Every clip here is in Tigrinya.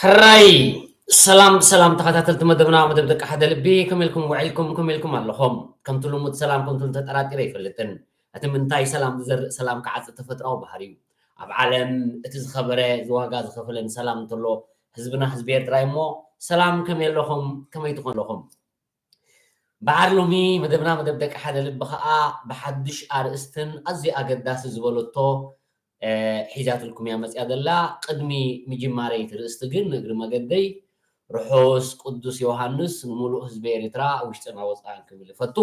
ሕራይ ሰላም ሰላም ተኸታተልቲ መደብና፣ መደብ ደቂ ሓደ ልቢ፣ ከመይ ኢልኩም ውዒልኩም? ከመይ ኢልኩም ኣለኹም? ከምቲ ልሙድ ሰላም ከምቲ ተጠራጢረ ኣይፈልጥን። እቲ ምንታይ ሰላም ዝዘርእ ሰላም ክዓጽድ ተፈጥራዊ ባህሪ እዩ። ኣብ ዓለም እቲ ዝኸበረ ዝዋጋ ዝኸፈለን ሰላም እንተሎ ህዝብና ህዝቢ ኤርትራ እዩ። እሞ ሰላም ከመይ ኣለኹም? ከመይ ትኾኑ ኣለኹም? በዓር ሎሚ መደብና መደብ ደቂ ሓደ ልቢ ኸኣ ብሓድሽ ኣርእስትን ኣዝዩ ኣገዳሲ ዝበለቶ ሒዛትልኩም እያ መፅያ ዘላ። ቅድሚ ምጅማረይ እቲ ርእስቲ ግን ንእግሪ መገደይ ርሑስ ቅዱስ ዮሃንስ ንሙሉእ ህዝቢ ኤርትራ ውሽጥና ወፃእን ክብል ይፈቱ።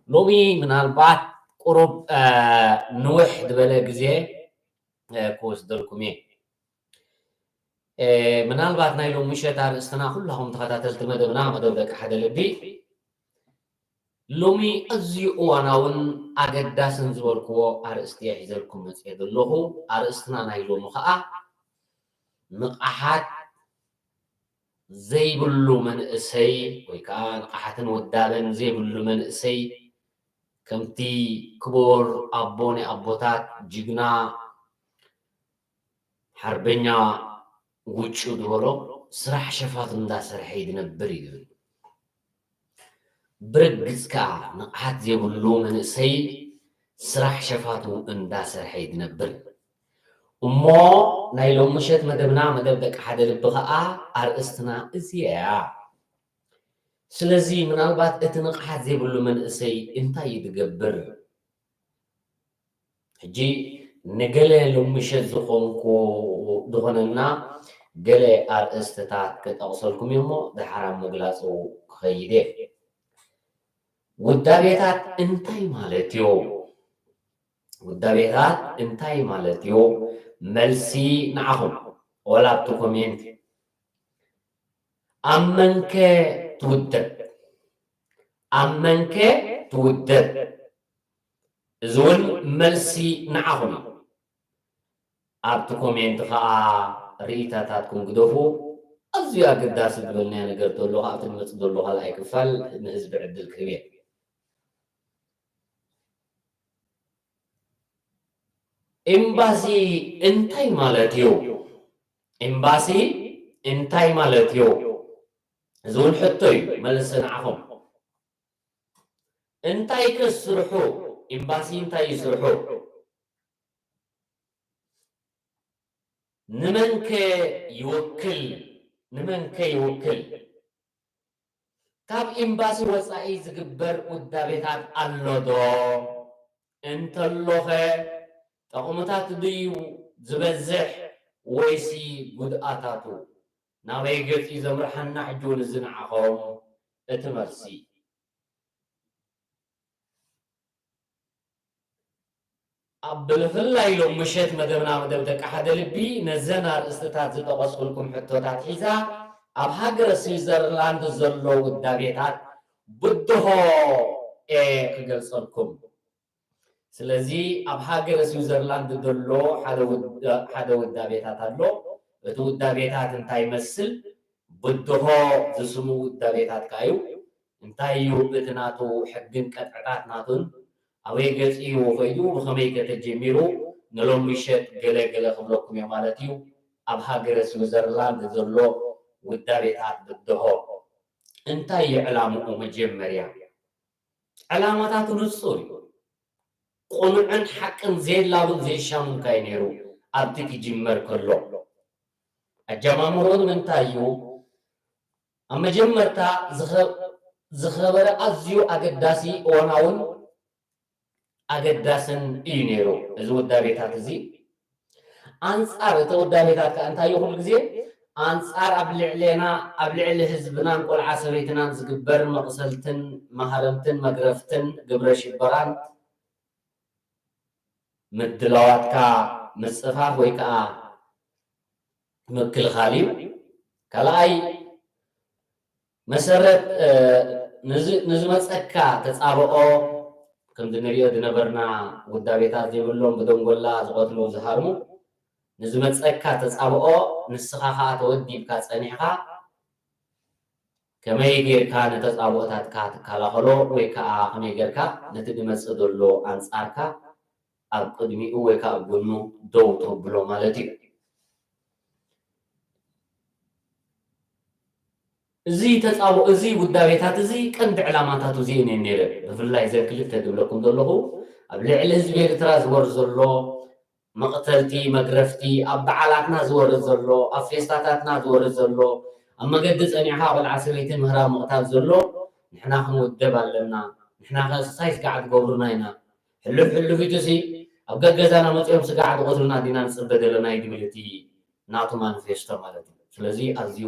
ሎሚ ምናልባት ቁሩብ ንውሕ ዝበለ ግዜ ክወስደልኩም እየ። ምናልባት ናይ ሎሚ ምሸት ኣርእስትና ኩላኹም ተኸታተልቲ መደብና መደብ ደቂ ሓደ ልቢ ሎሚ ኣዝዩ እዋናውን ኣገዳስን ዝበልክዎ ኣርእስቲ እየ ሒዘልኩም መፅየ ዘለኹ። ኣርእስትና ናይ ሎሚ ኸዓ ንቕሓት ዘይብሉ መንእሰይ ወይ ከዓ ንቕሓትን ውዳበን ዘይብሉ መንእሰይ ከምቲ ክቡር ኣቦ ናይ ኣቦታት ጅግና ሓርበኛ ጉጩ ዝበሎ ስራሕ ሸፋቱ እንዳሰርሐ እዩ ዝነብር እዩ ዝብል። ብርግጽ ከኣ ንቕሓት ዘይብሉ መንእሰይ ስራሕ ሸፋቱ እንዳሰርሐ እዩ ዝነብር። እሞ ናይ ሎም ምሸት መደብና መደብ ደቂ ሓደ ልቢ ከኣ ኣርእስትና እዚ እያ። ስለዚ ምናልባት እቲ ንቕሓት ዘይብሉ መንእሰይ እንታይ እዩ ዝገብር? ሕጂ ንገለ ሎም ምሸት ዝኾንኩ ዝኾነና ገለ ኣርእስትታት ክጠቕሰልኩም እየ እሞ ደሓር ኣብ ምግላጹ ክኸይድ እየ። ውዳቤታት እንታይ ማለት እዩ? ውዳቤታት እንታይ ማለት እዩ? መልሲ ንዓኹም። ወላ ኣብቲ ኮሜንት ኣብ መንከ ትውደብ? ኣብ መንከ ትውደብ? እዚ እውን መልሲ ንዓኹም እዩ። ኣብቲ ኮሜንት ኸዓ ርኢታታትኩም ግደፉ። ኣዝዩ ኣገዳሲ ዝበልናዮ ነገር ተሎ ኣብቲ ዝመጽእ ዘሎ ካልኣይ ክፋል ንህዝቢ ዕድል ክህብ እየ። ኤምባሲ እንታይ ማለት እዩ? ኤምባሲ እንታይ ማለት እዩ? እዚ እውን ሕቶ እዩ። መልሲ ንዓኹም። እንታይ ከ ስርሑ? ኤምባሲ እንታይ እዩ ስርሑ? ንመን ከ ይውክል? ንመን ከ ይውክል? ካብ ኤምባሲ ወጻኢ ዝግበር ውዳቤታት ኣሎ ዶ? እንተሎኸ ጠቕምታት ድዩ ዝበዝሕ ወይሲ ጉድኣታቱ? ናበይ ገጽ እዩ ዘምርሓና? ሕጂ እውን እዚ ንዓኹም እቲ መልሲ። ኣብ ብፍላይ ሎም ምሸት መደብና መደብ ደቂ ሓደ ልቢ ነዘን ኣርእስትታት ዝጠቐስኩልኩም ሕቶታት ሒዛ ኣብ ሃገረ ስዊዘርላንድ ዘሎ ውዳቤታት ብድሆ እየ ክገልጸልኩም። ስለዚ ኣብ ሃገረ ስዊዘርላንድ ዘሎ ሓደ ውዳ-፣ ሓደ ውዳቤታት ኣሎ። እቲ ውዳቤታት እንታይ ይመስል? ብድሆ ዝስሙ ውዳቤታት ከኣ እዩ። እንታይ እዩ እቲ ናቱ ሕግን ቀጥዕታት ናቱን? ኣበይ ገጽ እዩ ከይዱ? ብኸመይ ከ ተጀሚሩ? ንሎም ምሸት ገለ ገለ ክብለኩም እየ ማለት እዩ። ኣብ ሃገረ ስዊዘርላንድ ዘሎ ውዳቤታት ብድሆ እንታይ እዩ ዕላምኡ? መጀመርያ ዕላማታቱ ንጹር እዩ። ቅኑዕን ሓቅን ዘየላሉን ዘየሻሙን ካዩ ነይሩ ኣብቲ ክጅመር ከሎ። ኣጀማምርኡ ንምንታይ እዩ? ኣብ መጀመርታ ዝኸ-፣ ዝኸበረ ኣዝዩ ኣገዳሲ እዋናውን ኣገዳስን እዩ ነይሩ። እዚ ውዳቤታት እዚ ኣንጻር እቲ ውዳቤታት ከኣ እንታይ እዩ? ኩሉ ግዜ ኣንጻር ኣብ ልዕሌና፣ ኣብ ልዕሊ ህዝብናን ቆልዓ ሰበይትናን ዝግበር መቕሰልትን ማህረምትን መግረፍትን ግብረ ሽበራን ምድላዋትካ ምጽፋፍ ወይ ከዓ ምክልኻል እዩ። ካልኣይ መሰረት ንዝመፀካ ተፃብኦ፣ ከምዚ ንሪኦ ዝነበርና ውዳቤታት ዘይብሎም ብደንጎላ ዝቐትሉ ዝሃርሙ፣ ንዝመፀካ ተፃብኦ ንስኻ ከዓ ተወዲብካ ፀኒሕካ ከመይ ጌርካ ንተፃብኦታትካ ትከላኸሎ ወይ ከዓ ከመይ ጌርካ ነቲ ዝመፅእ ዘሎ ኣንፃርካ ኣብ ቅድሚኡ ወይ ከዓ ኣብ ጎኑ ደው ተብሎ ማለት እዩ። እዚ ተፃብኦ፣ እዚ ውዳቤታት እዚ ቀንዲ ዕላማታቱ እዚአን እየን ነይረን። ብፍላይ እዘን ክልተ ዝብለኩም ዘለኹ ኣብ ልዕሊ ህዝቢ ኤርትራ ዝወርድ ዘሎ መቕተልቲ፣ መግረፍቲ፣ ኣብ በዓላትና ዝወርድ ዘሎ፣ ኣብ ፌስታታትና ዝወርድ ዘሎ፣ ኣብ መገዲ ጸኒዕኻ ቆልዓ ሰበይቲ ምህራም ምቕታል ዘሎ ንሕና ክንውደብ ኣለና። ንሕና ከ እንታይ ስጋዕ ትገብሩና ኢና? ሕሉፍ ሕሉፍ ኢቱሲ ኣብ ገገዛና መጺኦም ስጋዕ ዝቐትሉና ዲና ንጽበ ዘለና እዩ ዝብል እቲ ናቱ ማኒፌስቶ ማለት እዩ። ስለዚ ኣዝዩ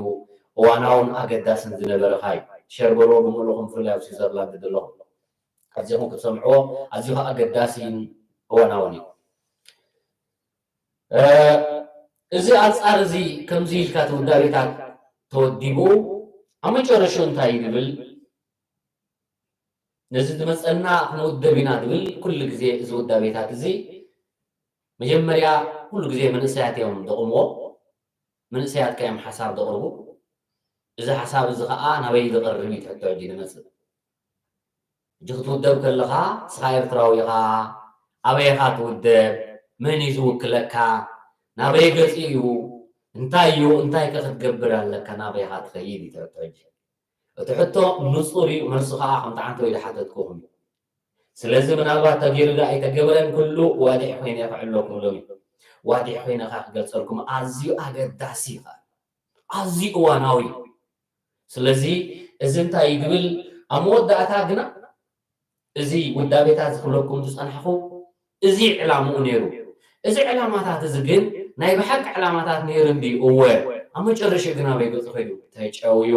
እዋናውን ኣገዳስን ዝነበረ ኻይ ሸርበሮ ብምሉኹም ብፍላይ ኣብ ስዊዘርላንድ ዘለኹም ኣዚኹም ክትሰምዕዎ ኣዝዩ ኸዓ ኣገዳሲን እዋናውን እዩ። እዚ ኣንጻር እዚ ከምዚ ኢልካ እቲ ውዳቤታት ተወዲቡ ኣብ መጨረሽኡ እንታይ እዩ ዝብል? ነዚ ዝመጸና ክንውደብ ኢና ዝብል ኩሉ ግዜ እዚ ውዳቤታት እዚ መጀመርያ ኩሉ ግዜ መንእሰያት እዮም ዘቕምዎ። መንእሰያት ከ እዮም ሓሳብ ዘቕርቡ። እዚ ሓሳብ እዚ ኸዓ ናበይ ዝቐርብ እዩ ትሕቶ ሕጂ ዝመጽእ። ሕጂ ክትውደብ ከለኻ ንስኻ ኤርትራዊ ኢኻ፣ ኣበይ ኢኻ ትውደብ፣ መን እዩ ዝውክለካ፣ ናበይ ገፂ እዩ፣ እንታይ እዩ፣ እንታይ ከ ክትገብር ኣለካ፣ ናበይ ኢኻ ትኸይድ እዩ ትሕቶ ሕጂ። እቲ ሕቶ ንፁር እዩ፣ መልሱ ኸዓ ከምቲ ዓንተወይ ዝሓተትኩኹም እዩ። ስለዚ ምናልባት ተገይሩ ዶ ኣይተገበረን ኩሉ ዋዲሕ ኮይነ ክዕለኩም ሎሚ ዋዲሕ ኮይነ ከዓ ክገልፀልኩም ኣዝዩ ኣገዳሲ እዩ፣ ኣዝዩ እዋናዊ እዩ። ስለዚ እዚ እንታይ እዩ ዝብል ኣብ መወዳእታ ግና እዚ ውዳቤታት ዝኽለኩም ዝፀናሕኹ እዚ ዕላምኡ ነይሩ። እዚ ዕላማታት እዚ ግን ናይ ብሓቂ ዕላማታት ነይሩ እንዲ እወ ኣብ መጨረሽኡ ግን ኣበይ ገፁ ከይዱ ተጨውዮ።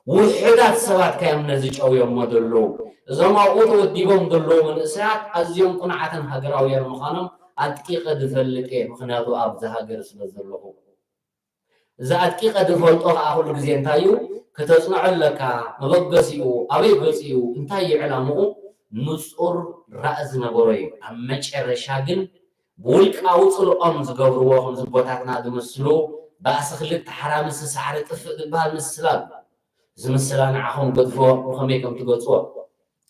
ውሑዳት ሰባት ከዮም ነዚ ጨውዮሞ ዘለዉ። እዞም ኣብኡ ተወዲቦም ዘለዉ መንእሰያት ኣዝዮም ቁኑዓትን ሃገራውያን ምዃኖም ኣጥቂቐ ዝፈልጥ እየ፣ ምኽንያቱ ኣብዚ ሃገር ስለ ዘለኹ። እዚ ኣጥቂቐ ዝፈልጦ ከዓ ኩሉ ግዜ እንታይ እዩ? ክተጽንዖ ኣለካ፣ መበገሲኡ ኣበይ ገጺኡ፣ እንታይ እዩ ዕላምኡ ንጹር ራኢ ዝነበሮ እዩ። ኣብ መጨረሻ ግን ብውልቃዊ ጽልኦም ዝገብርዎ ከምዚ ኣቦታትና ዝምስሉ ባእሲ ክልተ ሓራምዝ ሳዕሪ ጥፍእ ዝበሃል ምስላ ኣሎ። እዚ ምስላ ንዓኹም ገድፍዎ ብኸመይ ከም ትገልጽዎ።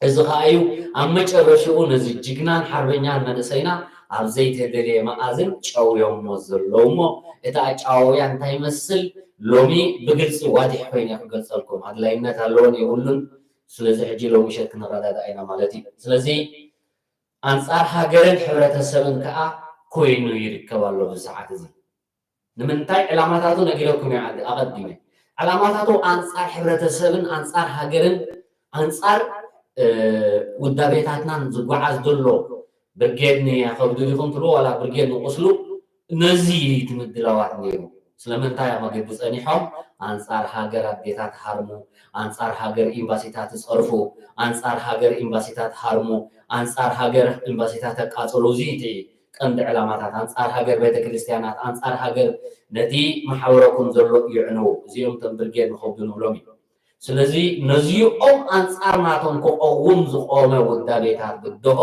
እዚ ኸኣ እዩ ኣብ መጨረሽኡ ነዚ ጅግናን ሓርበኛን መንእሰይና ኣብ ዘይተደልየ መኣዝን ጨውዮሞ ዘለዉ እሞ እቲ ኣጨዋውያ እንታይ ይመስል ሎሚ ብግልጺ ዋዲሕ ኮይነ ክገልጸልኩም ኣድላይነት ኣለዎን የብሉን። ስለዚ ሕጂ ሎሚ ምሸት ክንረዳዳእ ኢና ማለት እዩ። ስለዚ ኣንጻር ሃገርን ሕብረተሰብን ከኣ ኮይኑ ይርከብ ኣሎ ኣብዚ ሰዓት እዚ። ንምንታይ ዕላማታቱ ነጊረኩም እየ ዓዲ ኣቐዲመ። ዕላማታቱ ኣንጻር ሕብረተሰብን ኣንጻር ሃገርን ኣንጻር ውዳቤታትናን ዝጓዓዝ ዘሎ ብርጌድ ንኸብዱ ዲኹም ትብሉ ዋላ ብርጌድ ንቁስሉ ነዚ እዩ እቲ ምድላዋት ነይሩ። ስለምንታይ ኣብ መገዲ ጸኒሖም ኣንጻር ሃገር ኣዴታት ሃርሙ፣ ኣንጻር ሃገር ኤምባሲታት ጸርፉ፣ ኣንጻር ሃገር ኤምባሲታት ሃርሙ፣ ኣንጻር ሃገር ኤምባሲታት ኣቃጽሉ፣ እዚ እቲ ቀንዲ ዕላማታት ኣንጻር ሃገር ቤተክርስትያናት ኣንጻር ሃገር ነቲ ማሕበረኩም ዘሎ ይዕነው። እዚኦም እቶም ብርጌድ ንኸብዱ ንብሎም እዩ። ስለዚ ነዚኦም ኣንጻር ናቶም ክቐውም ዝቆመ ውዳቤታት ብድሆ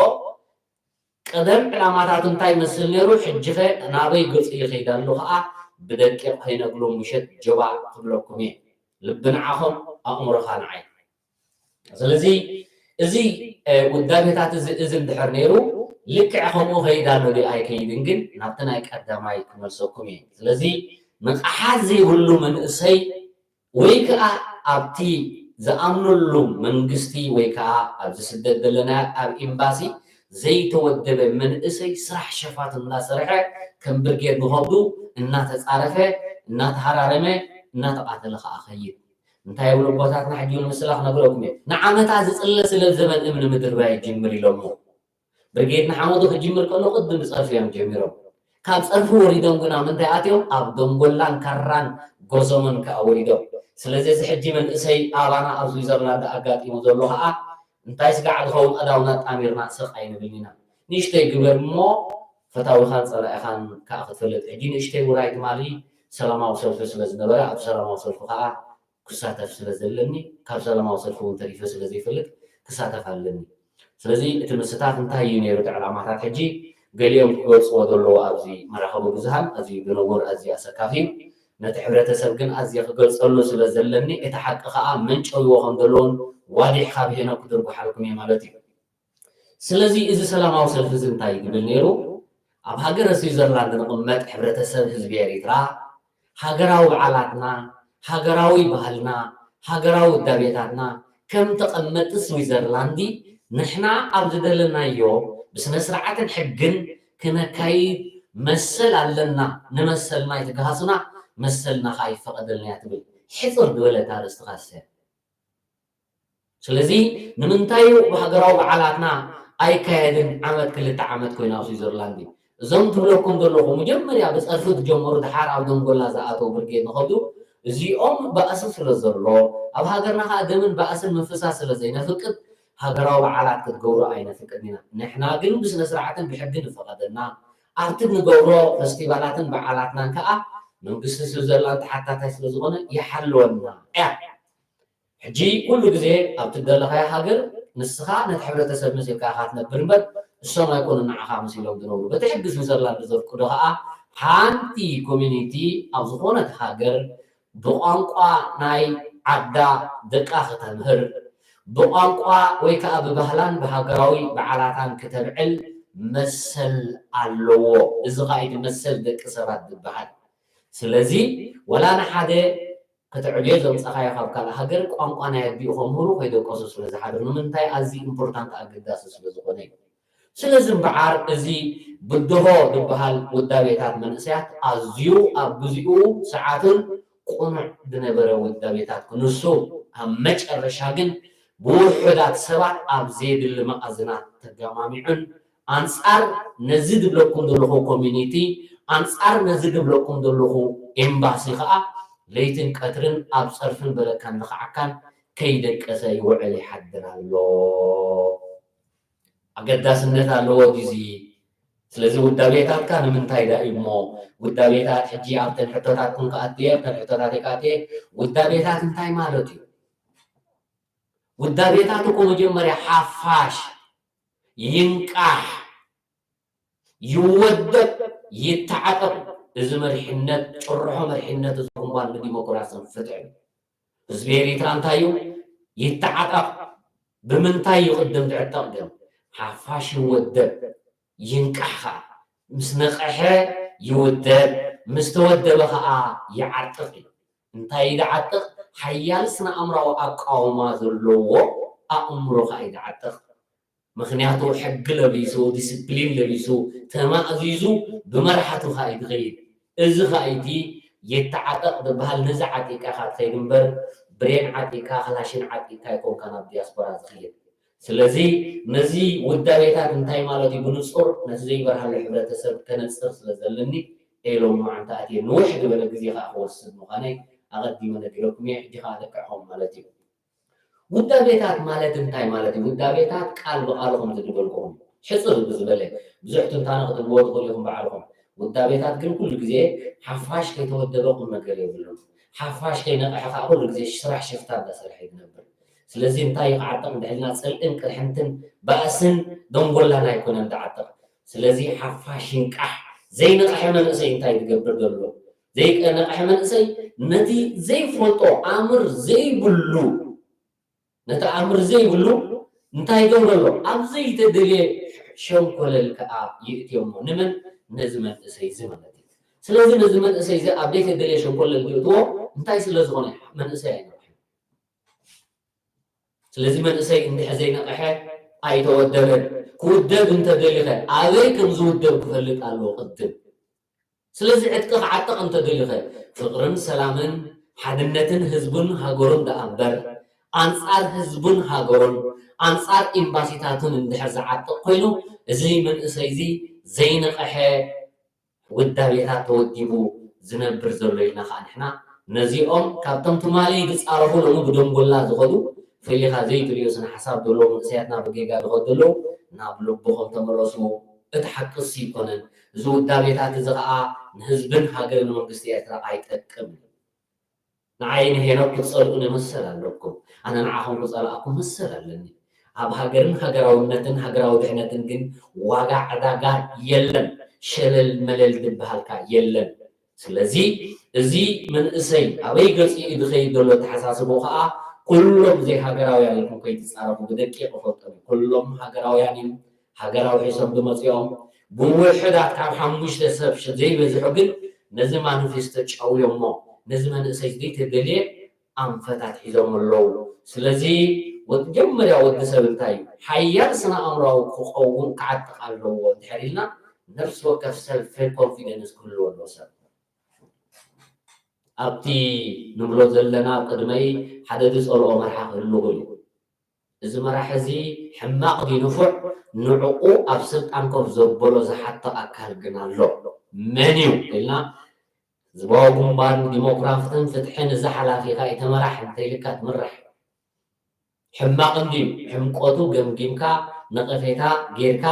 ቀደም ዕላማታቱ እንታይ ይመስል ነይሩ፣ ሕጂ ኸ ናበይ ገጹ ይኸይድ ኣሎ ኸኣ ብደቂቕ ከይነግሎ ምሸት ጀባ ክብለኩም እየ። ልቢ ንዓኹም ኣእምሮኻ ንዓይ። ስለዚ እዚ ውዳቤታት እዚ እዚ እንድሕር ነይሩ ልክዕ ከምኡ ኸይድ ኣሎ ድዩ ኣይከይድን ግን ናብቲ ናይ ቀዳማይ ክመልሰኩም እየ። ስለዚ ንቕሓት ዘይብሉ መንእሰይ ወይ ከዓ ኣብቲ ዝኣምነሉ መንግስቲ ወይ ከዓ ኣብዚ ስደት ዘለና ኣብ ኤምባሲ ዘይተወደበ መንእሰይ ስራሕ ሸፋቱ እናሰርሐ ከም ብርጌድ ንኸብዱ እናተፃረፈ እናተሃራረመ እናተቓተለ ከዓ ኸይድ። እንታይ ይብሉ ኣቦታትና ሕጂ እውን ምስላ ክነግረኩም እየ። ንዓመታ ዝፅለ ስለ ዘበን እምኒ ምድርባይ ይጅምር ኢሎሞ። ብርጌድ ንሓመዱ ክጅምር ከሎ ቅድም ብፀርፊ እዮም ጀሚሮም። ካብ ፀርፊ ወሪዶም ግና ምንታይ ኣትዮም ኣብ ደንጎላን ካራን ጎሰሞን ከዓ ወሪዶም። ስለዚ እዚ ሕጂ መንእሰይ ኣባና ኣብ ስዊዘርላንድ ኣጋጢሙ ዘሎ ከዓ እንታይ ስጋዕ ዝኸውን ኣእዳውና ኣጣሚርና ስቕ ኣይንብልን ኢና። ንእሽተይ ግበር እሞ ፈታዊኻን ጸላኢኻን ከዓ ክትፈልጥ። ሕጂ ንእሽተይ ውራይ ትማሊ ሰላማዊ ሰልፊ ስለ ዝነበረ፣ ኣብ ሰላማዊ ሰልፊ ከዓ ክሳተፍ ስለ ዘለኒ፣ ካብ ሰላማዊ ሰልፊ እውን ተሪፈ ስለ ዘይፈልጥ ክሳተፍ ኣለኒ። ስለዚ እቲ ምስታፍ እንታይ እዩ ነይሩ? እቲ ዕላማታት ሕጂ ገሊኦም ክገልጽዎ ዘለዉ ኣብዚ መራኸቢ ብዙሃን ኣዝዩ ዝነውር፣ ኣዝዩ ኣሰካፊ እዩ። ነቲ ሕብረተሰብ ግን ኣዝየ ክገልጸሉ ስለ ዘለኒ፣ እቲ ሓቂ ከዓ መንጨዊዎ ከም ዘለዎን ዋዲሕ ካብ ሄኖክ ክድርጉሓልኩም እየ ማለት እዩ። ስለዚ እዚ ሰላማዊ ሰልፊ እዚ እንታይ ይብል ነይሩ? ኣብ ሃገረ ስዊዘርላንድ ንቕመጥ ሕብረተሰብ ህዝቢ ኤሪትራ፣ ሃገራዊ በዓላትና፣ ሃገራዊ ባህልና፣ ሃገራዊ ውዳቤታትና፣ ከም ተቐመጥቲ ስዊዘርላንዲ ንሕና ኣብ ዝደለናዮ ብስነ ስርዓትን ሕግን ክነካይድ መሰል ኣለና። ንመሰልና ኣይትግሃሱና፣ መሰልና ከዓ ይፈቐደልና እያ ትብል። ሕፅር ዝበለት ኣርእስቲ ካሰ። ስለዚ ንምንታይ እዩ ብሃገራዊ በዓላትና ኣይካየድን? ዓመት ክልተ ዓመት ኮይና ኣብ ስዊዘርላንድ እዩ። እዞም ትብለኩም ዘለኹ መጀመርያ ብፀርፊ ዝጀመሩ፣ ድሓር ኣብ ደንጎላ ዝኣተው ብርጌድ ንኸብዱ፣ እዚኦም ባእሲ ስለ ዘሎ፣ ኣብ ሃገርና ከዓ ደምን ባእስን ምፍሳስ ስለ ዘይነፍቅድ ሃገራዊ በዓላት ክትገብሩ ኣይነፍቅድን ኢና። ንሕና ግን ብስነ ስርዓትን ብሕግን ዝፈቐደና ኣብቲ ንገብሮ ፈስቲቫላትን በዓላትናን ከዓ መንግስቲ ስዊዘርላንድ ተሓታታይ ስለ ዝኾነ ይሓልወና እያ። ሕጂ ኩሉ ግዜ ኣብ ትደለኻዮ ሃገር ንስኻ ነቲ ሕብረተሰብ መሲልካ ኢኻ ትነብር እምበር እሶም ኣይኮኑን ንዓኻ መሲሎም ዝነብሩ። በቲ ሕጊ ስዊዘርላንድ ዘፍቅዶ ኸኣ ሓንቲ ኮሚኒቲ ኣብ ዝኾነት ሃገር ብቋንቋ ናይ ዓዳ ደቃ ከተምህር፣ ብቋንቋ ወይ ከኣ ብባህላን ብሃገራዊ በዓላታን ክተብዕል መሰል ኣለዎ። እዚ ኸኣ እቲ መሰል ደቂ ሰባት ዝበሃል። ስለዚ ወላ ንሓደ ከተዕብዮ ዘምጻኻዮ ካብ ካልእ ሃገር ቋንቋ ናይ ኣዲኡ ከምህሩ ከይደቀሱ ስለ ዝሓድሩ፣ ንምንታይ ኣዝዩ ኢምፖርታንት ኣገዳሲ ስለ ዝኾነ እዩ። ስለዚ እምበዓር እዚ ብድሆ ዝበሃል ውዳቤታት መንእሰያት ኣዝዩ ኣብ ግዚኡ ሰዓቱን ቅኑዕ ዝነበረ ውዳቤታት ክንሱ፣ ኣብ መጨረሻ ግን ብውሑዳት ሰባት ኣብ ዘየድሊ መኣዝናት ተገማሚዑን ኣንጻር ነዚ ድብለኩም ዘለኹ ኮሚኒቲ፣ ኣንጻር ነዚ ድብለኩም ዘለኹ ኤምባሲ ኸኣ ለይትን ቀትርን ኣብ ጸርፍን በለካን ንኽዓካን ከይደቀሰ ይውዕል ይሓድር ኣሎ። ኣገዳስነት ኣለዎ ድዚ? ስለዚ ውዳቤታትካ ንምንታይ ዳ እዩ እሞ? ውዳቤታት ሕጂ ኣብተን ሕቶታትኩም ክኣትየ፣ ኣብተን ሕቶታተይ ክኣትየ፣ ውዳቤታት እንታይ ማለት እዩ? ውዳቤታት እኮ መጀመርያ ሓፋሽ ይንቃሕ፣ ይወደብ፣ ይተዓጠቕ። እዚ መሪሕነት፣ ጭርሖ መሪሕነት እዚ እምባን ንዲሞክራስን ፍትሕን። ህዝቢ ኤሪትራ እንታይ እዩ? ይተዓጠቕ። ብምንታይ ይቕድም ዝዕጠቕ ግን? ሓፋሽ ይወደብ፣ ይንቃሕ ኸኣ። ምስ ነቐሐ ይውደብ፣ ምስ ተወደበ ኸኣ ይዓጥቕ እዩ። እንታይ እዩ ዝዓጥቕ? ሓያል ስነ ኣእምራዊ ኣቃውማ ዘለዎ ኣእምሮ ኸኣ እዩ ዝዓጥቕ። ምኽንያቱ ሕጊ ለቢሱ፣ ዲስፕሊን ለቢሱ፣ ተማእዚዙ ብመርሓቱ ኸኣ እዩ ዝኸይድ። እዚ ኸኣ እቲ የተዓጠቕ ዝበሃል፣ ነዚ ዓጢቕካ ኢኻ ትኸይድ እምበር፣ ብሬን ዓጢቕካ፣ ክላሽን ዓጢቕካ ኣይኮንካን ኣብ ዲያስፖራ ዝኸይድ። ስለዚ ነዚ ውዳቤታት እንታይ ማለት እዩ ብንጹር ነቲ ዘይበርሃሉ ሕብረተሰብ ከነጽር ስለ ዘለኒ፣ ኤሎም መዓንታ ኣትየ ንውሕ ዝበለ ግዜ ኸኣ ክወስድ ምዃነይ ኣቐዲመ ነጊረኩም እየ። ሕጂ ኸኣ ለቅዕኹም ማለት እዩ። ውዳቤታት ማለት እንታይ ማለት እዩ? ውዳቤታት ቃል ብቓሉ ከም ዝድገልኩም ሕጽር ብዝበለ ብዙሕ ትንታነ ክትብልዎ ትኽእሉ ኢኹም ባዕልኹም። ውዳቤታት ግን ኩሉ ግዜ ሓፋሽ ከይተወደበ ቁም ነገር የብሉን። ሓፋሽ ከይነቕሐ ከዓ ኩሉ ግዜ ስራሕ ሽፍታ እንዳሰርሐ እዩ ዝነብር። ስለዚ እንታይ እዩ ክዓጥቕ እንድሕልና ጽልእን ቅርሕንትን ባእስን ደንጎላን ኣይኮነን ዝዓጥቕ። ስለዚ ሓፋሽ ይንቃሕ። ዘይነቕሐ መንእሰይ እንታይ ዝገብር ዘሎ? ዘይነቕሐ መንእሰይ ነቲ ዘይፈልጦ ኣምር ዘይብሉ ነቲ ኣምር ዘይብሉ እንታይ ይገብሮ ኣሎ? ኣብ ዘይተደልየ ሸንኮለል ከኣ ይእትዮ እሞ። ንመን? ነዚ መንእሰይ እዚ ማለት እዩ። ስለዚ ነዚ መንእሰይ እዚ ኣብ ዘይተደልየ ሸንኮለል ዝእትዎ እንታይ ስለ ዝኾነ? መንእሰይ ኣይነቕሐን። ስለዚ መንእሰይ እንድሕር ዘይነቕሐ ኣይተወደበን። ክውደብ እንተደሊኸ ኣበይ ከም ዝውደብ ክፈልጥ ኣለዎ ቅድም። ስለዚ ዕጥቂ ክዓጥቕ እንተደሊኸ ፍቕርን ሰላምን ሓድነትን ህዝቡን ሃገሩን ደኣ እምበር ኣንጻር ህዝቡን ሃገሩን ኣንጻር ኤምባሲታቱን እንድሕር ዝዓጥቕ ኮይኑ እዚ መንእሰይ እዚ ዘይነቕሐ ውዳቤታት ተወዲቡ ዝነብር ዘሎ ኢልና ከዓ ንሕና ነዚኦም ካብቶም ትማሊ ዝጻረፉ ሎሚ ብደንጎላ ዝኸዱ ፈሊኻ ዘይትርእዮ ስነ ሓሳብ ዘለዎም መንእሰያትና ብጌጋ ዝኸዱ ዘለዉ ናብ ልብኹም ተመለሱ። እቲ ሓቂ እሱ ይኮነን። እዚ ውዳቤታት እዚ ኸዓ ንህዝብን ሃገርን መንግስቲ ኤርትራ ኣይጠቅምን። ንዓይ ንሄኖክ ክትጸልኡኒ መሰል ኣለኩም፣ ኣነ ንዓኹም ክጸልኣኩም መሰል ኣለኒ። ኣብ ሃገርን ሃገራውነትን ሃገራዊ ድሕነትን ግን ዋጋ ዕዳጋ የለን። ሸለል መለል ዝበሃልካ የለን። ስለዚ እዚ መንእሰይ ኣበይ ገጺኡ ዝኸይድ ዘሎ ኣተሓሳስቦ ኸዓ ኩሎም ዘይሃገራውያን ኢልኩም ከይትጻረፉ ብደቂቕ እፈልጦም። ኩሎም ሃገራውያን እዮም። ሃገራዊ ሒሶም ዝመጽኦም ብውሕዳት ካብ ሓሙሽተ ሰብ ዘይበዝሑ ግን ነዚ ማኒፌስቶ ጨውዮሞ ነዚ መንእሰይ ዘይተደልየ ኣንፈታት ሒዞም ኣለዉ። ስለዚ መጀመርያ ወዲ ሰብ እንታይ እዩ ሓያል ስነ ኣእምራዊ ክኸውን ክዓጥቕ ኣለዎ እንድሕር ኢልና ነፍሲ ወከፍ ሰልፍ ኮንፊደንስ ክህልዎ ኣለዎ። ሰብ ኣብቲ ንብሎ ዘለና ኣብ ቅድመይ ሓደ ዝጸልኦ መርሓ ክህሉ ይኽእል እዩ። እዚ መራሒ እዚ ሕማቕ ድዩ ንፉዕ ንዕኡ ኣብ ስልጣን ኮፍ ዘበሎ ዝሓቶ ኣካል ግን ኣሎ። መን እዩ ኢልና ህዝባዊ ግንባርን ዲሞክራትን ፍትሕን እዚ ሓላፊ ኢኻ ኢተመራሕ እንተኢልካ ትምራሕ። ሕማቕ እንድዩ ሕምቆቱ ገምጊምካ ነቐፌታ ጌርካ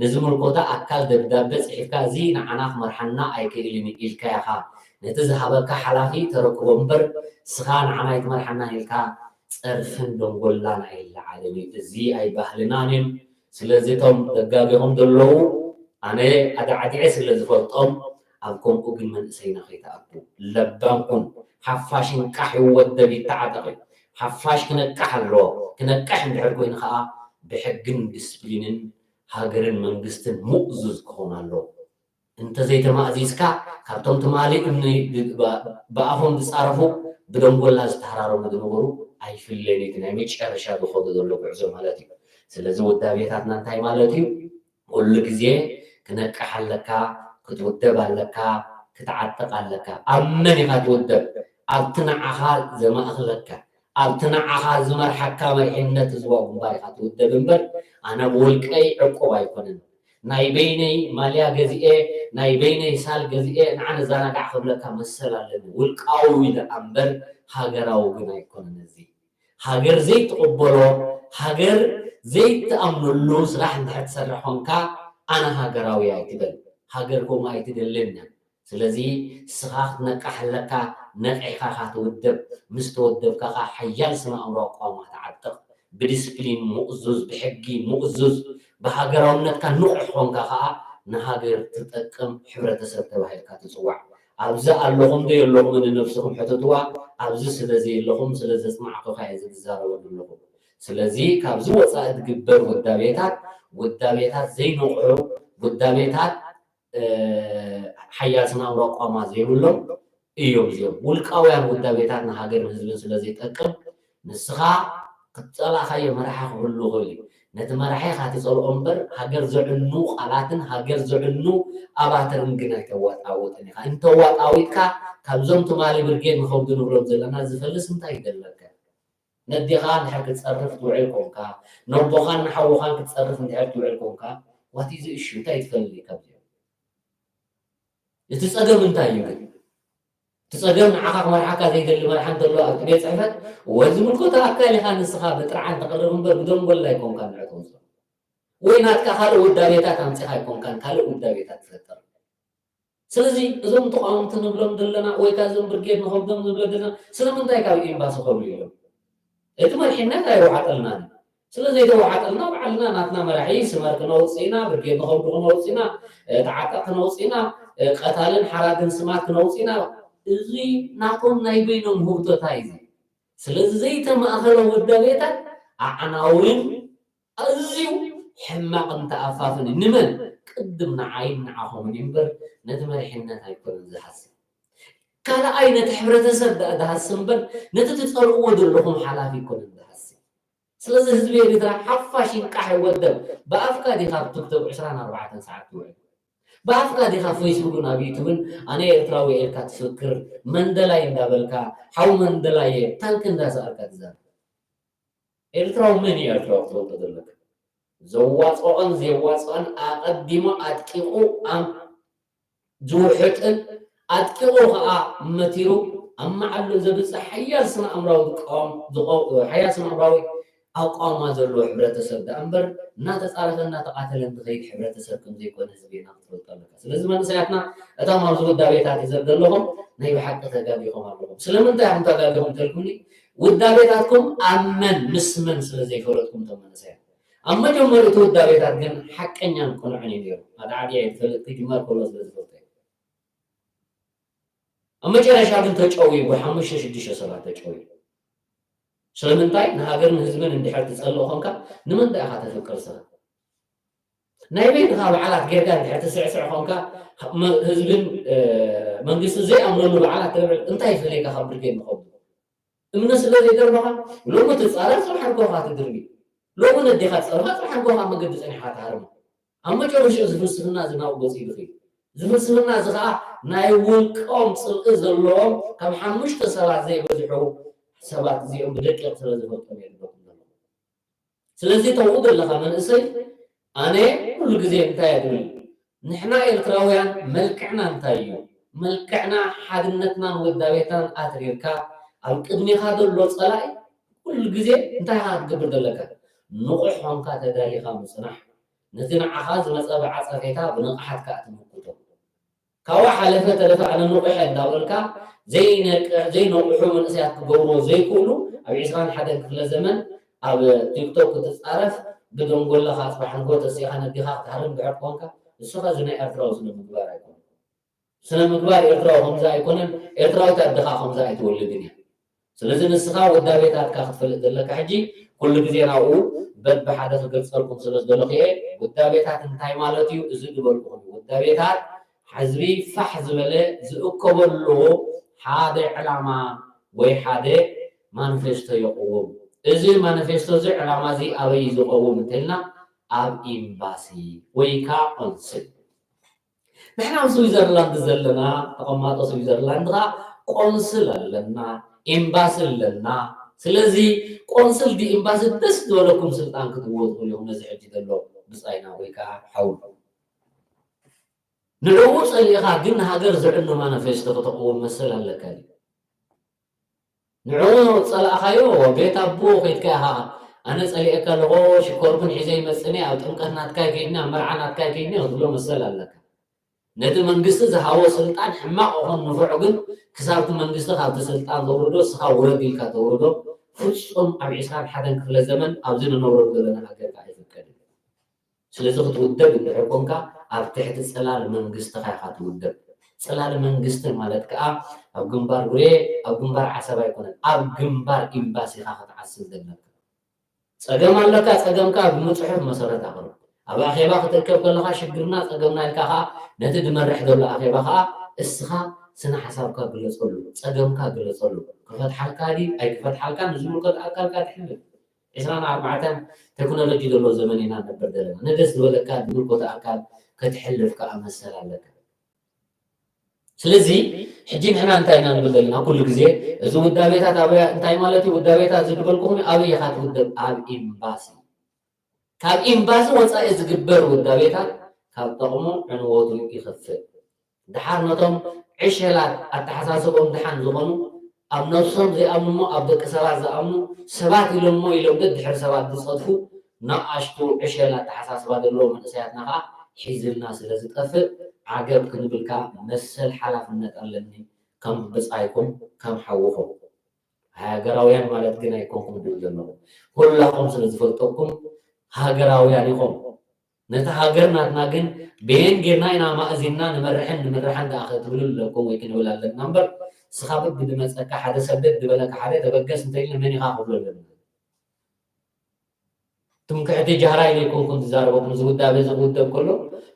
ንዝምልኮታ ኣካል ደብዳበ ጽሒፍካ እዚ ንዓና ክመርሓና ኣይክእልን እዩ ኢልካ ኢኻ ነቲ ዝሃበካ ሓላፊ ተረክቦ እምበር ንስኻ ንዓና ኣይትመርሓናን ኢልካ ጸርፍን ደንጎላን ኣይለዓልን እዩ። እዚ ኣይባህልናን እዩ። ስለዚ እቶም ደጋጊኹም ዘለዉ ኣነ ኣዳዕዲዐ ስለ ዝፈልጦም ኣብ ከምኡ ግን መንእሰይና ከይትኣቱ ለባም ኩን። ሓፋሽ ንቃሕ ይወደብ ይተዓጠቕ እዩ። ሓፋሽ ክነቅሕ ኣለዎ። ክነቅሕ እንድሕር ኮይኑ ከዓ ብሕግን ዲስፕሊንን ሃገርን መንግስትን ምእዙዝ ክኾን ኣለዎ። እንተዘይተማእዚዝካ ካብቶም ትማሊ እምኒ ብኣፎም ዝፃረፉ ብደንጎላ ዝተሃራረሙ ዝነበሩ ኣይፍለዩን እቲ ናይ መጨረሻ ዝኸዱ ዘሎ ጉዕዞ ማለት እዩ። ስለዚ ውዳቤታትና እንታይ ማለት እዩ? ኩሉ ግዜ ክነቅሕ ኣለካ፣ ክትውደብ ኣለካ፣ ክትዓጥቕ ኣለካ። ኣብ መን ኢኻ ትውደብ? ኣብቲ ንዓኻ ዘማእኽለካ ኣብቲ ንዓኻ ዝመርሓካ መሪሕነት ህዝባዊ ግንባር ኢኻ ትውደብ እምበር ኣነ ብውልቀይ ዕቁብ ኣይኮነን። ናይ በይነይ ማልያ ገዚኤ ናይ በይነይ ሳል ገዚኤ ንዓ ነዛናጋዕ ክብለካ መሰል ኣለኒ። ውልቃዊ ደኣ እምበር ሃገራዊ ግን ኣይኮነን። እዚ ሃገር ዘይትቕበሎ ሃገር ዘይትኣምነሉ ስራሕ እንድሕር ትሰርሕ ኮንካ ኣነ ሃገራዊ ኣይትበል። ሃገር ከምኡ ኣይትደልን እያ። ስለዚ ንስኻ ክትነቅሕ ኣለካ። ነቂሕካ ኢኻ ትውደብ። ምስ ተወደብካ ከኣ ሓያል ስነ ኣእምሮ ኣቋውማ ትዓጥቕ። ብዲስፕሊን ምእዙዝ፣ ብሕጊ ምእዙዝ፣ ብሃገራውነትካ ንቑሕ ኮንካ ከኣ ንሃገር ትጠቅም ሕብረተሰብ ተባሂልካ ትጽዋዕ። ኣብዚ ኣለኹም ዶ የለኹምን ንነብስኹም ሕተትዋ። ኣብዚ ስለ ዘየለኹም ስለ ዘጽናዕኩኻ እየ እዚ ዝዛረበሉ ኣለኹ። ስለዚ ካብዚ ወጻኢ ዝግበር ውዳቤታት ውዳቤታት ዘይነቕሑ ውዳቤታት ሓያል ስነ ኣእምሮ ኣቋማ ዘይብሎም እዮም። እዚኦም ውልቃውያን ውዳቤታት ንሃገርን ህዝብን ስለ ዘይጠቅም ንስኻ ክትጸላእካዮ መራሒ ክህሉ ይኽእል እዩ። ነቲ መራሒ ኢኻ ትጸልኦ እምበር ሃገር ዘዕኑ ቃላትን ሃገር ዘዕኑ ኣባትርን ግን ኣይተዋጣውጥን ኢኻ። እንተዋጣዊጥካ ካብዞም ትማሊ ብርጌድ ንኸብዱ ንብሎም ዘለና ዝፈልስ እንታይ ይደለካ? ነዴኻ እንድሕር ክትጸርፍ ትውዕል ኮንካ፣ ነቦኻን ንሓውኻን ክትጸርፍ እንድሕር ትውዕል ኮንካ what is the issue? እንታይ ትፈልጥ ካብዚኦም? እቲ ጸገም እንታይ እዩ ግን? እቲ ጸገም ንዓኻ ክመርሓካ ዘይደሊ መርሓ እንተሎ ኣብቲ ቤት ጽሕፈት ወይ ዝምልከቶ ኣካል ኢኻ ንስኻ ብጥርዓን ተቕርብ እምበር ብደንጎላ ኣይኮንካን ንዕቶ ምስሎ ወይ ናትካ ካልእ ውዳቤታት ኣምጺኻ ኣይኮንካን ካልእ ውዳቤታት ትፈጥር። ስለዚ እዞም ተቃወምቲ ንብሎም ዘለና ወይ ከዓ እዞም ብርጌድ ንኸብዶም ንብሎ ዘለና ስለምንታይ ካብ ኤምባሲ ከብሉ እዮም? እቲ መሪሕነት ኣይወሓጠልናን። ስለ ዘይተወሓጠልና ባዕልና ናትና መራሒ ስመር ክነውፅእ ኢና፣ ብርጌድ ንኸብዱ ክነውፅእ ኢና፣ ተዓጠቕ ክነውፅእ ኢና፣ ቀታልን ሓራድን ስማት ክነውፅእ ኢና። እዚ ናቶም ናይ በይኖም ህውተታ እዩ። ስለዚ ዘይተማእኸለ ውዳቤታት ኣዕናውን ኣዝዩ ሕማቕን ተኣፋፍን እዩ። ንመን? ቅድም ንዓይን ንዓኹምን እዩ እምበር ነቲ መሪሕነት ኣይኮነን ዝሃስብ። ካልኣይ ነቲ ሕብረተሰብ ደኣ ዝሃስብ እምበር ነቲ ትጸልእዎ ዘለኹም ሓላፊ ኣይኮነን ዝሃስብ። ስለዚ ህዝቢ ኤርትራ ሓፋሽ ይንቃሕ ይወደብ። ብኣፍካ ዲኻ ኣብ ቲክቶክ ዕስራን ኣርባዕተን ሰዓት ትውዕል? ብኣፍካ ዲኻ ፌስቡክን ኣብ ዩቱብን ኣነ ኤርትራዊ ኢልካ ትፍክር መንደላይ እንዳበልካ ሓው መንደላየ ታንክ እንዳሰኣልካ ትዛረብ? ኤርትራዊ መን እዩ ኤርትራዊ ክትፈልጦ ዘለካ? ዘዋፅኦን ዘየዋፅኦን ኣቐዲሙ ኣጥቂቑ ኣብ ዝውሕጥን ኣጥቂቑ ከዓ መቲሩ ኣብ መዓሉ ዘብፅሕ ሓያል ስነ ኣእምራዊ ዝቃወም ዝቆ- ሓያል ስነ ኣእምራዊ ኣቋማ ዘለዎ ሕብረተሰብ ደኣ እምበር እናተጻረፈ እናተቓተለ እንትኸይድ ሕብረተሰብ ከም ዘይኮነ ህዝቢ ኢና ክትፈልጦ ኣለካ። ስለዚ መንእሰያትና እቶም ኣብዚ ውዳቤታት ይዘር ዘለኹም ናይ ብሓቂ ተጋጊኹም ኣለኹም። ስለምንታይ ኢኹም ተጋጊኹም ተልኩምኒ ውዳቤታትኩም ኣብ መን ምስ መን ስለ ዘይፈለጥኩም እቶም መንእሰያት ኣብ መጀመሪኡ እቲ ውዳቤታት ግን ሓቀኛን ቅኑዕን እዩ ነይሩ። ኣዳዕዲዐ ዝፈልጥ ክጅመር ከሎ ስለ ዝፈልጦ እዩ። ኣብ መጨረሻ ግን ተጨውዩ ብሓሙሽተ ሽዱሽተ ሰባት ተጨውዩ። ስለምንታይ ንሃገርን ህዝብን እንድሕር ትጸልእ ኾንካ ንመን ደኣ ኢኻ ተፍቅር ስኻ? ናይ ቤትኻ በዓላት ጌርካ እንድሕር ትስዕስዕ ኾንካ ህዝብን መንግስቲ ዘይኣምነሉ በዓላት ተብዕል እንታይ ይፈልየካ ካብ ብርጌድ ንኸብዱ? እምነ ስለ ዘይደርበኻ ሎሚ ትጻረር ጽባሕ ኣድጎኻ ትድርቢ። ሎሚ ነዴኻ ትጸርፋ ጽባሕ ኣድጎኻ መገዲ ጸኒሕኻ ትሃርሞ። ኣብ መጨረሻ እዚ ፍልስፍና እዚ ናብኡ ገጺ ይድኺ። እዚ ፍልስፍና እዚ ኸኣ ናይ ውልቆም ጽልኢ ዘለዎም ካብ ሓሙሽተ ሰባት ዘይበዝሑ ሰባት እዚኦም ብደቂቕ ስለ ዝፈልጦም እዮም ዝብለኩም ዘለዉ። ስለዚ ተውኡ ዘለኻ መንእሰይ ኣነ ኩሉ ግዜ እንታይ እየ ዝብል ንሕና ኤርትራውያን መልክዕና እንታይ እዩ? መልክዕና ሓድነትናን ውዳቤታን ኣትሪርካ ኣብ ቅድሜኻ ዘሎ ጸላኢ ኩሉ ግዜ እንታይ ኢኻ ክትገብር ዘለካ? ንቑሕ ኾንካ ተዳሊኻ ምጽናሕ። ነቲ ንዓኻ ዝመጸ ብዓጸፌታ ብንቕሓት ከኣ ትምክቶ። ካብኡ ሓለፈ ተረፈ ኣነ ንቑሕ እየ እንዳበልካ ዘይነቅሕ ዘይነቑሑ መንእሰያት ክገብርዎ ዘይክእሉ ኣብ ዕስራን ሓደን ክፍለ ዘመን ኣብ ቲክቶክ ክትጻረፍ ብደንጎላ ከዓ ጽባሕ ንግሆ ተሲእኻ ነዲኻ ክትሃርም ድሕር ኮንካ ንስኻ እዚ ናይ ኤርትራዊ ስነ ምግባር ኣይኮነን። ስነ ምግባር ኤርትራዊ ከምዚ ኣይኮነን። ኤርትራዊት ኣድኻ ከምዚ ኣይትወልድን እያ። ስለዚ ንስኻ ውዳቤታትካ ክትፈልጥ ዘለካ ሕጂ ኩሉ ግዜ ናብኡ በብሓደ ክገልጸልኩም ስለ ዝደለኹ እየ። ውዳቤታት እንታይ ማለት እዩ? እዚ ዝበልኩኹም እዩ። ውዳቤታት ሕዝቢ ፋሕ ዝበለ ዝእከበሉ ሓደ ዕላማ ወይ ሓደ ማኒፌስቶ የቕውም። እዚ ማኒፌስቶ እዚ ዕላማ እዚ ኣበይ እዩ ዝቐውም እንተልና ኣብ ኤምባሲ ወይ ከዓ ቆንስል። ንሕና ኣብ ስዊዘርላንድ ዘለና ተቐማጦ ስዊዘርላንድ ኸዓ ቆንስል ኣለና፣ ኤምባሲ ኣለና። ስለዚ ቆንስል ዲ ኤምባሲ ደስ ዝበለኩም ስልጣን ክትብዎ ትኽእሉ ኢኹም ነዚ ሕጂ ዘሎ ብጻይና ወይ ከዓ ሓው። ንዕኡ ጸሊእኻ ግን ንሃገር ዝዕኑ ማኒፌስቶ ክተቕውም መሰል ኣለካ ድዩ? ንዕኡ ጸላእኻዮ ቤት ኣቦ ከይድካ ኢኻ ኣነ ጸሊኤካ ኣለኹ ሽኮርኩን ሒዘ ይመጽእኒ ኣብ ጥምቀት ናትካ ይከይድኒ ኣብ መርዓ ናትካ ይከይድኒ ክትብሎ መሰል ኣለካ። ነቲ መንግስቲ ዝሃቦ ስልጣን ሕማቕ ይኹን ንፉዕ ግን ክሳብ እቲ መንግስቲ ካብቲ ስልጣን ዘውርዶ እስኻ ውረድ ኢልካ ተውርዶ ፍጹም ኣብ ዕስራን ሓደን ክፍለ ዘመን ኣብዚ ንነብረሉ ዘለና ሃገር ከኣ ኣይፍቀድን። ስለዚ ክትውደብ እንድሕር ኮንካ ኣብ ትሕቲ ጽላል መንግስትኻ ኢኻ ትውደብ። ጽላል መንግስቲ ማለት ከኣ ኣብ ግንባር ጉሬ ኣብ ግንባር ዓሰብ ኣይኮነን ኣብ ግንባር ኤምባሲኻ ክትዓስል ዘለካ። ጸገም ኣለካ ጸገምካ ብምጽሑፍ መሰረት ኣቕርብ። ኣብ ኣኼባ ክትእከብ ከለኻ ሽግርና ጸገምና ኢልካ ከኣ ነቲ ዝመርሕ ዘሎ ኣኼባ ከኣ እስኻ ስነ ሓሳብካ ግለጸሉ፣ ጸገምካ ግለጸሉ። ክፈትሓልካ ድዩ ኣይክፈትሓልካን ንዝምልከቶ ኣካልካ ትሕልፍ። ዕስራን ኣርባዕተን ቴክኖሎጂ ዘለዎ ዘመን ኢና ንነብር ዘለና። ንደስ ዝበለካ ዝምልከቶ ኣካል ከተሕልፍ ከኣ መሰል ኣለካ። ስለዚ ሕጂ ንሕና እንታይ ኢና ንብል ዘለና? ኩሉ ግዜ እዚ ውዳቤታት ኣበይ እንታይ ማለት እዩ? ውዳቤታት እዚ ዝበልኩኹም ኣበይ ኢኻ ትውደብ? ኣብ ኤምባሲ። ካብ ኤምባሲ ወጻኢ ዝግበር ውዳቤታት ካብ ጠቕሙ ዕንወቱ ይኸፍእ። ደሓር ነቶም ዕሸላት ኣተሓሳስቦም ደሓን ዝኾኑ ኣብ ነብሶም ዘይኣምኑ እሞ ኣብ ደቂ ሰባት ዝኣምኑ ሰባት ኢሎሞ ኢሎም ደድሕሪ ሰባት ዝጸድፉ ንኣሽቱ ዕሸል ኣተሓሳስባ ዘለዎ መንእሰያትና ከኣ ሒዝልና ስለ ዝጠፍእ ዓገብ ክንብል ከኣ መሰል ሓላፍነት ኣለኒ ከም ብጻይኩም ከም ሓውኹም። ሃገራውያን ማለት ግን ኣይኮንኩም ድብል ዘለኹም ኩላኹም ስለ ዝፈልጠኩም ሃገራውያን ኢኹም። ነቲ ሃገር ናትና ግን በየን ጌርና ኢና ማእዚንና ንመርሕን ንምርሓን ደኣ ክትብሉ ኣለኩም ወይ ክንብል ኣለና እምበር ንስኻ በቢ ዝመፀካ ሓደ ሰደድ ዝበለካ ሓደ ተበገስ እንተኢልና መን ኢኻ ክብሎ ኣለና። ትምክሕቲ ጃህራ ኢለ ኣይኮንኩን ዝዛረበኩም እዚ ውዳቤ እዚ ክውደብ ከሎ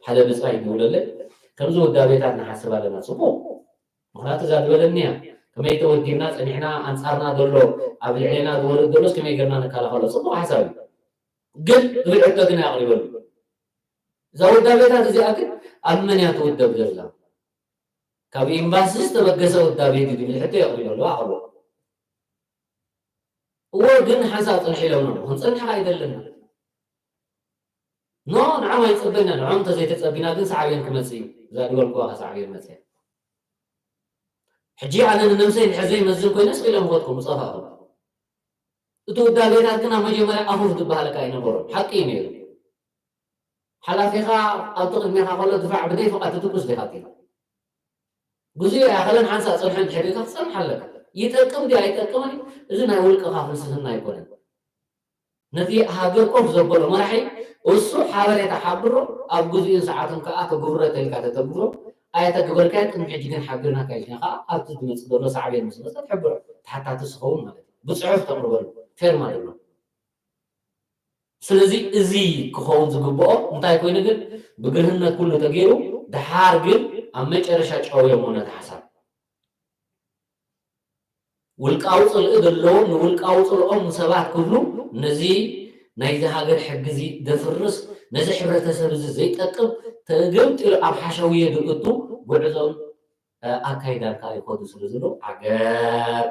ሓደ ብፃይ ይብለለይ ከምዚ ውዳቤታት ንሓስብ ኣለና ፅቡቅ ምክንያቱ እዛ ዝበለኒ እያ ከመይ ተወዲብና ፀኒሕና ኣንፃርና ዘሎ ኣብ ልዕሌና ዝወርድ ዘሎስ ከመይ ገርና ንከላኸሎ ፅቡቅ ሓሳብ እዩ ግን ዝብል ሕቶ ግን ኣቅሪበሉ እዛ ውዳቤታት እዚኣ ግን ኣብ መን እያ ትውደብ ዘላ ካብ ኤምባሲ ዝተበገሰ ውዳቤ ድዩ ዝብል ሕቶ የቅሪበሉ ኣቅርቦ እዎ ግን ሓንሳብ ፅንሕ ኢሎም ነው ክንፅንሕ ኣይደለና ኖ ንዖም ኣይፅበና ንዖም እንተዘይተፀቢና ግን ሳዕቤን ክመፅእ እዩ እዛ ዝበልኩዋ ሳዕቤን መፅእ ሕጂ ኣነ ንነብሰይ እንድሕር ዘይመዝን ኮይነ ስኢሎም ሞትኩም ምፀፋእኹም እቲ ውዳቤታት ግን ኣብ መጀመርያ ኣፉፍ ዝበሃለካ ኣይነበሮን። ሓቂ እዩ ነይሩ። ሓላፊኻ ኣብቲ ቅድሜኻ ከሎ ድፋዕ ብደይ ፍቓድ ትትኩስ ዲኻ ትብል። ግዜኡ ኣይኣኸለን፣ ሓንሳእ ጸንሑ እንድሕር ኢልካ ክትጸንሕ ኣለካ። ይጠቅም ድዩ ኣይጠቅምን? እዚ ናይ ውልቅኻ ፍልስፍና ኣይኮነን። ነቲ ሃገር ኮፍ ዘበሎ መራሒ እሱ ሓበሬታ ሓብሮ፣ ኣብ ግዜኡን ሰዓቱን ከኣ ተግብሮ ተልካ ተተግብሮ፣ ኣየተግበርካዮን ቅድሚ ሕጂ ግን ሓቢርናካ ኢልካ ከኣ ኣብቲ ዝመጽእ ዘሎ ሳዕቤን ምስ መጸ ትሕብሮ፣ ተሓታቲ ዝኸውን ማለት እዩ። ብጽሑፍ ተቕርበሉ፣ ፌርማ ድማ። ስለዚ እዚ ክኸውን ዝግብኦ እንታይ ኮይኑ ግን ብግርህነት ኩሉ ተገይሩ፣ ደሓር ግን ኣብ መጨረሻ ጨውዮሞ ነቲ ሓሳብ። ውልቃዊ ጽልኢ ዘለዎም ንውልቃዊ ጽልኦም ሰባት ክብሉ ነዚ ናይዚ ሃገር ሕጊ እዚ ዘፍርስ፣ ነዚ ሕብረተሰብ እዚ ዘይጠቅም፣ ተገምጢሉ ኣብ ሓሸውየ ዝእቱ ጉዕዞን፣ እ፣ ኣካይዳን ከኣ ይኸዱ ስለ ዘለዉ ዓገብ።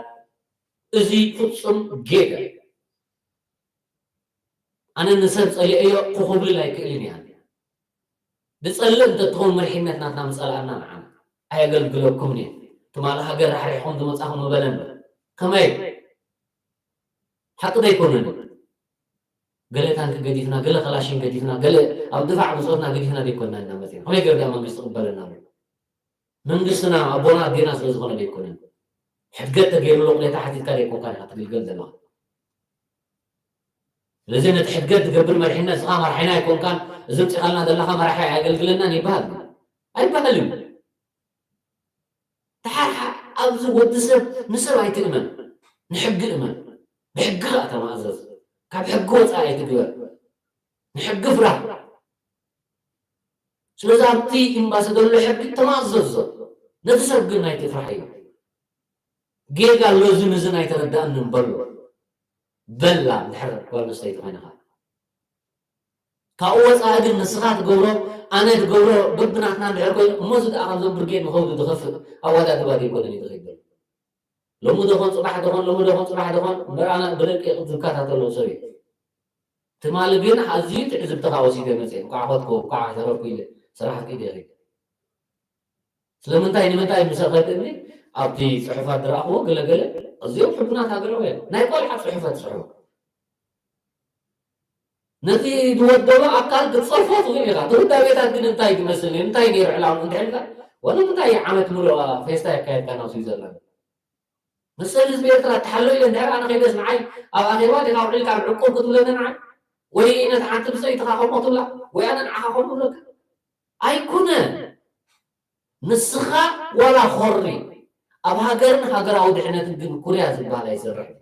እዚ ፍጹም ጌጋ እዩ። ኣነ ንሰብ ጸሊኤዮ ክኹብልል ኣይክእልን እየ። ዝጸልእ እንተትኸውን መሪሕነት ናትና ምጸልኣና ንዓና። ኣየገልግለኩምን እየ። ትማሊ ሃገር ራሕሪሕኩም ዝመጻኹም ምበለን። ከመይ? ሓቂ ዶ ኣይኮነን? ገለ ታንኪ ገዲፍና፣ ገለ ከላሽን ገዲፍና፣ ገለ ኣብ ድፋዕ ብጾትና ገዲፍና ዘይኮንና ኢና መጺና። ከመይ ገይሩ ደኣ መንግስቲ ክቕበለና ኣሎ? መንግስትና ኣቦና ኣዴና ስለ ዝኾነ ዘይኮነን። ሕድገት ተገይሩሉ ቅሬታ ሓቲትካ ዘይኮንካ ኢኻ ትግልገል ዘለኻ። ስለዚ ነቲ ሕድገት ዝገብር መሪሕነት ንስኻ መራሒና ኣይኮንካን፣ እዚ ምጽኻልና ዘለኻ መራሒ ኣየገልግለናን ይበሃል? ኣይበሃልን። ደሓር ሓ-፣ ኣብዚ ወዲ ሰብ ንሰብ ኣይትእመን፣ ንሕጊ እመን። ብሕጊ ኸኣ ተማእዘዝ። ካብ ሕጊ ወጻኢ ኣይትግበር። ንሕጊ ፍራህ። ስለዚ ኣብቲ ኤምባሲ ዘሎ ሕጊ ተማእዘዞ። ነቲ ሰብ ግን ኣይትፍራሕዮ። ጌጋ ኣሎ፣ እዝን እዝን ኣይተረዳእንን በሎ። በላ እንድሕር ጓል ኣንስተይቲ ኮይንኻ። ካብኡ ወጻኢ ግን ንስኻ ትገብሮ፣ ኣነ ትገብሮ፣ በብናትና እንድሕር ኮይኑ፣ እሞ እዚ ደኣ ካብዞም ብርጌድ ንኸብዱ ዝኸፍእ ኣወዳድባ ዘይኮነን እዩ ዝኸይድ ዘሎ። ሎሚ ደኾን፣ ጽባሕ ደኾን፣ ሎሚ ደኾን፣ ጽባሕ ደኾን፣ እምበር ኣነ ብደቂቕ ዝከታተሎ ሰብ እዩ። ትማሊ ግን ኣዝዩ ትዕዝብትኻ ወሲደ መጽየ። እንኳዕ ኸድኩ፣ እንኳዕ ተረፍኩ ኢለ ስራሕ ኣፍቂደ ይኸይድ። ስለምንታይ፣ ንምንታይ ምስ ኣኸድኒ ኣብቲ ጽሑፋት ዝረኣኽዎ ገለ ገለ ኣዝዮም ሕቡናት ሃገራውያን ናይ ቆልዓ ጽሑፋት ዝጽሕፉ። ነቲ ዝወደቦ ኣካል ክትጸርፎ ትኽእል ኢኻ። እቲ ውዳቤታት ግን እንታይ ትመስል፣ እንታይ ነይሩ ዕላምኡ እንድሕር ኢልካ፣ ዋላ እንታይ ዓመት ምሉእ ፌስታ የካየድካ ናብ ስዊዘርላንድ? መሰል ህዝቢ ኤርትራ ተሓሎ ኢለ እንድሕር ኣነ ከይደስ ንዓይ ኣብ ኣኼባ ዲኻ ውዒልካ ኣብ ዕቁብ ክትብለኒ ንዓይ? ወይ ነቲ ሓንቲ ብሰይትኻ ከምኡ ትብላ? ወይ ኣነ ንዓኻ ከምኡ እብለካ? ኣይኩነን። ንስኻ ዋላ ኾሪ ኣብ ሃገርን ሃገራዊ ድሕነትን ግን ኩርያ ዝበሃል ኣይሰርሕን።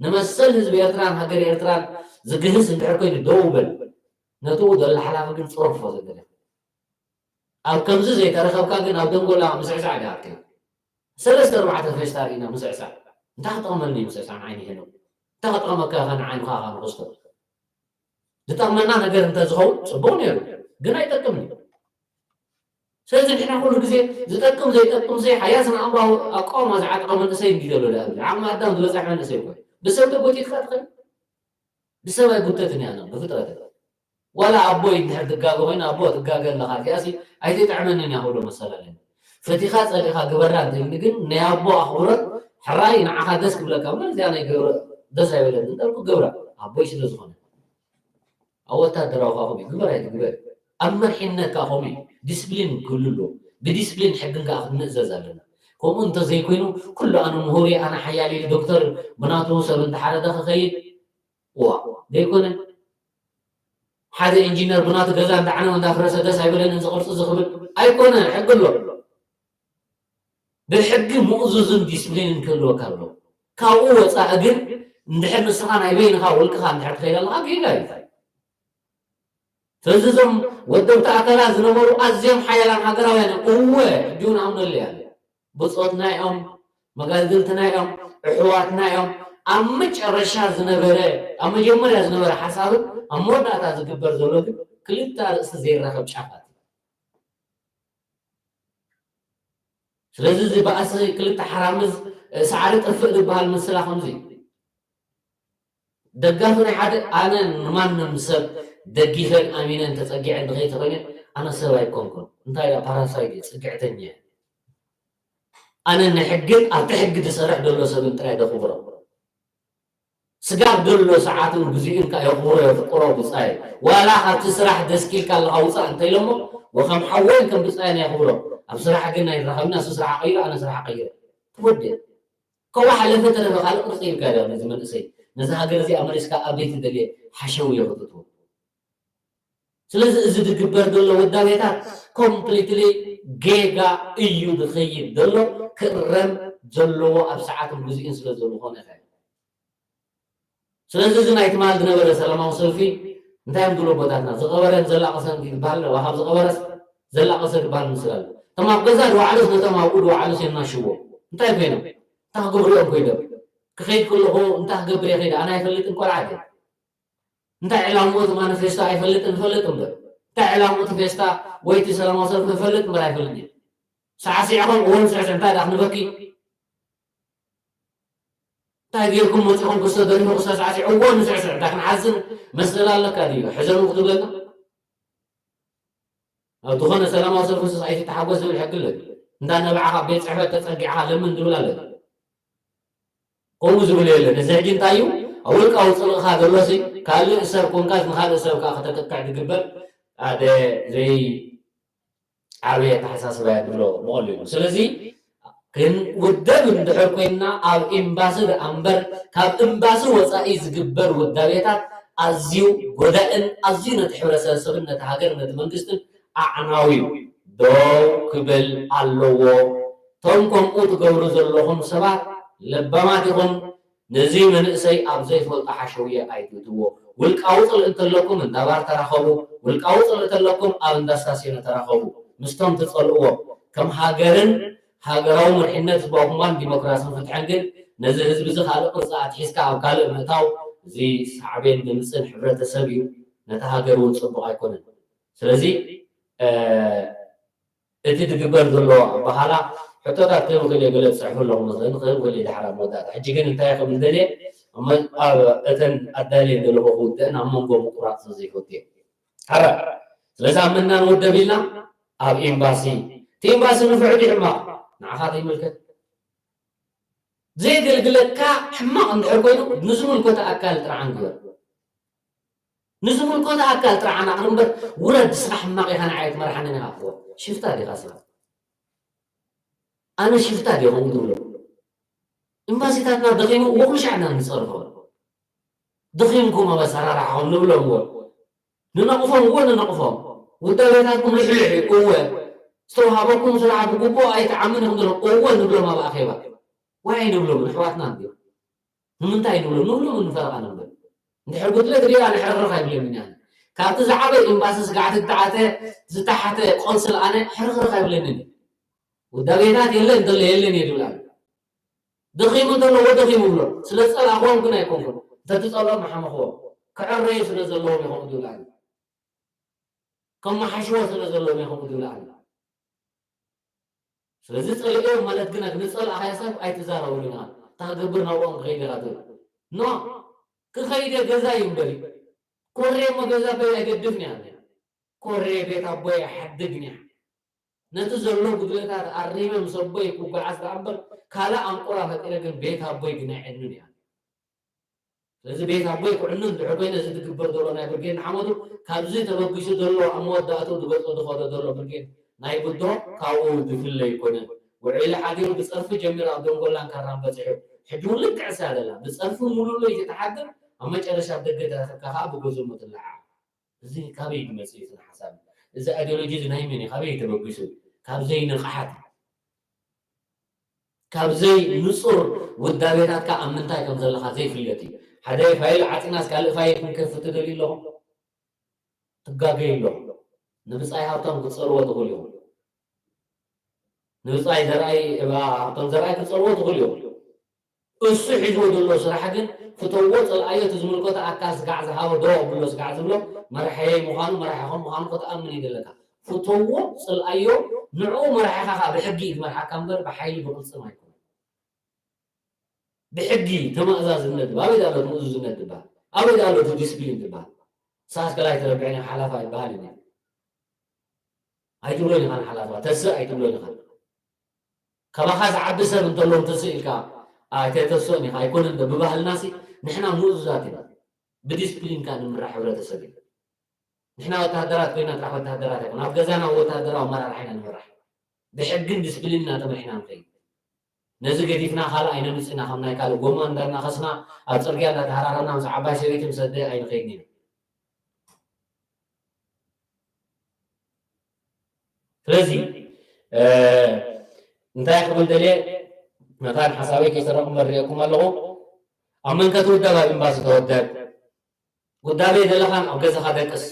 ንመሰል ህዝቢ ኤርትራን ሃገር ኤርትራን ዝግህስ እንድሕር ኮይኑ ደው በል። ነትኡ ዘሎ ሓላፊ ግን ጽረፎ ዘገለ። ኣብ ከምዚ ዘይተረኸብካ ግን ኣብ ደንጎላ ምስዕሳዕ ዲኻ ትከይድ? ሰለስተ ኣርባዕተ ፌስታ ርኢና ምስዕሳዕ። እንታይ ክጠቕመኒ ምስዕሳዕ ንዓይኒ ሄኖ? እንታይ ክጠቕመካ ኢኻ ንዓይንኻ ኢኻ ንኽስቶ? ዝጠቕመና ነገር እንተዝኸውን ጽቡቕ ነይሩ፣ ግን ኣይጠቅምን እዩ። ስለዚ ንሕና ኩሉ ግዜ ዝጠቅም ዘይጠቅም ዘይ ሓያስ ንኣእምራዊ ኣቃውማ ዝዓጠቐ መንእሰይ እንዲ ዘሎ ደኣ ኣብዚ ዓቕሚ ኣዳም ዝበጽሐ መንእሰይ እኮ እዩ። ብሰብ ተጎቲትካ ትኽእል? ብሰብ ኣይጉተትን እያ ብፍጥረት። ዋላ ኣቦይ እንድሕር ትጋገ ኮይኑ ኣቦ ትጋገ ኣለኻ እዚኣሲ ኣይትጥዕመንን እያ ክብሎ መሰል ኣለኒ። ፈቲኻ ጸሊእኻ ግበራ እንተኢልኒ ግን ናይ ኣቦ ኣኽብሮት ሕራይ ንዓኻ ደስ ክብለካ እሞ እዚኣ ናይ ገብረ ደስ ኣይበለኒ እንዳልኩ ገብራ ኣቦይ ስለ ዝኾነ። ኣብ ወታደራዊ ከኣ ከምኡ እዩ፣ ግበር ኣይትግበር። ኣብ መሪሕነት ከኣ ከምኡ እዩ፣ ዲስፕሊን ክህሉ ኣለዎ። ብዲስፕሊን ሕግን ከኣ ክንእዘዝ ኣለና። ከምኡ እንተዘይኮይኑ ኩሉ ኣነ ምሁር እየ፣ ኣነ ሓያል እየ፣ ዶክተር ብናቱ ሰብ እንተሓረደ ክኸይድ እዋ ዘይኮነ። ሓደ ኢንጂነር ብናቱ ገዛ እንዳዓነወ እንዳፍረሰ ደስ ኣይበለንን እዚ ቅርጺ እዚ ክብል ኣይኮነ፣ ሕጊ ኣሎ። ብሕጊ ምእዙዝን ዲስፕሊንን ክህልወካ ኣለዎ። ካብኡ ወጻኢ ግን እንድሕር ንስኻ ናይ በይንኻ ውልቅኻ እንድሕር ትኸይድ ኣለኻ ጌጋ እዩ። ስለዚ እዞም ወደብቲ ኣካላት ዝነበሩ ኣዝዮም ሓያላን ሃገራውያን እዮም። እወ ሕጂ እውን ኣምነሉ እያ። ብጾትና እዮም፣ መጋድልትና እዮም፣ ኣሕዋትና እዮም። ኣብ መጨረሻ ዝነበረ፣ ኣብ መጀመርያ ዝነበረ ሓሳብን ኣብ መወዳእታ ዝግበር ዘሎ ግን ክልተ ኣርእስቲ ዘይራኸብ ጫፋት እዩ። ስለዚ እዚ ባእሲ ክልተ ሓራምዝ ሳዕሪ ጥፍእ ዝበሃል ምስላ ከምዚ እዩ። ደጋፊ ናይ ሓደ ኣነ ንማንም ሰብ ደጊፈን ኣሚነን ተጸጊዐን ድኸይ ተኾይነ ኣነ ሰብ ኣይኮንኩን። እንታይ እያ ፓራሳይት እየ፣ ጽግዕተኛ እየ። ኣነ ንሕግን ኣብቲ ሕጊ ዝሰርሕ ዘሎ ሰብን ጥራይ ደኽብሮ። ስጋብ ዘሎ ሰዓትን ግዜኡን ከኣ የኽብሮ፣ የፍቅሮ ብጻይ። ዋላ ካብቲ ስራሕ ደስኪልካ ኣለኻ ውጻእ እንተ ኢሎሞ፣ ወከም ሓወይን ከም ብጻይን የኽብሮ። ኣብ ስራሕ ግን ኣይራኸብና፣ እሱ ስራሕ ቀይሩ፣ ኣነ ስራሕ ቀይረ። ትወደ። ከዋ ሓለፈ ተረፈ ካልእ ቅርጺ ኢልካ ዲኻ ነዚ መንእሰይ፣ ነዚ ሃገር እዚኣ መሊስካ ኣበይ ትደልየ ሓሸው እየ ክትእትዎ። ስለዚ እዚ ዝግበር ዘሎ ውዳቤታት ኮምፕሊትሊ ጌጋ እዩ ዝኸይድ ዘሎ፣ ክእረም ዘለዎ ኣብ ሰዓትን ግዜኡን ስለ ዝኾነ ኢኻ። ስለዚ እዚ ናይ ትማል ዝነበረ ሰላማዊ ሰልፊ እንታይ እዮም ዝብሉ ኣቦታትና? ዝቐበረን ዘላቐሰን ይበሃል፣ ዋሃብ ዝቐበረስ ዘላቐሰ ክበሃል ምስል ኣሎ። እቶም ኣብ ገዛ ዝወዓሉስ ነቶም ኣብኡ ዝወዓሉስ የናሽዎም። እንታይ ኮይኖም? እንታይ ክገብሩ እዮም ኮይኖም? ክኸይድ ከለኹ እንታይ ክገብር እየ ከይደ? ኣነ ኣይፈልጥን፣ ቆልዓ ድየ? እንታይ ዕላምኡ እቲ ማኒፌስቶ ኣይፈልጥን፣ ይፈልጥ እምበር። እንታይ ዕላምኡ እቲ ፌስታ ወይ እቲ ሰላማዊ ሰልፊ ይፈልጥ እምበር ኣይፈልጥን እየ። ሳዕሲዕኹም እወ ንስዕስዕ፣ እንታይ ደኣ ክንበኪ? እንታይ ጌርኩም መጺኹም ክስተ ደሪፉ ክስተ ሳዕሲዕ እወ ንስዕስዕ፣ እንታይ ክንሓዝን መስል ኣለካ ድዩ? ሕዘኑ ክትብለና? ኣብ ዝኾነ ሰላማዊ ሰልፊ ስስ ኣይትተሓጎስ ዝብል ሕጊ ኣሎ ድዩ? እንዳ ነባዕኻ ቤት ጽሕፈት ተጸጊዕኻ ለምን ዝብል ኣሎ ድዩ? ከምኡ ዝብል የለን። እዚ ሕጂ እንታይ እዩ? ኣብ ውልቃዊ ጽልእኻ ዘሎሲ ካልእ ሰብ ኮንካስ ንኻልእ ሰብ ከኣ ከተጥቅዕ ዝግበር ሓደ ዘይዓበየ ኣተሓሳስባ እያ ዝብሎ ብቐሊሉ። ስለዚ ክንውደብ እንድሕር ኮይንና ኣብ ኤምባሲ ደኣ እምበር ካብ ኤምባሲ ወጻኢ ዝግበር ውዳቤታት ኣዝዩ ጎዳእን ኣዝዩ ነቲ ሕብረተሰብን ነቲ ሃገር ነቲ መንግስትን ኣዕናዊ እዩ። ደው ክብል ኣለዎ። እቶም ከምኡ ትገብሩ ዘለኹም ሰባት ለባማት ኢኹም። ነዚ መንእሰይ ኣብ ዘይፈልጦ ሓሸውየ ኣይትእትዎ። ውልቃዊ ጽልኢ እንተለኩም እንዳ ባር ተራኸቡ፣ ውልቃዊ ጽልኢ እንተለኩም ኣብ እንዳ ስታስዮነ ተራኸቡ። ምስቶም ትጸልእዎም ከም ሃገርን ሃገራዊ መሪሕነት ህዝባዊ ግንባርን ዲሞክራስን ፍትሕን ግን ነዚ ህዝቢ እዚ ካልእ ቅርጺ ኣትሒዝካ ኣብ ካልእ ምእታው እዚ ሳዕቤን ዘምጽእን ሕብረተሰብ እዩ። ነቲ ሃገር እውን ጽቡቕ ኣይኮነን። ስለዚ እቲ ዝግበር ዘሎ ኣበሃህላ ሕቶታት ክህብ ክእል እየ፣ ገለ ክጽሕፈሎም ክእል እየ ድሓር ኣብ መወዳእታ። ሕጂ ግን እንታይ ክብል ደልየ፣ እሞ ኣብ እተን ኣዳልየን ዘለኹ ክውድእን ኣብ መንጎ ምቁራጽ ዘይፈቱ እየ። ሓራ ስለዚ ኣብ መና ንውደብ ኢልና ኣብ ኤምባሲ፣ እቲ ኤምባሲ ንፉዕ ድዩ ሕማቕ ንዓኻ ዘይምልከት። ዘየገልግለካ ሕማቕ እንድሕር ኮይኑ ንዝምልከቶ ኣካል ጥራሕ ኣንግበር። ንዝምልከቶ ኣካል ጥራሕ ኣናቕር እምበር ውረድ፣ ስራሕ ሕማቕ ኢኻ፣ ንዓይ ኣይትመርሓንን ኢኻ ክትብሎ። ሽፍታ ዲኻ ስኻ? ኣነ ሽፍታ ድየ ከምኡ ዝብሎ? ኤምባሲታትና ደኺሙ እዎ ኩሉ ሻዕ ኢና ንጸርፎ። ደኺምኩም ኣብ ኣሰራርሓኹም ንብሎም እዎ። ንነቕፎም እዎ ንነቕፎም። ውዳቤታትኩም ልሕልሕ እዩ እወ። ዝተውሃበኩም ስራሕ ብግቡእ ኣይትዓምን ኢኹም ንብሎም እወ ንብሎም ኣብ ኣኼባ። ዋይ ኣይንብሎም ንሕዋትና እንድዮም። ንምንታይ ንብሎም? ንብሎም ንፈረቓ ንብል። እንድሕር ጉድለት ሪኣ ኣነ ሕርኽርኽ ኣይብለንን እየ። ካብቲ ዝዓበየ ኤምባሲ ስጋዕ ዝተዓተ ዝተሓተ ቆንስል ኣነ ሕርኽርኽ ኣይብለንን እዩ። ውዳቤታት የለ እንተሎ የለን እየ ዝብል ኣነ። ደኺሙ እንተሎ ወደኺሙ ብሎ። ስለ ዝጸላእኽዎም ግን ኣይኮንኩን። እንተትጸልኦም ምሓመኽዎም። ክዕረዩ ስለ ዘለዎም እዮም ከምኡ ዝብል ኣነ። ከመሓሽዎ ስለ ዘለዎም እዮም ከምኡ ዝብል ኣነ። ስለዚ ጸሊእዮም ማለት ግን ንጸላእኻዮ ሰብ ኣይትዛረበሉ ኢኻ። እንታይ ክገብር ናብኦም ክኸይድ ኢኻ ትብል። ኖ፣ ክኸይደ ገዛ እዩ እምበር እዩ። ኮሬ እሞ ገዛ በይ ኣይገድፍን እያ። ኮሬ ቤት ኣቦይ ኣይሓድግን እያ። ነቲ ዘሎ ጉድለታት ኣሪመ ምስ ኣቦይ ክጓዓዝ ደኣ እምበር ካልእ ኣንቆራ ፈጢረ ግን ቤት ኣቦይ ግን ኣይዕንን እያ። ስለዚ ቤት ኣቦይ ክዕኑ እንድሕር ኮይነ እዚ ዝግበር ዘሎ ናይ ብርጌድ ንሓመዱ ካብዚ ተበጊሱ ዘሎ ኣብ መወዳእትኡ ዝገጾ ዝኸዶ ዘሎ ብርጌድ ናይ ብድሆ ካብኡ ዝፍለ ኣይኮነን። ውዒሉ ሓዲሩ ብጸርፊ ጀሚሩ ኣብ ደንጎላን ካራን በጺሑ። ሕጂ እውን ልክዕ እሳ ዘላ ብጸርፊ ሙሉእ ለይቲ ትሓድር ኣብ መጨረሻ ኣብ ደገ ተረኺብካ ከኣ ብጎዞሞ ትለዓል። እዚ ካበይ ዝመጽእ እዩ? እዚ ሓሳብ እዚ ኣይዲዮሎጂ እዚ ናይ መን እዩ? ካበይ እዩ ተበጊሱ? ካብ ዘይንቕሓት፣ ካብ ዘይንጹር ውዳቤታትካ ኣብ ምንታይ ከም ዘለኻ ዘይፍለጥ እዩ። ሓደ ፋይል ዓጺናስ ካልእ ፋይል ክንከፍት ትደልዩ ኣለኹም? ትጋገዩ ኣለኹም። ንብጻይ ሃብቶም ክትጸልዎ ትኽእሉ ኢኹም። ንብጻይ ዘርኣይ እባ ሃብቶም ዘርኣይ ክትጸልዎ ትኽእሉ ኢኹም። እሱ ሒዝዎ ዘሎ ስራሕ ግን ፍተዎ፣ ጽልኣዮ፣ እቲ ዝምልከቶ ኣካል ስጋዕ ዝሃቦ ደው ኣብሎ፣ ስጋዕ ዝብሎ መራሕየይ ምዃኑ፣ መራሒኹም ምዃኑ ክትኣምን እዩ ዘለካ። ፍተዎ፣ ጽልኣዮ፣ ንዕኡ መራሒኻ ከኣ ብሕጊ እዩ ዝመርሓካ እምበር ብሓይሊ ብቕልጽም ኣይኮነን። ብሕጊ ተማእዛዝነት፣ ኣበይ ደኣ ኣሎ እቲ ምእዙዝነት ዝበሃል? ኣበይ ደኣ ኣሎ እቲ ዲስፕሊን ዝበሃል? ንስኻስ ከላይ ተረብዐኒ ሓላፋ ይበሃል እዩ። ኣይትብሎን ኢኻ ንሓላፋ፣ ተስእ ኣይትብሎን ኢኻ። ካባኻ ዝዓቢ ሰብ እንተሎ እንትስእ ኢልካ ኣይተተስኦን ኢኻ። ኣይኮነን ዶ ብባህልናሲ ንሕና ምእዙዛት ኢና። ብዲስፕሊን ከኣ ንምራሕ ሕብረተሰብ ኢና። ንሕና ወተሃደራት ኮይና ጥራሕ ወተሃደራት ኣይኮን፣ ኣብ ገዛና ወተሃደራዊ ኣመራርሓ ኢና ንምራሕ። ብሕግን ዲስፕሊን ኢና ተመሪሕና ንኸይድ። ነዚ ገዲፍና ካልእ ኣይነምጽእ ኢና፣ ከም ናይ ካልእ ጎማ እንዳናኸስና ኣብ ጽርግያ እንዳተሃራረና ምስ ዓባይ ሰበይቲ ምስ ኣደ ኣይንኸይድን ኢና። ስለዚ እንታይ ክብል ደልየ፣ መታን ሓሳበይ ከይሰረቕ እምበር ርእየኩም ኣለኹ። ኣብ መንከ ትውደብ ኣብ ኤምባሲ ተወደብ። ጉዳበይ ዘለኻን ኣብ ገዛኻ ደቅስ።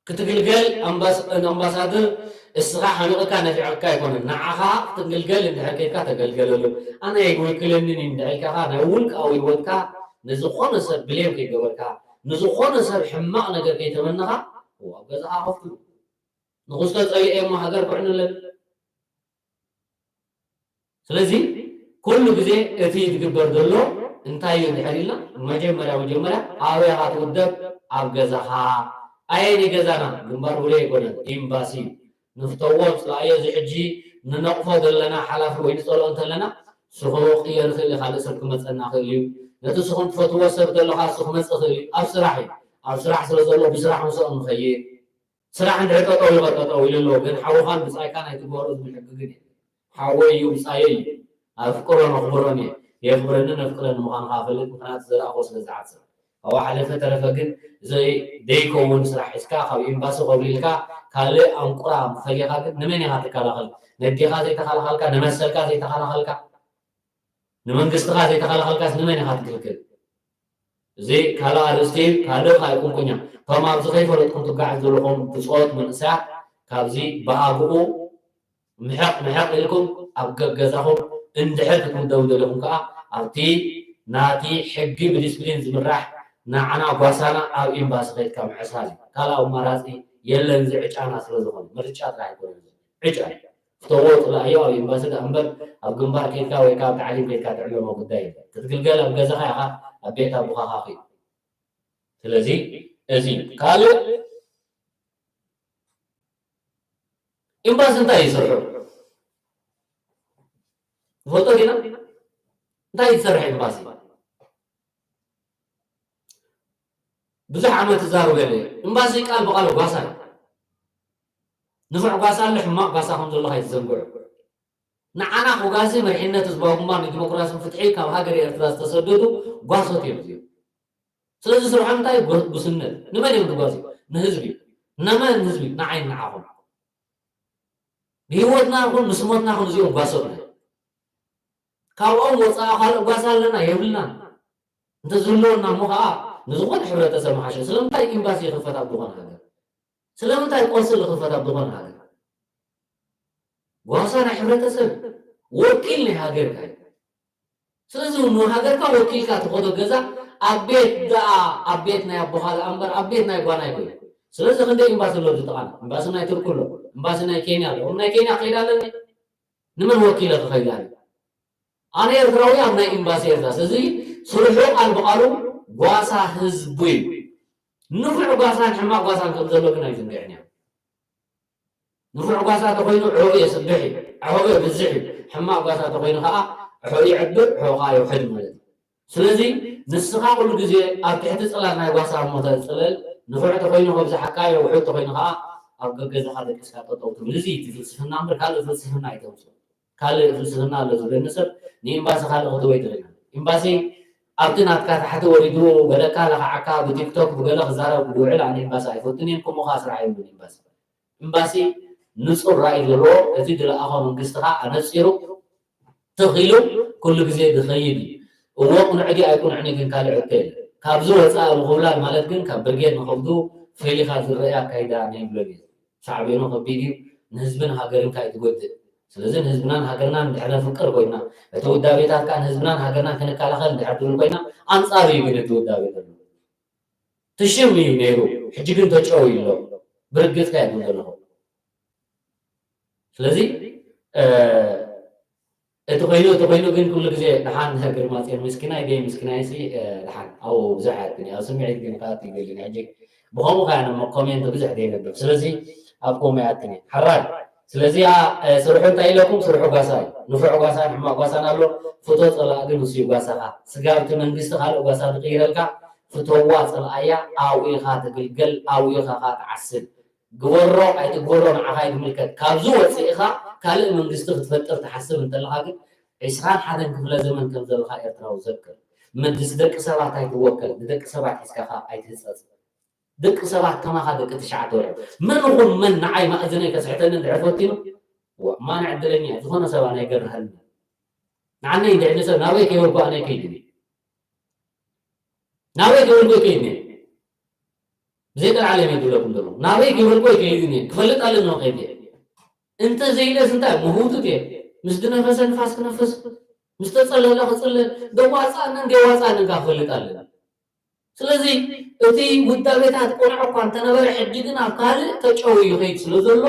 ክትግልገል ኣምባሳደር እስኻ ሓሚቕካ ነፊዕካ ኣይኮነን። ንዓኻ ክትግልገል እንድሕር ከይድካ ተገልገለሉ። ኣነ ኣይውክለንን እዩ እንድሕር ኢልካ ናይ ውልቃዊ ህይወትካ ንዝኾነ ሰብ ብሌም ከይገበርካ፣ ንዝኾነ ሰብ ሕማቕ ነገር ከይተመነኻ፣ ኣብ ገዛኻ ከፍቱ። ንኹስቶ ጸሊኤ እሞ ሃገር ክዕንለን። ስለዚ ኩሉ ግዜ እቲ ዝግበር ዘሎ እንታይ እዩ እንድሕር ኢልና፣ መጀመርያ መጀመርያ ኣበይ ኢኻ ትውደብ? ኣብ ገዛኻ። ኣየኒ ገዛና? ግንባር ቡሬ ኣይኮነን፣ ኤምባሲ እዩ። ንፍተዎ፣ ንጽላእዮ። እዚ ሕጂ ንነቕፎ ዘለና ሓላፊ ወይ ንጸልኦ እንተለና፣ ስኹ ክቕየር ይኽእል እዩ፣ ካልእ ሰብ ክመጸና ይኽእል እዩ። ነቲ ስኹም ትፈትዎ ሰብ ተሎ ከኣ እሱ ክመጽእ ይኽእል እዩ። ኣብ ስራሕ እዩ። ኣብ ስራሕ ስለ ዘሎ ብስራሕ ምስኦም ንኸይድ። ስራሕ እንድሕር ጠጠው ኢሉ ጠጠው ኢሉ ኣሎ፣ ግን ሓውኻን ብጻይካን ኣይትግበሮ ዝብል ሕጊ ግን የለን። ሓወይ እዩ፣ ብጻየይ እዩ። ኣፍቅሮን ኣኽብሮን እየ። የኽብረንን ኣፍቅረን ምዃንካ እፈልጥ፣ ምኽንያቱ ዘርኣኽዎ ስለ ዝዓጽር። ካብኡ ሓለፈ ተረፈ ግን ዘይከውን ስራሕ ሒዝካ ካብ ኤምባሲ ኮብሊልካ ካልእ ኣንቁራ ፈሊኻ ግን ንመን ኢኻ ትከላኸል? ነዴኻ ዘይተኸላኸልካ፣ ንመሰልካ ዘይተኸላኸልካ፣ ንመንግስትኻ ዘይተኸላኸልካስ ንመን ኢኻ ትክልክል? እዚ ካልእ ኣርእስቲ እዩ፣ ካልእ ከኣ ኣይኮንኩን እያ። እቶም ኣብዚ ከይፈለጥኩም ትጓዓዙ ዘለኹም ብጾት መንእሰያት ካብዚ ብኣግኡ ምሕቕ ምሕቕ ኢልኩም ኣብ ገገዛኹም እንድሕር ክትውደቡ ደለኹም ከኣ ኣብቲ ናቲ ሕጊ ብዲስፕሊን ዝምራሕ ንዓና ጓሳና ኣብ ኤምባሲ ከይድካ ምዕሳል እዩ። ካልእ ኣማራጺ የለን፣ እዚ ዕጫና ስለ ዝኾነ ምርጫ ጥራሕ ኣይኮነን፣ እዚ ዕጫ እዩ። ፍተዎ፣ ጽላእዮ ኣብ ኤምባሲ ደኣ እምበር ኣብ ግንባር ከይድካ ወይ ከኣ ኣብ ታዕሊም ከይድካ ትዕለሞ ጉዳይ የለን። ክትግልገል ኣብ ገዛኻ ኢኻ፣ ኣብ ቤት ኣቦኻኻ ኺድ። ስለዚ እዚ ካልእ ኤምባሲ እንታይ እዩ ስርሑ? ንፈልጦ ዲና? እንታይ እዩ ዝሰርሕ ኤምባሲ? ብዙሕ ዓመት እዛረበሉ እየ። ኤምባሲ ቃል ብቃል ጓሳ እዩ። ንፉዕ ጓሳ ኣሎ፣ ሕማቕ ጓሳ ከም ዘሎ ከይትዘንግዑ። ንዓና ክጓሲ መሪሕነት ህዝባዊ ግንባር ንዲሞክራስን ፍትሒ ካብ ሃገር ኤርትራ ዝተሰደዱ ጓሶት እዮም እዚኦም። ስለዚ ስርሖም እንታይ? ጉ-፣ ጉስነት። ንመን እዮም ዝጓስዩ? ንህዝቢ። ነመን ህዝቢ? ንዓይ ንዓኹም። ብህይወትና ይኹን ምስ ሞትና ይኹን እዚኦም ጓሶትና እዮም። ካብኦም ወፃኢ ካልእ ጓሳ ኣለና የብልናን። እንተዝህልወና እሞ ከዓ ንዝኾነ ሕብረተሰብ ምሓሸ። ስለምንታይ ኤምባሲ ይኽፈት ኣብ ዝኾነ ሃገር? ስለምንታይ ቆንስል ይኽፈት ኣብ ዝኾነ ሃገር? ጓሳ ናይ ሕብረተሰብ፣ ወኪል ናይ ሃገርካ እዩ። ስለዚ እውን ሃገርካ ወኪልካ ትኸዶ ገዛ ኣብ ቤት ደኣ፣ ኣብ ቤት ናይ ኣቦኻ ደኣ እምበር ኣብ ቤት ናይ ጓና ኣይኮነ። ስለዚ ክንደይ ኤምባሲ ኣሎ ኣብዚ ጥቓና? ኤምባሲ ናይ ቱርኪ ኣሎ፣ ኤምባሲ ናይ ኬንያ ኣሎ። ናይ ኬንያ ክኸይድ ኣለኒ? ንመን ወኪለ ክኸይድ ኣለኒ? ኣነ ኤርትራዊ ኣብ ናይ ኤምባሲ ኤርትራ። ስለዚ ስርሑ ቃል ብቃሉ ጓሳ ህዝቡ እዩ። ንፉዕ ጓሳን ሕማቕ ጓሳን ከም ዘሎ ግን ኣይዝንግዕን እያ። ንፉዕ ጓሳ ተኾይኑ ዕኡ የስብሕ እዩ፣ ዕኡ የብዝሕ እዩ። ሕማቕ ጓሳ ተኾይኑ ከዓ ዕኡ የዕብር፣ ዕኡ ከዓ የውሕድ ማለት እዩ። ስለዚ ንስኻ ኩሉ ግዜ ኣብ ትሕቲ ጽላል ናይ ጓሳ እሞ ተጽለል፣ ንፉዕ ተኾይኑ ከብዝሓካ እየ፣ ውሑድ ተኾይኑ ከዓ ኣብ ገገዛኻ ደቂስካ ጠጠው ትብል። እዚ እቲ ፍልስፍና እምበር ካልእ ፍልስፍና ኣይተምጽእ። ካልእ ፍልስፍና ኣሎ ዝብለኒ ሰብ ንኤምባሲ ካልእ ክትወይ ትኽእል። ኤምባሲ ኣብቲ ናትካ ታሕቲ ወሪዱ ገለካ ለኽዓካ ብቲክቶክ ብገለ ክዛረብ ዝውዕል ኣነ ኤምባሲ ኣይፈቱን እየ፣ ከምኡ ከዓ ስራሕ የብሉን ኤምባሲ። ኤምባሲ ንጹር ራእይ ዘለዎ፣ እቲ ዝለኣኾ መንግስቲ ከዓ ኣነጺሩ ትኽ ኢሉ ኩሉ ግዜ ዝኸይድ እዩ። እዎ ቅኑዕ ድዩ ኣይቅኑዕን እዩ ግን ካልእ ሕቶ የለን። ካብዚ ወፃኢ ምኹብላል ማለት ግን ካብ ብርጌድ ንኸብዱ ፈሊኻ ዝረአ ኣካይዳ ናይ ብሎጌ። ሳዕቤኑ ከቢድ እዩ። ንህዝብን ሃገርን ከኣ እዩ ትጎድእ። ስለዚ ንህዝብናን ሃገርናን እንድሕር ነፍቅር ኮይና፣ እቲ ውዳቤታት ከኣ ንህዝብናን ሃገርናን ክንከላኸል እንድሕር ትብል ኮይና፣ ኣንጻሩ እዩ ግን እቲ ውዳቤ ዘሎ። እቲ ሽም እዩ ነይሩ፣ ሕጂ ግን ተጨውዩ ኣሎ። ብርግጽ ከኣ ይብል ዘለኹ። ስለዚ፣ እ፣ እቲ ኮይኑ፣ እቲ ኮይኑ ግን ኩሉ ግዜ ደሓን ግርማጽዮን ምስኪናይ ደይ ምስኪናይ ሲ፣ እ፣ ደሓን ኣብኡ ብዙሕ ኣያትን እዩ። ኣብ ስምዒት ግን ከኣ ትይገልን። ሕጂ ብኸምኡ ከኣ ነሞ ኮሜንት ብዙሕ ደይ ነብብ። ስለዚ ኣብ ከምኡ ኣያትን እዩ። ሕራይ፣ ስለዚ ስርሑ እንታይ ኢለኩም? ስርሑ ጓሳ እዩ። ንፉዕ ጓሳን ሕማቕ ጓሳን ኣሎ። ፍቶ ጸላእ ግን ንሱ እዩ ጓሳኻ። ስጋብ እቲ መንግስቲ ካልእ ጓሳ ዝቕይረልካ ፍተዋ፣ ጸልኣያ፣ ኣብኡ ኢኻ ትግልገል፣ ኣብኡ ኢኻ ትዓስል። ግበሮ ኣይትግበሮ ንዓኻ እዩ ዝምልከት። ካብዚ ወፂእኻ ካልእ መንግስቲ ክትፈጥር ትሓስብ እንተለኻ ግን ዒስራን ሓደን ክፍለ ዘመን ከም ዘለኻ ኤርትራዊ ዘክር። ምስ ደቂ ሰባት ኣይትወከል፣ ንደቂ ሰባት ሒዝካ ከኣ ኣይትህጸጽ። ደቂ ሰባት ከማኻ ደቂ ትሽዓተ ወርሒ መን ይኹን መን ንዓይ ማእዝነይ ከስሕተኒ እንድሕር ፈቲኑ፣ ዋእ፣ ማን ዕድለኛ ዝኾነ ሰብ ኣነ ኣይገርሃኒ። ንዓነይ እንድሕር ሰብ ናበይ ከይበልኩ ኣነ ከይድኒ ናበይ ከይበልኩ ከይድኒ ብዘይ ቀልዓለም እየ ዝብለኩም ዘሎ። ናበይ ከይበልኩ ከይድኒ ክፈልጥ ኣለኒ ከይድ እንተ ዘይለስ እንታይ ምሁቱት እየ። ምስ ዝነፈሰ ንፋስ ክነፍስ፣ ምስ ተጸለለ ክጽለል፣ ደዋጻእንን ደዋጻእንን ክፈልጥ ኣለኒ። ስለዚ እቲ ውዳቤታት ቆልዑ እኳ እንተነበረ ሕጂ ግን ኣብ ካልእ ተጨውዩ ይኸይድ ስለ ዘሎ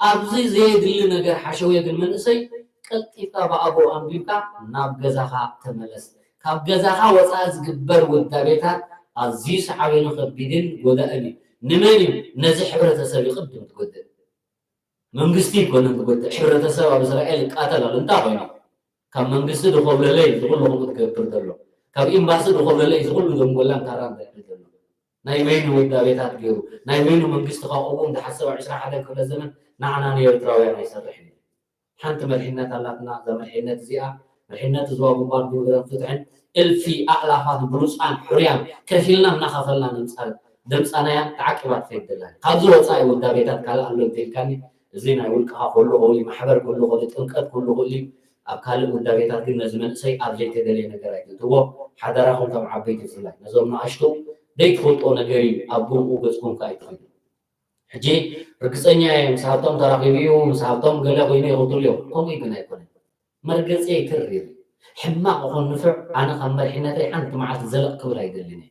ኣብዚ ዘየድሊ ነገር ሓሸውየ ግን መንእሰይ ቀልጢፍካ ብኣግኡ ኣንቢብካ ናብ ገዛኻ ተመለስ። ካብ ገዛኻ ወፃኢ ዝግበር ውዳቤታት ኣዝዩ ሰዓቤኑ ከቢድን ጎዳእን እዩ። ንመን እዩ? ነዚ ሕብረተሰብ እዩ ቅድም ትጎድእ። መንግስቲ ኣይኮነን ዝጎድእ፣ ሕብረተሰብ ኣብ እስራኤል ይቃተል ኣሎ። እንታይ ኮይኑ? ካብ መንግስቲ ዝኮብለለ እዩ ዝኩሉ ከምኡ ዝገብር ዘሎ። ካብ ኤምባሲ ዝኮብለለ እዩ ዝኩሉ ዘንጎላን ካራን ዘዕብል ዘሎ። ናይ በይኑ ውዳቤታት ገይሩ ናይ በይኑ መንግስቲ ከቕውም ዝሓሰበ ዕስራ ሓደ ክፍለ ዘመን ንዓና ንኤርትራውያን ኣይሰርሕን እዩ። ሓንቲ መሪሕነት ኣላትና። እዛ መሪሕነት እዚኣ መሪሕነት ህዝባዊ ግንባር ዲሞክራሲ ፍትሕን እልፊ ኣእላፋት ብሉፃን ሕሩያን ከፊልና እናኸፈልና ነምፃ- ደምፃናያ ተዓቂባ ትኸይድ ዘላ። ካብዚ ወፃኢ ውዳቤታት ካልእ ኣሎ እንተኢልካኒ እዚ ናይ ውልቅኻ ክህሉ ክእል እዩ፣ ማሕበር ክህሉ ክእል እዩ፣ ጥምቀት ክህሉ ክእል እዩ። ኣብ ካልእ ውዳቤታት ግን ነዚ መንእሰይ ኣብ ዘይተደልየ ነገር ኣይትእትዎ። ሓደራኹም ከም ዓበይቲ ብፍላይ ነዞም ንኣሽቱ ዘይትፈልጦ ነገር እዩ ኣብ ብርኡ ገፅኩም ከኣ ኣይትኸዱ። ሕጂ ርግፀኛ እየ ምስ ሃብቶም ተራኺቡ እዩ፣ ምስ ሃብቶም ገለ ኮይኑ ይኽትሉ እዮም። ከምኡ ግን ኣይኮነን። መርገፂ ይትርር። ሕማቕ ይኹን ንፉዕ ኣነ ካብ መሪሕነተይ ሓንቲ መዓልቲ ዘለቕ ክብል ኣይደልን እየ።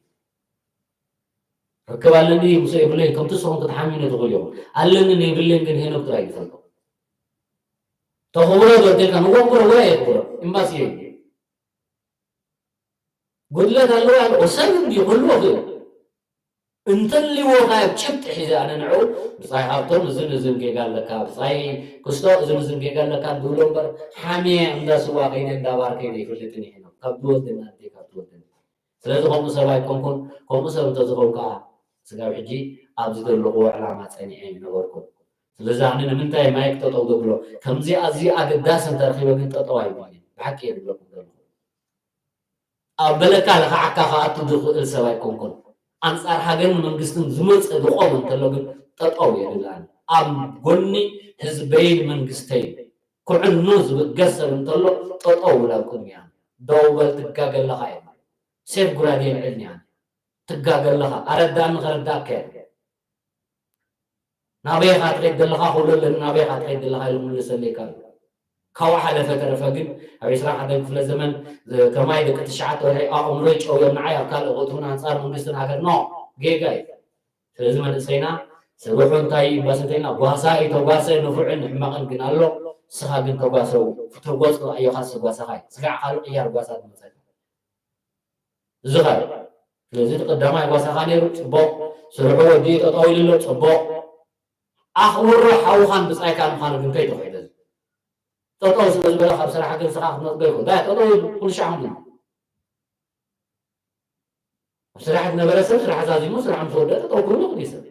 ርክብ ኣለኒ ምስ የብለይ ከምቲ ንስኹም ክትሓምዩኒ ትኽእሉ እዮም። ኣለኒ ነይብለይን ግን ሄኖክ ጥራይ ይፈልጦ። ተኽብሮ ዶ እንተልካ ንወክሮ ወይ ኣየኽብሮ ኤምባሲ እዩ። ጉድለት ኣለዎ ያለ ሰብ እንዲ ኩሉ ክእል እንተልዎ ካብ ጭብጢ ሒዘ ኣነ ንዑ ብፃይ ሃብቶም እዝን እዝን ጌጋ ኣለካ ብፃይ ክስቶ እዝን እዝን ጌጋ ኣለካ ዝብሎ እምበር ሓሚየ እንዳ ስዋ ከይደ እንዳ ባር ከይደ ይፈልጥን ይሕኖ ካብ ዝወደና እንተ ካብ ትወደና ስለዚ ከምኡ ሰብ ኣይኮንኩን። ከምኡ ሰብ እንተዝኸውን ከዓ ስጋብ ሕጂ ኣብዚ ዘለኹዎ ዕላማ ፀኒዐ ይነበርኩ። ስለዚ ኣነ ንምንታይ ማይክ ጠጠው ዘብሎ ከምዚ ኣዝዩ ኣገዳሲ እንተረኺበ ግን ጠጠው ኣይብልን ብሓቂ እየ ዝብለኩም ዘለኹ። ኣብ በለካ ልኽዓካ ክኣቱ ዝኽእል ሰብ ኣይኮንኩን። ኣንጻር ሃገርን መንግስትን ዝመጸ ዝቆም እንተሎ ግን ጠጠው እየ ዝብል ኣነ። ኣብ ጎኒ ህዝበይን መንግስተይን ክዕኑ ዝብገስ ሰብ እንተሎ ጠጠው እብል ኣብ ቅድሚኡ ኣነ። ደው በል ትጋገ ኣለኻ እየ። ሴፍ ጉራዴ የልዕልኒ ኣነ። ትጋገ ኣለኻ። ኣረዳእኒ ከረዳእካ እየ። ናበይ ኢኻ ትኸይድ ዘለኻ ክብሎ ኣለኒ፣ ናበይ ኢኻ ትኸይድ ዘለኻ ኢሉ ክምልሰለይ ይከኣል። ካብኡ ሓለፈ ተረፈ ግን ኣብ ዕስራን ሓደን ክፍለ ዘመን ከማይ ደቂ ትሽዓተ ወርሒ ኣእምሮይ ጨውዮም ንዓይ ኣብ ካልእ ክእትዉን ኣንጻር መንግስትን ሃገር ኖ ጌጋ እዩ። ስለዚ መንእሰይና ስርሑ እንታይ እዩ እምባሲ እንተኢልና ጓሳ እዩ ተጓሰ ንፉዕን ሕማቕን ግን ኣሎ። ንስኻ ግን ተጓሰ ተጓስ ኣዮኻ ስጓሳኻ እዩ። ስጋዕ ካልእ ቅያር ጓሳ ዝመጸካ እዚ ኸ ስለዚ እቲ ቀዳማይ ጓሳኻ ነይሩ ፅቡቕ ስርሑ ወዲኡ ጠጠው ኢሉ ኣሎ ፅቡቕ ኣኽብሮ ሓውኻን ብፃይካ ምዃኑ ግን ከይትኽሕዶ እዚ ጠጠው ስለ ዝበለ ካብ ስራሕ ግን ስኻ ክትነፅጎ ይኽእል እንታይ ጠጠው ኢሉ ኩሉ ሻዕ ምን ኣብ ስራሕ ዝነበረ ሰብ ስራሕ ዛዚሙ ስራሕ ምስ ወደ ጠጠው ክብሉ ይኽእል እዩ ሰብ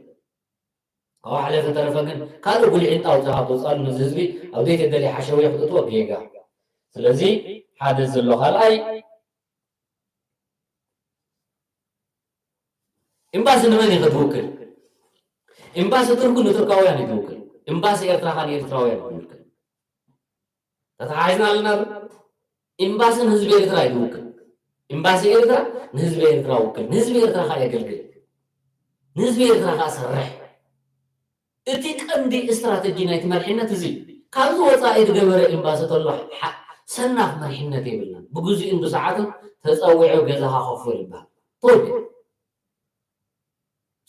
ካብ ሓለፈ ተረፈ ግን ካልእ ጉልዒ እንጣውፅኻ ተውፅኣሉ ነዚ ህዝቢ ኣብ ዘይተደልየ ሓሸውየ ክትእትዎ ጌጋ ስለዚ ሓደ ዘሎ ካልኣይ ኤምባሲ ንመን ኢኸ ትውክል? ኤምባሲ ቱርኪ ንቱርካውያን እዩ ትውክል። ኤምባሲ ኤርትራ ኸ ንኤርትራውያን እዩ ትውክል። ተተሓሒዝና ኣለና ዶ? ኤምባሲ ንህዝቢ ኤርትራ እዩ ትውክል። ኤምባሲ ኤርትራ ንህዝቢ ኤርትራ ውክል። ንህዝቢ ኤርትራ ኸ የገልግል። ንህዝቢ ኤርትራ ኸ ሰርሕ። እቲ ቀንዲ ስትራተጂ ናይቲ መርሒነት እዚ እዩ። ካብዚ ወፃኢ ዝገበረ ኤምባሲ ተሎ ሰናፍ መርሒነት የብልናን። ብግዚኡን ብሰዓቱን ተፀዊዑ ገዛኻ ኮፍ በል ይበሃል። ተወዲኡ።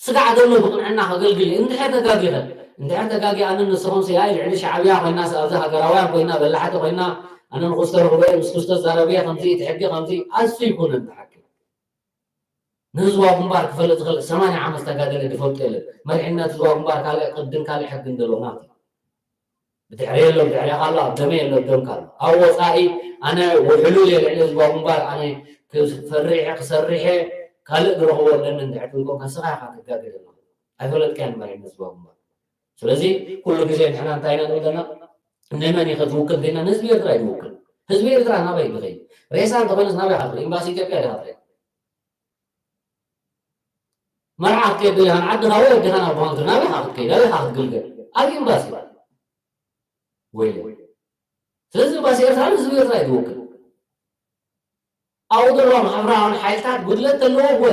ስጋዕ ዘሎ ብቕንዕና ከገልግል እዩ። እንድሕር ተጋጊኸ፣ እንድሕር ተጋጊ ኣነ ንስኹም ሲ ኣይ ልዕሊ ሻዕብያ ኮይና ኣብዚ ሃገራውያን ኮይና በላሕቲ ኮይና ኣነ ንክስቶ ርኽበ ምስ ክስቶ ዛረብየ ከምዚ እቲ ሕጊ ከምዚ ኣሱ ይኩነን ተሓኪ ንህዝባዊ ግንባር ክፈልጥ ዝኽእል ሰማንያ ዓመት ዝተጋደለ ዝፈልጦ የለን። መሪሕነት ህዝባዊ ግንባር ካልእ ቅድን ካልእ ሕግን ዘለዎ ናቱ። ብድሕሪ ኣሎ፣ ብድሕሪኻ ኣሎ፣ ኣብ ደመ ኣሎ፣ ኣብ ደምካ ኣሎ። ኣብ ወፃኢ ኣነ ውሕሉል እየ ልዕሊ ህዝባዊ ግንባር፣ ኣነ ክፈርሕ ክሰርሕ እየ፣ ካልእ ዝረኽቦ ኣለኒ እንድሕር ትብልኩም፣ ከስኻ ኢኻ ትጋገ ዘለኻ። ኣይፈለጥካዮን መሪሕነት ህዝባዊ ግንባር። ስለዚ ኩሉ ግዜ ንሕና እንታይ ኢና ንብል ዘለና? ንመን ኢኸ ትውክል እንተኢልና፣ ንህዝቢ ኤርትራ እዩ ዝውክል። ህዝቢ ኤርትራ ናበይ እዩ ዝኸይድ? ሬሳ እንተኾነስ ናበይ ኢኻ ትኸይድ? ኤምባሲ ኢትዮጵያ ዲኻ ትኸይድ? መርዓ ክትከይድ ደሊኻ ንዓድኻ ወይ ኣዴኻ ናብ ቦታን ናበይ ኢኻ ክትከይድ? ኣበይ ኢኻ ክትግልገል? ኣብ ኤምባሲ ወይ። ስለዚ ኤምባሲ ኤርትራ ንህዝቢ ኤርትራ እዩ ዝውክል። ኣብኡ ዘለዉ ማሕበራውን ሓይልታት ጉድለት ዘለዎ እወ፣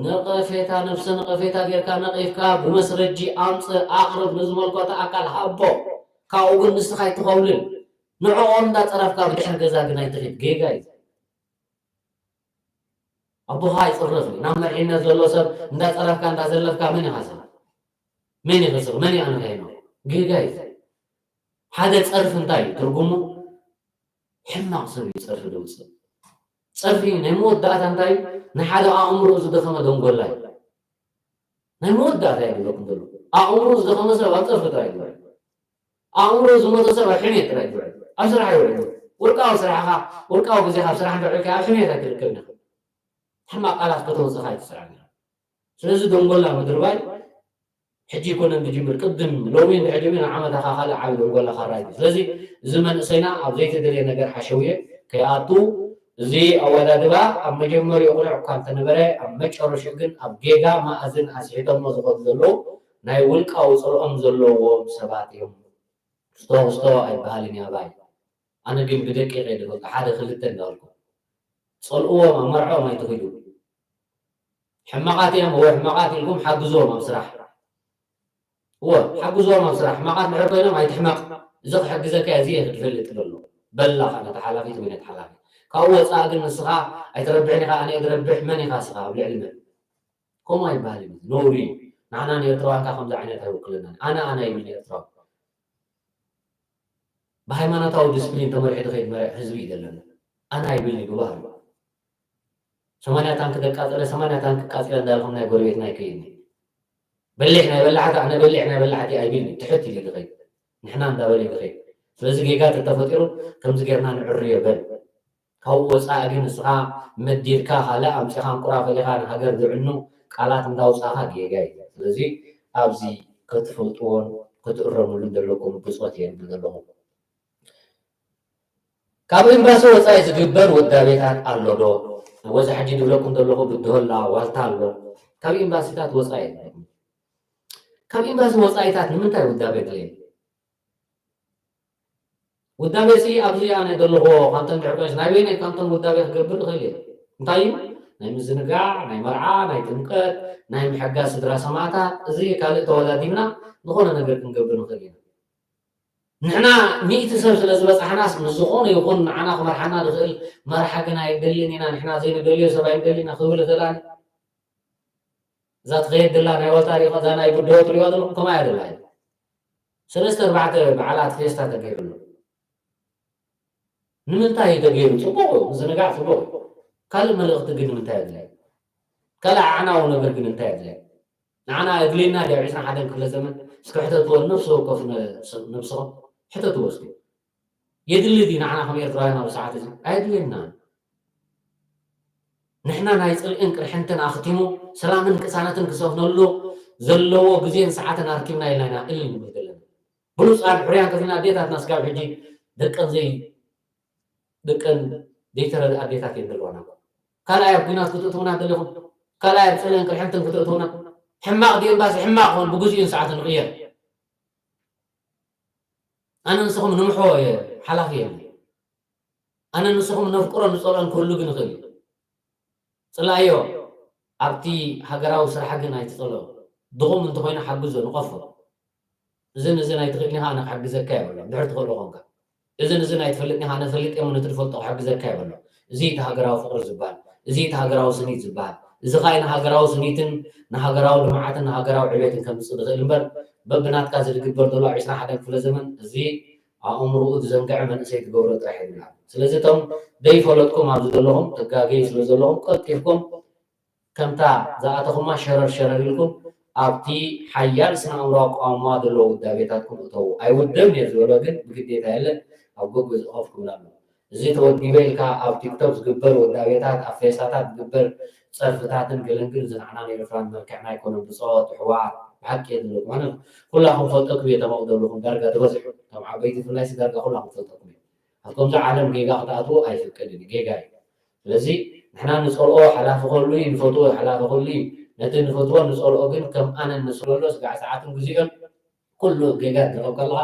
ነቐፌታ፣ ነብሰ ነቐፌታ ጌርካ ነቒፍካ ብመስረጂ ኣምጽእ፣ ኣቕርብ፣ ንዝመልከቶ ኣካል ሃቦ። ካብኡ ግን ንስኻ ኣይትኸውልን። ንዕኦም እንዳጸረፍካ ብድሕሪ ገዛ ግን ኣይትኺድ። ጌጋ እዩ። ኣቦኻ ኣይጽረፍን እዩ። ናብ መሪሕነት ዘሎ ሰብ እንዳጸረፍካ እንዳዘለፍካ መን ኢኻ ስኻ? መን ኢኻ ስኻ? መን እዩ ኣነ ከይኖ? ጌጋ እዩ። ሓደ ጸርፊ እንታይ እዩ ትርጉሙ? ሕማቕ ሰብ እዩ ጸርፊ ዘውጽእ። ጸርፊ ናይ መወዳእታ እንታይ እዩ? ንሓደ ኣእምሮ ዝደኸመ ደንጎላ እዩ። ናይ መወዳእታ እዩ ዝብለኩም ዘሎ። ኣእምሮ ዝደኸመ ሰብ ኣብ ጸርፊ ጥራይ እዩ ዝውዕል። ኣእምሮ ዝሞተ ሰብ ኣብ ሕሜት ጥራይ እዩ ዝውዕል። ኣብ ስራሕ ይውዕል። ውልቃዊ ስራሕኻ፣ ውልቃዊ ግዜኻ ኣብ ስራሕ እንድሕር ውዒልካ ኣብ ሕሜት ኣይትርከብን ኢኻ። ሕማቕ ቃላት ከተውጽእ ኣይትስራሕን ኢኻ። ስለዚ ደንጎላ ምድርባይ ሕጂ ኣይኮነን ዝጅምር፣ ቅድም ሎሚ እንድሕር ጀሚርና ዓመታኻ ካልእ ዓቢ ደንጎላ ካራይ እዩ። ስለዚ እዚ መንእሰይና ኣብ ዘይተደልየ ነገር ሓሸውየ ከይኣቱ፣ እዚ ኣወዳድባ ኣብ መጀመሪያኡ ቅኑዕ እኳ እንተነበረ፣ ኣብ መጨረሽኡ ግን ኣብ ጌጋ መኣዝን ኣስሒቶሞ ዝኸዱ ዘለዉ ናይ ውልቃዊ ጽልኦም ዘለዎም ሰባት እዮም። ስቶ ስቶ ኣይበሃልን እዩ ኣባይ። ኣነ ግን ብደቂቕ እየ ዝፈልጦ፣ ሓደ ክልተ እንዳበልኩ። ጸልእዎም፣ ኣብ መርዕኦም ኣይትኺዱ። ሕማቓት እዮም፣ እወ፣ ሕማቓት ኢልኩም ሓግዝዎም ኣብ ስራሕ። እወ፣ ሓግዝዎም ኣብ ስራሕ። ሕማቓት እንድሕር ኮይኖም ኣይትሕመቕ። እዚ ክሕግዘካ እየ፣ እዚ እየ ክትፈልጥ ዘሎ። በላ ነታ ሓላፊት ወይ ነቲ ሓላፊ። ካብኡ ወጻኢ ግን ንስኻ ኣይትረብሕን ኢኻ፣ ኣነ እየ ዝረብሕ፣ መን ኢኻ ንስኻ ኣብ ልዕሊ መን? ከምኡ ኣይበሃልን እዩ። ነውሪ እዩ። ንዓና ንኤርትራውያን ከኣ ከምዚ ዓይነት ኣይውክለናን። ኣነ ኣነ ይብል ንኤርትራዊ። ብሃይማኖታዊ ዲስፕሊን ተመሪሑ ዝኸይድ መ-፣ ህዝቢ እዩ ዘለና። ኣነ ኣይብልኒ ብባህሉ። ሰማንያ ታንክ ዘቃጸለ ሰማንያ ታንክ ቃጺለ እንዳበልኩም ናይ ጎረቤትና ኣይከይድን። በሊሕ ናይ በላሕቲ፣ ኣነ በሊሕ ናይ በላሕቲ ኣይብልኒ። ትሕት ኢሉ እዩ ዝኸይድ። ንሕና እንዳበለ እዩ ዝኸይድ። ስለዚ ጌጋ ተተፈጢሩ ከምዚ ጌርና ንዕርዮ በል። ካብኡ ወጻኢ ግን ንስኻ መዲርካ ካልእ ኣምጺኻ እንቁራ ፈሊኻ ንሃገር ዝዕኑ ቃላት እንዳውጻእካ ጌጋ እዩ። ስለዚ ኣብዚ ክትፈልጥዎን ክትእረምሉን ዘለኩም ብጾት እየ ዝብል ዘለኹ። ካብ ኤምባሲ ወጻኢ ዝግበር ውዳቤታት ኣሎ ዶ? ወዛ ሕጂ ዝብለኩም ዘለኹ ብድሆላ ዋልታ ኣሎ። ካብ ኤምባሲታት ወጻኢ የለን። ካብ ኤምባሲ ወጻኢታት ንምንታይ ውዳቤ ድልየት? ውዳቤ ሲ ኣብዚ ኣነ ዘለኹ ካብተን ድሕር ኮይነስ ናይ በይነይ ካብተን ውዳቤ ክገብር እኽእል እየ። እንታይ እዩ? ናይ ምዝንጋዕ፣ ናይ መርዓ፣ ናይ ጥምቀት፣ ናይ ምሕጋዝ ስድራ ሰማእታት፣ እዚ ካልእ ተወዳዲብና ዝኾነ ነገር ክንገብር ንኽእል ኢና። ንሕና ሚእቲ ሰብ ስለ ዝበጻሕናስ ምስ ዝኾነ ይኹን ንዓና ክመርሓና ዝኽእል መርሓ ግን ኣይንደልን ኢና፣ ንሕና ዘይንደልዮ ሰብ ኣይንደልን ኢና ክብል ይኽእል ኣነ። እዛ ትኸየድ ዘላ ናይ ዋልታ ሪኢኻ፣ እዛ ናይ ብድሆ ትሪእዋ ዘለኹም ከምኣ እያ ዘላ። ሰለስተ ኣርባዕተ በዓላት ፌስታ ተገይሩ ኣሎ። ንምንታይ እዩ ተገይሩ? ጽቡቕ እዩ፣ ምዝንጋዕ ጽቡቕ እዩ። ካልእ መልእኽቲ ግን ንምንታይ ኣድላይ? ካልእ ኣዕናዊ ነገር ግን እንታይ ኣድላይ? ንዓና ኣድልየና ድዩ ኣብ ዕስራን ሓደን ክፍለ ዘመን? እስከ ሕተትዎ፣ ነፍሲ ወከፍ ነ-፣ ነብስኹም ሕተትዎ እስኪ። የድሊ ድዩ ንዓና ከም ኤርትራውያን ኣብዚ ሰዓት እዚ? ኣየድልየናን። ንሕና ናይ ጽልእን ቅርሕንትን ኣኽቲሙ ሰላምን ቅሳነትን ክሰፍነሉ ዘለዎ ግዜን ሰዓትን ኣርኪብና ኢልና ኢና እል ንብል ዘለና። ብሉጻት ሕሩያን ከፊልና ኣዴታትና ስጋብ ሕጂ ደቀን ዘይ-፣ ደቀን ዘይተረድኣ ኣዴታት እየን ዘለዋና። ካልኣይ ኣብ ኲናት ክትእትውና ደሊኹም? ካልኣይ ኣብ ጽልእን ቅርሕንትን ክትእትውና? ሕማቕ ድዩ ኤምባሲ? ሕማቕ ኾን ብግዚኡን ሰዓትን ንቕየር። ኣነ ንስኹም ንምሕዎ እየ፣ ሓላፊ የለን። ኣነ ንስኹም ነፍቅሮን ንጸልኦን ክህሉ ግን ይኽእል እዩ። ጽላእዮ፣ ኣብቲ ሃገራዊ ስራሕ ግን ኣይትጸልኦ። ድኹም እንተኾይኑ ሓግዞ፣ ንቐፎ። እዝን እዝን ኣይትኽእልን ኢኻ፣ ኣነ ክሕግዘካ እየ በሎ። እንድሕር ትኽእሎ ኾንካ። እዝን እዝን ኣይትፈልጥን ኢኻ፣ ኣነ ፈሊጠ እሞ ነቲ ዝፈልጦ ክሕግዘካ እየ በሎ። እዚ እቲ ሃገራዊ ፍቕሪ ዝበሃል። እዚ እቲ ሃገራዊ ስኒት ዝበሃል። እዚ ኸኣ ንሃገራዊ ስኒትን ንሃገራዊ ልምዓትን ንሃገራዊ ዕቤትን ከምጽእ ዝኽእል እምበር፣ በብናትካ እዚ ዝግበር ዘሎ ኣብ ዕስራን ሓደን ክፍለ ዘመን እዚ ኣእምሮኡ ዝዘንግዐ መንእሰይ ትገብሮ ጥራሕ የብልካን። ስለዚ እቶም ዘይፈለጥኩም ኣብዚ ዘለኹም ትጋገዩ ስለ ዘለኹም ቀልጢፍኩም ከምታ ዝኣተኹማ ሸረር ሸረር ኢልኩም ኣብቲ ሓያል ስነ ኣእምሮ ኣቋውማ ዘለዎ ውዳቤታትኩም እተዉ። ኣይውደብን እየ ዝበሎ ግን ብግዴታ የለን፣ ኣብ ጎግል ዝኸፍ ክብል ኣሎ። እዚ ተወዲበ ኢልካ ኣብ ቲክቶክ ዝግበር ውዳቤታት፣ ኣብ ፌስታታት ዝግበር ጸርፍታትን ገለን ግን እዚ ንዓና ንኤርትራን መልክዕና ኣይኮነን። ብጾት፣ ኣሕዋት፣ ብሓቂ እየ ዝብለኩም። ኣነ ኩላኹም ፈልጠኩም እየ ተመቕደሉኹም ዳርጋ ዝበዝሑ እቶም ዓበይቲ ብፍላይ ሲ ዳርጋ ኩላኹም ፈልጠኩም እየ። ኣብ ከምዚ ዓለም ጌጋ ክትኣትዉ ኣይፍቀድን እዩ፣ ጌጋ እዩ። ስለዚ ንሕና ንጸልኦ ሓላፊ ከሉ እዩ፣ ንፈትዎ ሓላፊ ከሉ እዩ። ነቲ ንፈትዎ ንጸልኦ ግን ከም ኣነ ንስለሎ ስጋዕ ሰዓትን ግዜኦን ኩሉ ጌጋ ትረኸብ ከለኻ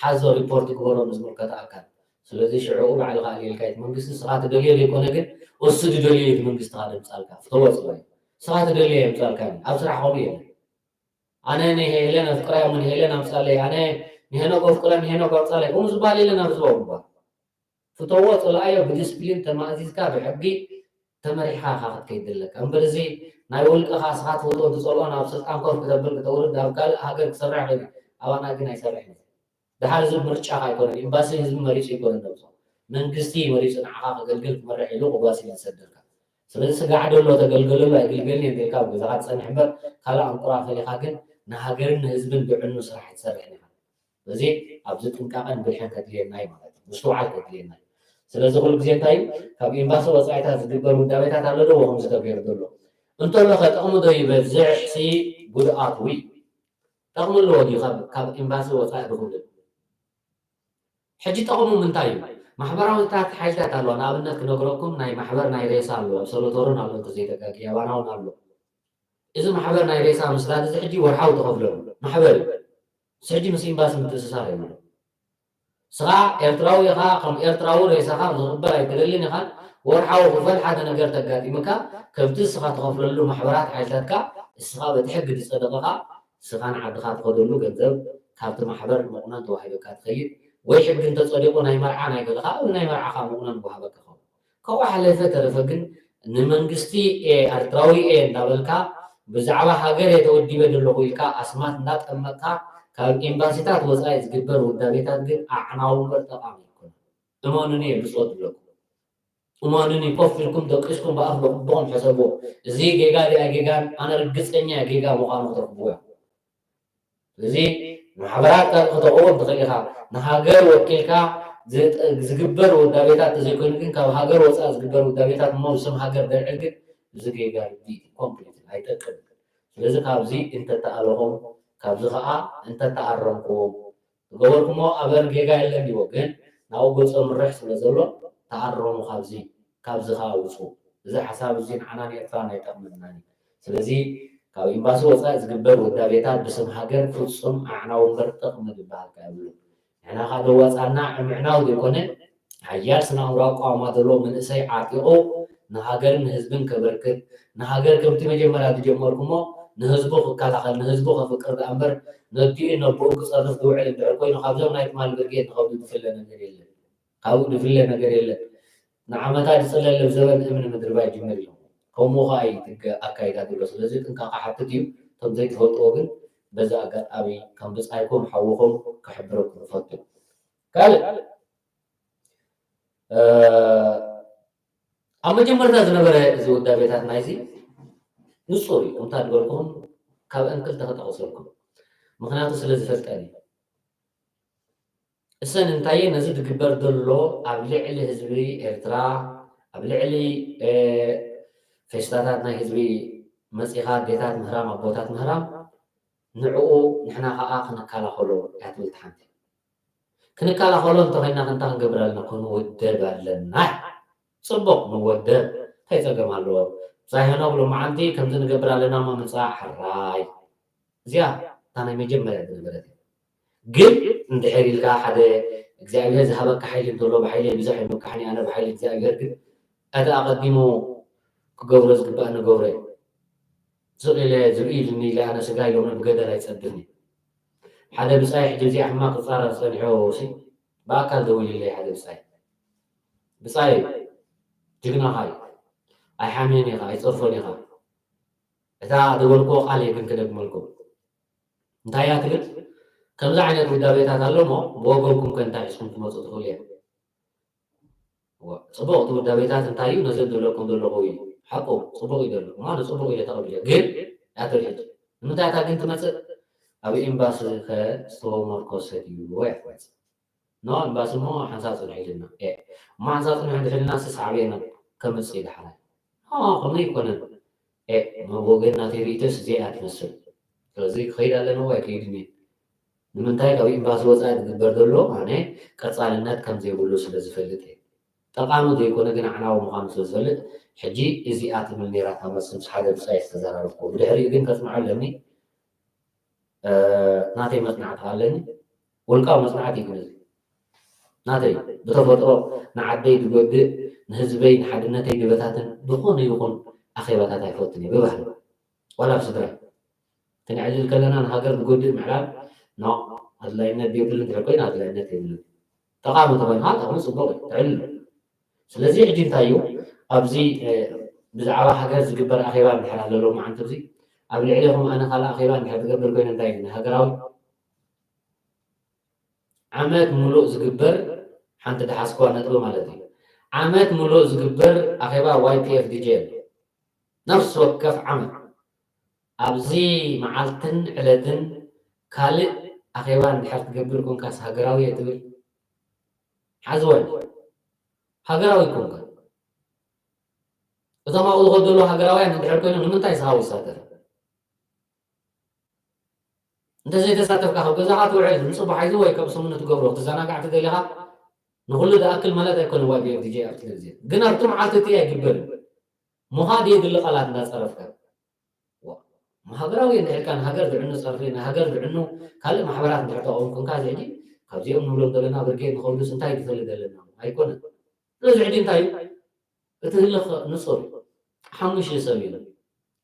ሓዞ ሪፖርት ግበሮ ንዝምልከቶ ኣካል። ስለዚ ሽዑ ባዕልኻ ኣልየልካ እቲ መንግስቲ ንስኻ ትደልዮ ዘይኮነ ግን እሱ ዝደልዮ እዩ እቲ መንግስቲ ካደምጻልካ ፍተዎ ጽባይ ንስኻ ትደልዮ የምጻልካ እዩ። ኣብ ስራሕ ከምኡ የለን። ኣነ ንሄለን ኣፍቅራ እሞ ንሄለን ኣምጻለይ፣ ኣነ ንሄኖክ ኣፍቅራ ንሄኖክ ኣምጻለይ ከምኡ ዝበሃል የለን ኣብ ህዝባዊ ግንባር። ፍተዎ ጽልኣዮ ብዲስፕሊን ተማእዚዝካ ብሕጊ ተመሪሕካ ኢኻ ክትከይድ ዘለካ እምበር እዚ ናይ ውልቅኻ ንስኻ ትፈትዎን ትጸልኦን ኣብ ስልጣን ኮፍ ክተብል ክተውርድ ኣብ ካልእ ሃገር ክሰርሕ ኽእል እዩ ኣባና ግን ኣይሰርሕን እዩ። ደሓር እዚ ምርጫኻ ኣይኮነን፣ ኤምባሲ ህዝቢ መሪጹ ኣይኮነን ደምሶ። መንግስቲ እዩ መሪጹ ንዓኻ ከገልግል ክመርሕ ኢሉ ክጓሲ እዩ ዝሰደልካ። ስለዚ ስጋዕ ደሎ ተገልገለሉ ኣይግልገልን እየ እንተልካ ኣብ ገዛኻ ትጸንሕ እምበር ካልእ ኣንቁራ ፈሊኻ ግን ንሃገርን ንህዝብን ብዕኑ ስራሕ ኣይትሰርሕን ኢኻ። ስለዚ ኣብዚ ጥንቃቐን ብልሕን ከድልየና እዩ ማለት እዩ፣ ምስትውዓል ከድልየና እዩ። ስለዚ ኩሉ ግዜ እንታይ እዩ ካብ ኤምባሲ ወፃኢታት ዝግበር ውዳቤታት ኣሎ ዶ ከምዚ ተገይሩ ዘሎ እንተሎ ከጥቕሚ ዶ ይበዝሕ ሲ ጉድኣቱ እዩ? ጠቕሚ ኣለዎ ድዩ ካብ ኤምባሲ ወፃኢ ዝኹብል? ሕጂ ጠቕሙ ምንታይ እዩ? ማሕበራዊታት ሓይልታት ኣለዋ። ንኣብነት ክነግረኩም ናይ ማሕበር ናይ ሬሳ ኣሎ፣ ኣብ ሰሎቶርን ኣሎ እንተዘይተጋጊ ያባናውን ኣሎ። እዚ ማሕበር ናይ ሬሳ ምስዳድ እዚ ሕጂ ወርሓዊ ተኸፍለሉ ማሕበር እዩ። እዚ ሕጂ ምስ ኤምባሲ ምትእስሳር የብሉ። ስኻ ኤርትራዊ ኢኻ፣ ከም ኤርትራዊ ሬሳኻ ዝኽበር ኣይትደልን ኢኻ። ወርሓዊ ክፈል ሓደ ነገር ተጋጢምካ ከምቲ እስኻ ትኸፍለሉ ማሕበራት ሓይልታትካ እስኻ በቲ ሕጊ ዝጸደቐኻ እስኻ ንዓድኻ ትኸደሉ ገንዘብ ካብቲ ማሕበር መቑነን ተዋሂበካ ትኸይድ ወይ ሕጊ እንተጸዲቑ ናይ መርዓ ናይ ገለኻ ናይ መርዓኻ መቑነን ክወሃበካ ኸውን። ካብኡ ሓለፈ ተረፈ ግን ንመንግስቲ ኤርትራዊ እየ እንዳበልካ ብዛዕባ ሃገር እየ ተወዲበ ዘለኹ ኢልካ ኣስማት እንዳጠመቕካ ካብ ኤምባሲታት ወፃኢ ዝግበር ውዳቤታት ግን ኣዕናዊ እምበር ጠቓሚ ኣይኮነን። እመኑኒ እየ ብፆት ዝብለኩም። እመኑኒ ኮፍ ኢልኩም ደቂስኩም ብኣፍ በቦኹም ሕሰብዎ። እዚ ጌጋ ዲኣ ጌጋን ኣነ ርግፀኛ እየ ጌጋ ምዃኑ ክትረኽብዎ እያ። ስለዚ ንማሕበራት ካልእ ክተቕውም ትኽእል ኢኻ። ንሃገር ወኪልካ ዝግበር ውዳቤታት ተዘይኮይኑ ግን ካብ ሃገር ወፃኢ ዝግበር ውዳቤታት እሞ ብስም ሃገር ደልዕል ግን እዚ ጌጋ ርድኢት ኮምፕሊት ኣይጠቅምን። ስለዚ ካብዚ እንተተኣለኹም ካብዚ ከዓ እንተተኣረምኩም ዝገበርኩሞ ኣበር ጌጋ የለን ድዎ ግን ናብኡ ገጾ ምርሕ ስለ ዘሎ ተኣረሙ ካብዚ ካብዚ ከዓ ውፁ። እዚ ሓሳብ እዚ ንዓና ንኤርትራ ናይ ጠቕመናን እዩ። ስለዚ ካብ ኤምባሲ ወፃኢ ዝግበር ውዳቤታት ብስም ሃገር ፍፁም ኣዕናዊ እምበር ጥቕሚ ዝበሃል ከ የብሉን። ንሕና ከዓ ደዋፃና ዕምዕናው ዘይኮነ ሓያል ስነ ኣእምሮ ኣቋውማ ዘለዎ መንእሰይ ዓጢቑ ንሃገርን ንህዝብን ከበርክት ንሃገር ከምቲ መጀመርያ ዝጀመርኩሞ ንህዝቡ ክከላኸል ንህዝቡ ከፍቅር ደኣ እምበር ነዲኡ ነቦኡ ክፀርፍ ዝውዕል እንድሕር ኮይኑ ካብዞም ናይ ትማሊ ብርጌድ ንኸብዱ ዝፍለ ነገር የለን። ካብኡ ዝፍለ ነገር የለን። ንዓመታ ዝፅለል ዘበን እምኒ ምድርባይ ጅምር ኢሎም ከምኡ ከዓ እዩ ኣካይዳ ዝብሎ ስለዚ ጥንቃቃ ሓትት እዩ። እቶም ዘይትፈልጥዎ ግን በዚ ኣጋጣሚ ከም ብፃይኩም ሓውኹም ክሕብረኩም እፈቱ። ካልእ ኣብ መጀመርታ ዝነበረ እዚ ውዳቤታት ናይዚ ንፁር እዩ ከምታ ዝበልኩኹም ካብ እንክልተ ክጠቕሰልኩም ምክንያቱ ስለ ዝፈልጠን እዩ። እሰን እንታየ ነዚ ዝግበር ዘሎ ኣብ ልዕሊ ህዝቢ ኤርትራ ኣብ ልዕሊ ፌስታታት ናይ ህዝቢ መፂኻ ኣዴታት ምህራም ኣቦታት ምህራም ንዕኡ ንሕና ከዓ ክንከላኸሎ እያ ትብል ሓንቲ ክንከላኸሎ እንተኮይና ክንታ ክንገብር ኣለና ክንወደብ ኣለና ፅቡቅ ንወደብ እንታይ ፀገም ኣለዎ ብፃይ ሄኖክ ሎማዓንቲ ከምዚ ንገብር ኣለና እሞ ምፃእ ሕራይ እዚኣ እታ ናይ መጀመርያ ዝነበረት እያ ግን እንድሕር ኢልካ ሓደ እግዚኣብሔር ዝሃበካ ሓይሊ እንተሎ ብሓይሊ ብዙሕ ይመካሕኒ ኣነ ብሓይሊ እግዚኣብሔር ግን እቲ ኣቐዲሙ ክገብሮ ዝግባእ ንገብሮ እዩ ስቕ ኢለ ዝብኢ ኢሉኒ ኢለ ኣነ ስጋ ኢሎምኒ ብገደል ኣይጸብህን እዩ ሓደ ብጻይ ሕጂ እዚኣ ሕማቕ ክጻረር ጸኒሑ ሲ ብኣካል ደዊሉለይ ሓደ ብጻይ ብጻይ ጅግናኻ እዩ ኣይሓምዮን ኢኻ ኣይጸርፎን ኢኻ እታ ዝበልክዎ ቃል እየ ግን ክደግመልኩም እንታይ እያ ትብል ከምዚ ዓይነት ውዳቤታት ኣሎ እሞ ብወገንኩም ከ እንታይ ሒዝኩም ትመፁ ትኽእሉ እየ ፅቡቕ እቲ ውዳቤታት እንታይ እዩ ነዚ ዝብለኩም ዘለኹ እዩ ሓቁ ፅቡቕ እዩ ዘሎ እሞ ኣነ ፅቡቕ ኢለ ተቐቢለ ግን ኣትብል ሕጂ ንምንታይ እታ ግን ትመጽእ? ኣብ ኤምባሲ ከ ዝተመርኮሰት እዩ ወይ ኣትመጽእ? ኖ፣ ኤምባሲ እሞ ሓንሳብ ጽንሑ ኢልና። ኤ፣ እሞ ሓንሳብ ጽንሑ እንድሕልና ስስ ዓብየና ከምጽእ እዩ ደሓራይ። ኖ፣ ከምኡ ኣይኮነን። ኤ፣ እሞ ብወገን ናተይ ርእይቶስ እዚኣ ትመስል። ስለዚ ክኸይድ ኣለና ወይ ኣይከይድን እየ? ንምንታይ ካብ ኤምባሲ ወጻኢ ዝግበር ዘሎ ኣነ ቀጻልነት ከም ዘይብሉ ስለ ዝፈልጥ እየ። ጠቓሚ ዘይኮነ ግን ኣዕናዊ ምዃኑ ስለ ዝፈልጥ፣ ሕጂ እዚኣ ትብል ነይራ እታ መልሲ ምስ ሓደ ብጻይ ዝተዘራረብኩ። ብድሕሪኡ ግን ከጽንዖ ኣለኒ። እ፣ ናተይ መጽናዕቲ ኣለኒ። ውልቃዊ መጽናዕቲ እዩ ግን እዚ። ናተይ ብተፈጥሮ ንዓደይ ዝጎድእ፣ ንህዝበይ፣ ንሓድነተይ ዝበታትን ዝኾነ ይኹን ኣኼባታት ኣይፈቱን እየ ብባህሪ። ዋላ ኣብ ስድራ። ክነዕልል ከለና ንሃገር ዝጎድእ ምዕላል፣ ኖ፣ ኣድላይነት ዘይብሉ እንድሕር ኮይኑ ኣድላይነት የብሉን። ጠቓሚ ተኾይንካ ጠቕሚ ጽቡቕ እዩ፣ ተዕልሎ። ስለዚ ሕጂ እንታይ እዩ፣ ኣብዚ፣ እ፣ ብዛዕባ ሃገር ዝግበር ኣኼባ እንድሕር ኣሎ ሎማዓንቲ፣ ኣብዚ ኣብ ልዕሌኹም ኣነ ካልእ ኣኼባ እንድሕር ዝገብር ኮይነ እንታይ እዩ፣ ንሃገራዊ ዓመት ሙሉእ ዝግበር፣ ሓንቲ ድሓዝክዋ ነጥቢ ማለት እዩ። ዓመት ሙሉእ ዝግበር ኣኼባ ዋይ ፒ ኤፍ ዲ ጂ ኣሎ። ነፍሲ ወከፍ ዓመት ኣብዚ መዓልትን ዕለትን ካልእ ኣኼባ እንድሕር ትገብር ኮንካስ ሃገራዊ እየ ትብል? ሓዝወኒ። ሃገራዊ ኮንካ። እቶም ኣብኡ ዝኸዱ ዘለዉ ሃገራውያን እንድሕር ኮይኖም ንምንታይ ስኻ ይሳተፍ? እንተዘይተሳተፍካ ካብ ገዛኻ ትውዕል፣ ንጽባሕ ይዘ ወይ ከም ሰሙን ትገብሮ፣ ክትዘናጋዕ ተደሊኻ ንኹሉ ዝኣክል ማለት ኣይኮነን ዋይ ፒ ኤፍ ዲ ጂ ኣብ ቴሌቪዝን። ግን ኣብቲ መዓልቲ እቲ ኣይግበርን። ምዃድ የድሊ ቃላት እንዳጸረፍካ። ዋ፣ ሃገራዊ እንድሕር ኢልካ ንሃገር ዝዕኑ ጸርፊ፣ ንሃገር ዝዕኑ ካልእ ማሕበራት እንድሕር ተቃዊምኩም ከኣ እዚ ሕጂ ካብዚኦም ንብሎም ዘለና ብርጌድ ንኸብዱስ እንታይ ድፈልጥ ዘለና? ኣይኮነን። ስለዚ ሕጂ እንታይ እዩ? እቲ ህልኽ ንጹር እዩ። ሓሙሽተ ሰብ እዩ።